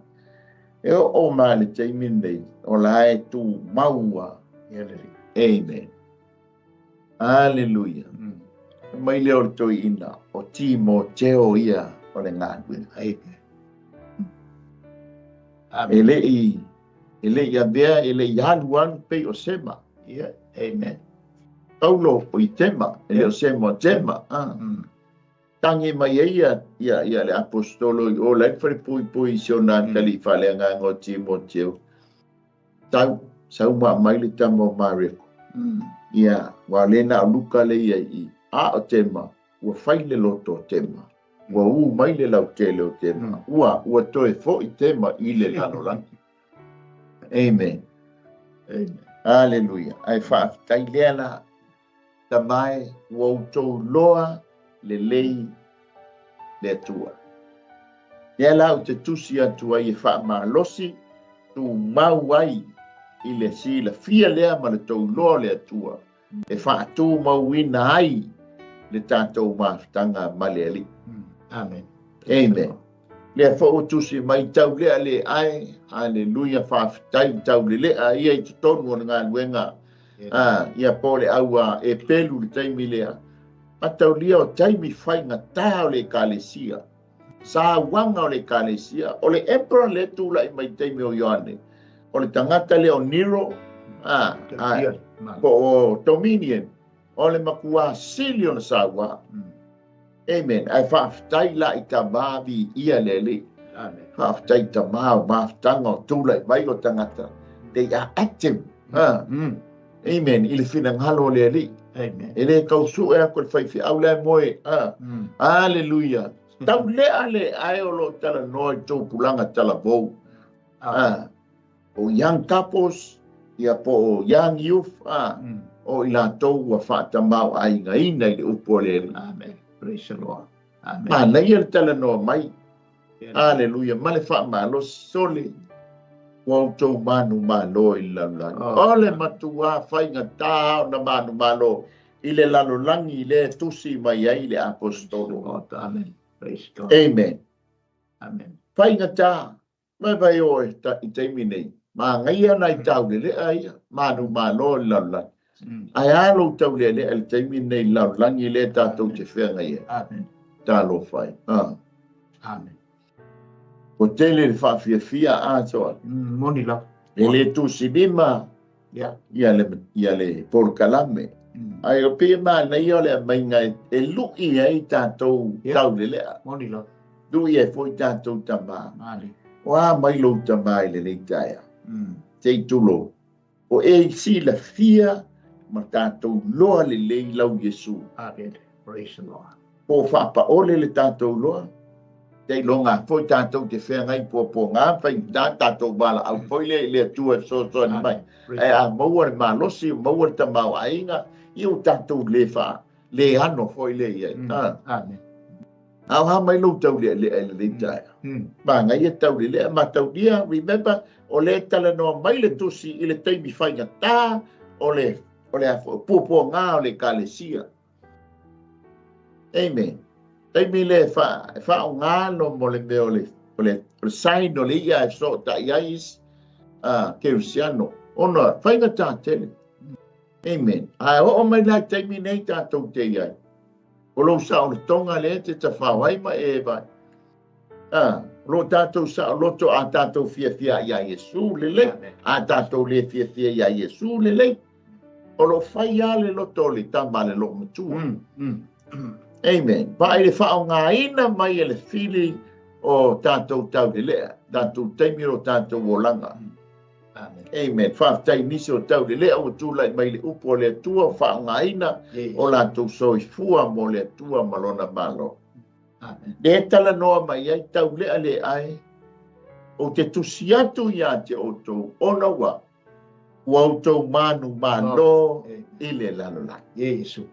E oo mai le taimi nei, o la e tu maua. Amen. Hallelujah. Mai lea o le toeaina, o Timoteo ia o le galuega. Amen. E le i avea, e le i alu alu pei o Sema. Yeah. Amen. Paulo o i Tema, e le o Sema o Tema. Tangi mai ai ia le apostolo i o lai wharepuipui i si ona tali whaleagaga o Timoteo. Tau, sau ma mai le tama o Mareko. Ia, wa le na o Luka le ia i a o Tema, ua fai le loto o Tema. Ua u mai le lautele o Tema. Ua toe foi Tema i le lalolagi. Amen. Amen. Hallelujah. Ai whaafetai lea la, tamae ua outou loa lelei le Atua. Lea la o te tusi atu ai e faamalosi, tumau ai i le silafia lea ma le tou loa le Atua. E faatumauina ai le tatou mafutaga ma le Alii. Amen. Amen. Lea foʻi ua tusi mai taulea le ae, haleluia, faafetai taulelea ia i totonu o le galuega, ia po le aua e pelu le taimi lea. Mataulia o taimi faigatā o le Ekalesia, sauaga o le Ekalesia, o le emperor le tulaʻi mai taimi o Ioane, o le tagata lea o Nero, po o Dominion, o le makuā sili ona sauā. Amen. Ae faafetai la i tamā viia le Alii. Faafetai tamā o mafutaga o tulaʻi mai o tagata. They are active. Amen. I le finagalo o le Alii. Amen. E lē tausuʻe aku le faifeau la e moe. Aleluia. Taulea le ae o loo talanoa i tupulaga talavou. O young couples, ia po o young youth, o i latou ua faatamāoʻaigaina i le upu a le Alii. Amen. Praise the Lord. Amen. Manaia le talanoa mai. Aleluia. Ma le faamalosi sole ua outou manumalo i le lalolagi. O le matuā faigatā ona manumalo i le lalolagi lea tusi mai ai le aposetolo. Amen. Praise God. Amen. Amen. Faigatā. Mai vai o e i taimi nei. Magaia nai taulelea ia, manumalo i le lalolagi. Ae a lou taulealea i le taimi nei i le lalolagi lea tatou te feagai ai. Amen. Talofa ai. Amen. Ua tele le faafiafia atoa. Moni lava. E lē tusilima ia le polokalame. Ae o pei e manaia o le aumaiga e luʻi ai tatou taulelea. Moni lava. Luʻi ai foi tatou tamā. O a mai lou tamā i lenei taeao. Sei tulou. O e silafia ma tatou loa lelei lau Iesu. Amen. Praise the Lord. Po faapaole le tatou loa. Seiloga foi tatou te feagai puapuagā faigata tatou valaau foi lea i le Atua e fesoasoani mai. Ae a maua le malosi, maua le tamaoaiga, ia ua tatou lē faa lē ano foi lea i ai. Amen. A o a mai lou taulealea i lenei taeao. Magaia taulelea mataulia, remember, o le talanoa mai le tusi i le taimi faigatā o le puapuagā o le Ekalesia. Amen. Taimi le e faaogā no mo le mea o le sign o le ia e fesoʻotaʻi ai isi kerisiano ona faigatā tele. Amen. Ae oo mai la i taimi nei tatou te iai. O lou saolotoga lea te tafao ai ma e vai. O loo tatou saoloto a tatou fiafia iā Iesu lelei. A tatou lē fiafia iā Iesu lelei. O loo fai lava le loto o le tama a le loomatua. Amen. Vaai le faaogāina mai e le fili o tatou taulelea, tatou taimi o tatou olaga. Amen. Amen. Faafetai nisi o taulelea ua tulaʻi mai le upu o le Atua o faaogāina o latou soifua mo le Atua ma lona Malo. Amen. Lē talanoa mai ai taulea le ae o te tusi atu iā te outou ona ua ua outou manumalo i le lalolagi. Iesu.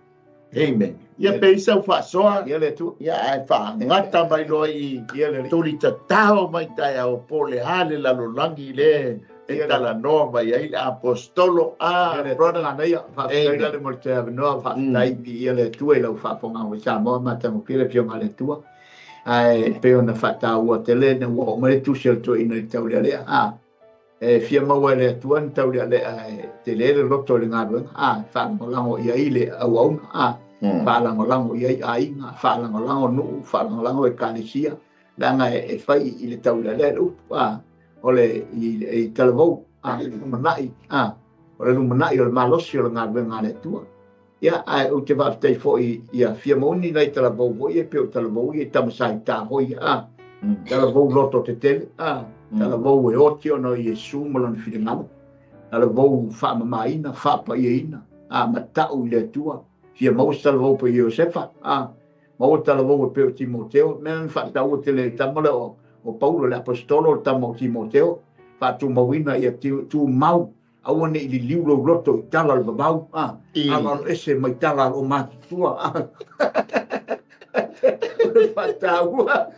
Amen. Ia pei sau faasoa. Ia le Atua. Ia ae faagata mai loa i Ia le Alii. tuli tatao mai taeao po le a le lalolagi lē e talanoa mai ai le aposetolo. Ia le Atua. Brother. Manaia. Faafetai Amen. la le mo le toe avanoa, faafetai i ia le Atua i lau faafofoga o Samoa matagofie le afioga a le Atua. Ae pei ona faataua tele na ua oo mai le tusi o le toeaina i le taulealea. E fia maua e le Atua ni taulealea e tele le loto o le galuega. Faalagolago i ai le auauna. Faalagolago i ai aiga, faalagolago nuu, faalagolago ekalesia. Leaga e fai i le taulealea le upu. O le i talavou, lumanai, o le lumanai o le malosi o le galuega a le Atua. Ia, ae ou te faafetai foi ia fia mauni nai talavou foi e pei o talavou ia i tamasaitā foi, talavou loto tetele, talavou e oti ona o Iesu ma lona finagalo, talavou faamamāina, faapaiaina, matau i le Atua, fia maua se talavou pe Iosefa, maua talavou e pei o Timoteo, mea na faataua tele i tama lea o Paulo le aposetolo o le tama o Timoteo, faatumauina ia tumau, aua ne i liliu lou loto i tala o le vavau, aloalo ese mai tala o matutua. Faataua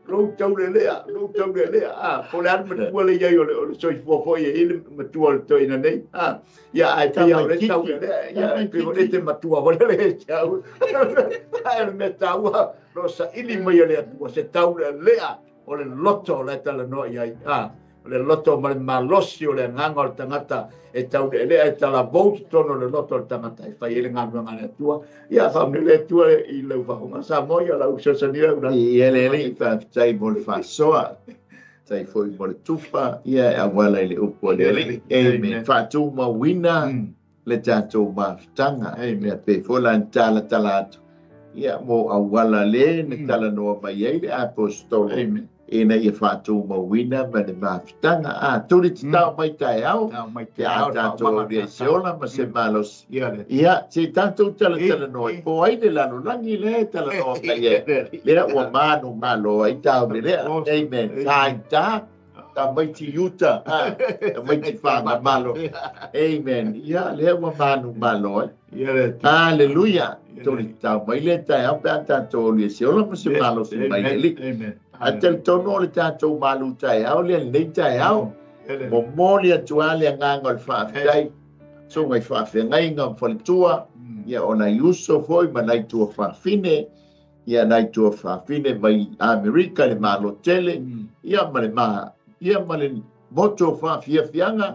Lou taulelea, lou taulelea, a, po o le a le matua lea i ai o le, o le soifua foi e i ai le matua o le toeaina nei, a, ia, ae pei lava o le taulelea, ia, pei o le te matua foi lele ia te au. Ae o le mea taua, lo saili mai e le Atua se taulelea o le loto la e talanoa i ai, a, o le loto ma le malosi o le agaga o le tagata e taulealea e talavou totonu o le loto o le tagata e fai ai le galuega a le Atua. Ia faamanuia le Atua i lau faafofoga Samoa, ia lau fesoasoani lau la. Ia le Alii, faafetai mo le faasoa, faafetai foi mo le tufa, ia e auala i le upu a le Alii. Amen. Faatumauina le tatou mafutaga. Ia pei foi la na talatala atu, ia mo auala le na talanoa mai ai le Aposetolo ina ia faatumauina ma le mafutaga. A tuli tatao mai taeao, pe a tatou aulia i se ola ma se malosi. Ia, se i tatou talatalanoa ai, po o ai le lalolagi lea e talanoa mai ai, lea ua manumalo ai taulelea. Amen. Taita. Tamaiti i uta, tamaiti fagamalo. Amen. Ia, lea ua manumalo ai. Haleluia. Toli tatao mai lea taeao pe a tatou alu i se ola ma se malosi mai le Alii. Ae talitonu o le tatou malu taeao lea lenei taeao. Momoli atu lava le agaga o le faafetai. Susuga i faafeagaiga ma faletua, ia o nai uso foi ma nai tuafafine. Ia nai tuafafine mai Amerika i le Malo tele, ia ma le ma, ia ma le motu o faafiafiaga.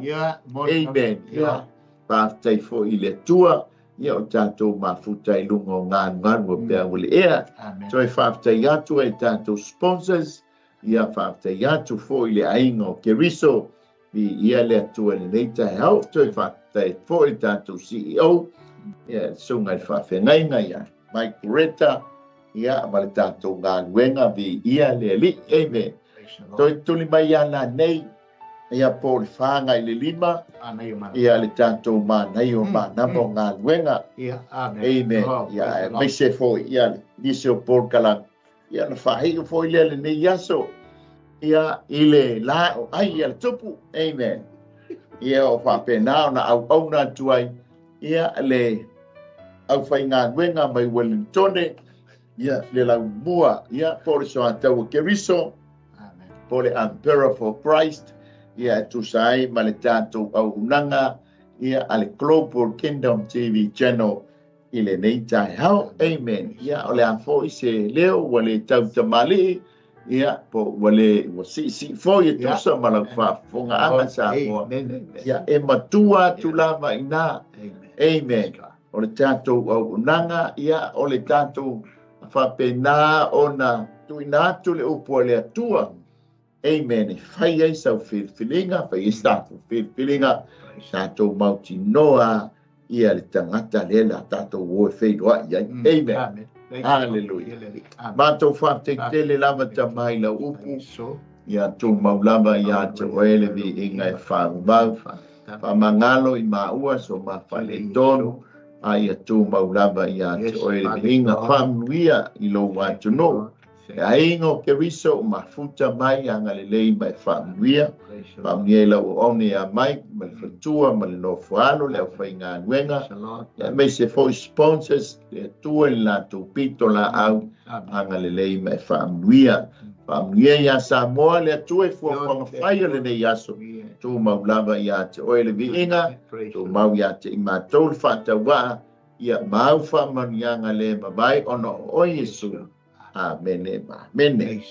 Amen. Ia, faafetai foi i le Atua, ia o tatou mafuta i luga o galugalu o pea ua le ea. Toe faafetai atu ai tatou sponsors, ia faafetai atu foi i le aiga o Keriso, Viia le Atua i lenei taeao. Toe faafetai atu foi i le tatou CEO, ia, le Susuga i le Faafeagaiga ia Mike Buretta, ia, ma le tatou galuega. Viia le Alii. Amen. Toe tuli mai ia lanei, ia po o le 4:55, ia le tatou manaia o manama o galuega. Amen. Ia, aemaise foi ia nisi o polokalame. Ia na faaiu foi lea lenei aso ia i le la o ai a le tupu. Amen. Ia o faapena ona auauna atu ai ia le aufaigaluega mai Wellingtone ia le laumua ia po o le soatau o Keriso po o le Emperor for Christ ia e tusa ai ma le tatou auaunaga ia a le Global Kingdom TV Channel i lenei taeao. Amen. Ia, o le a foi se leo ua le tau tamalii, ia, po ua le, ua siisii foi e tusa ma lau faafofogaaga Samoa. Ia, e matua atu lava i ina. Amen. O le tatou auaunaga, ia, o le tatou faapena ona tuuina atu le upu a le Atua. Amen. E fai ai sau filifiliga, fai ai sa tatou filifiliga, tatou mautinoa ia le tagata lea le a tatou o e feiloai ai. Amen. Haleluia. Matou faafetai tele lava Tama i lau upu, ia tumau lava ia te oe le viiga e faavavau. Faamagalo i maua so ma faaletonu, a ia tumau lava ia te oe le viiga. Faamanuia i lou atunuu. E aiga o Keriso o mafuta mai agalelei ma e faamanuia. Faamanuia i lau auauna ia Mike ma le faletua ma le nofoalo le aufaigaluega aemaise foi sponsors le Atua i le latou pito laau agalelei ma e faamanuia. Faamanuia ia Samoa le Atua i fuafuaga fai o lenei aso. Tumau lava ia te oe le viiga, tumau ia te i matou le faatauvaa, ia ma au faamanuiaga le mavae ona o oe Iesu. Amene ma amene.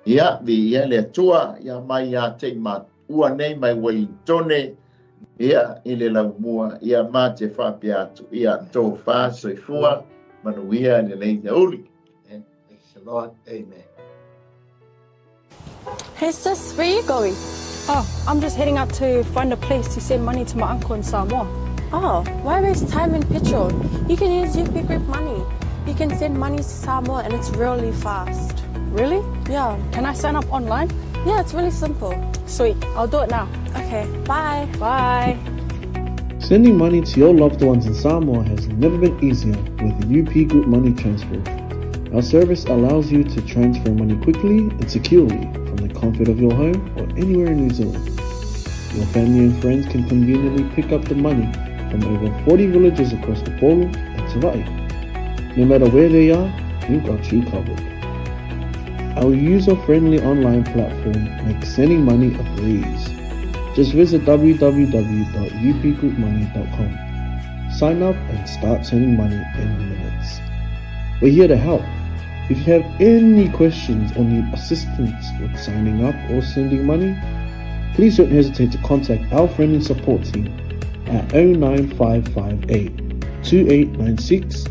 Ia, viia le Atua, ia mai ia te i maua nei mai Wellingtone, ia, i le laumua, ia ma te faapea atu, ia, tofa, soifua, manuia lenei aoauli. Amen. Praise the Lord. Amen. Hey sis, where you going? Oh, I'm just heading out to find a place to send money to my uncle in Samoa. Oh, why waste time and petrol? You can use UP Group Money. You can send money to Samoa and it's really fast. Really? Yeah. Can I sign up online? Yeah, it's really simple. Sweet, I'll do it now. Okay, bye. Bye. Sending money to your loved ones in Samoa has never been easier with UP Group Money Transfer. Our service allows you to transfer money quickly and securely from the comfort of your home or anywhere in New Zealand. Your family and friends can conveniently pick up the money from over 40 villages across Upolu and Savai'i. No matter where they are, we've got you covered. Our user-friendly online platform makes sending money a breeze. Just visit www.upgroupmoney.com. Sign up and start sending money in minutes. We're here to help. If you have any questions or need assistance with signing up or sending money, please don't hesitate to contact our friendly support team at 09558 2896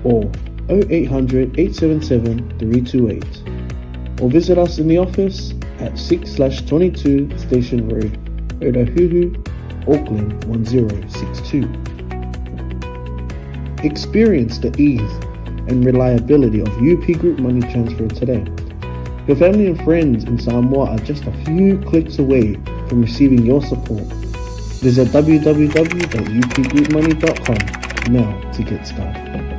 or 0800 877 328 or visit us in the office at 6/22 Station Road, Otahuhu, Auckland 1062. Experience the ease and reliability of UP Group Money Transfer today. Your family and friends in Samoa are just a few clicks away from receiving your support. Visit www.upgroupmoney.com now to get started.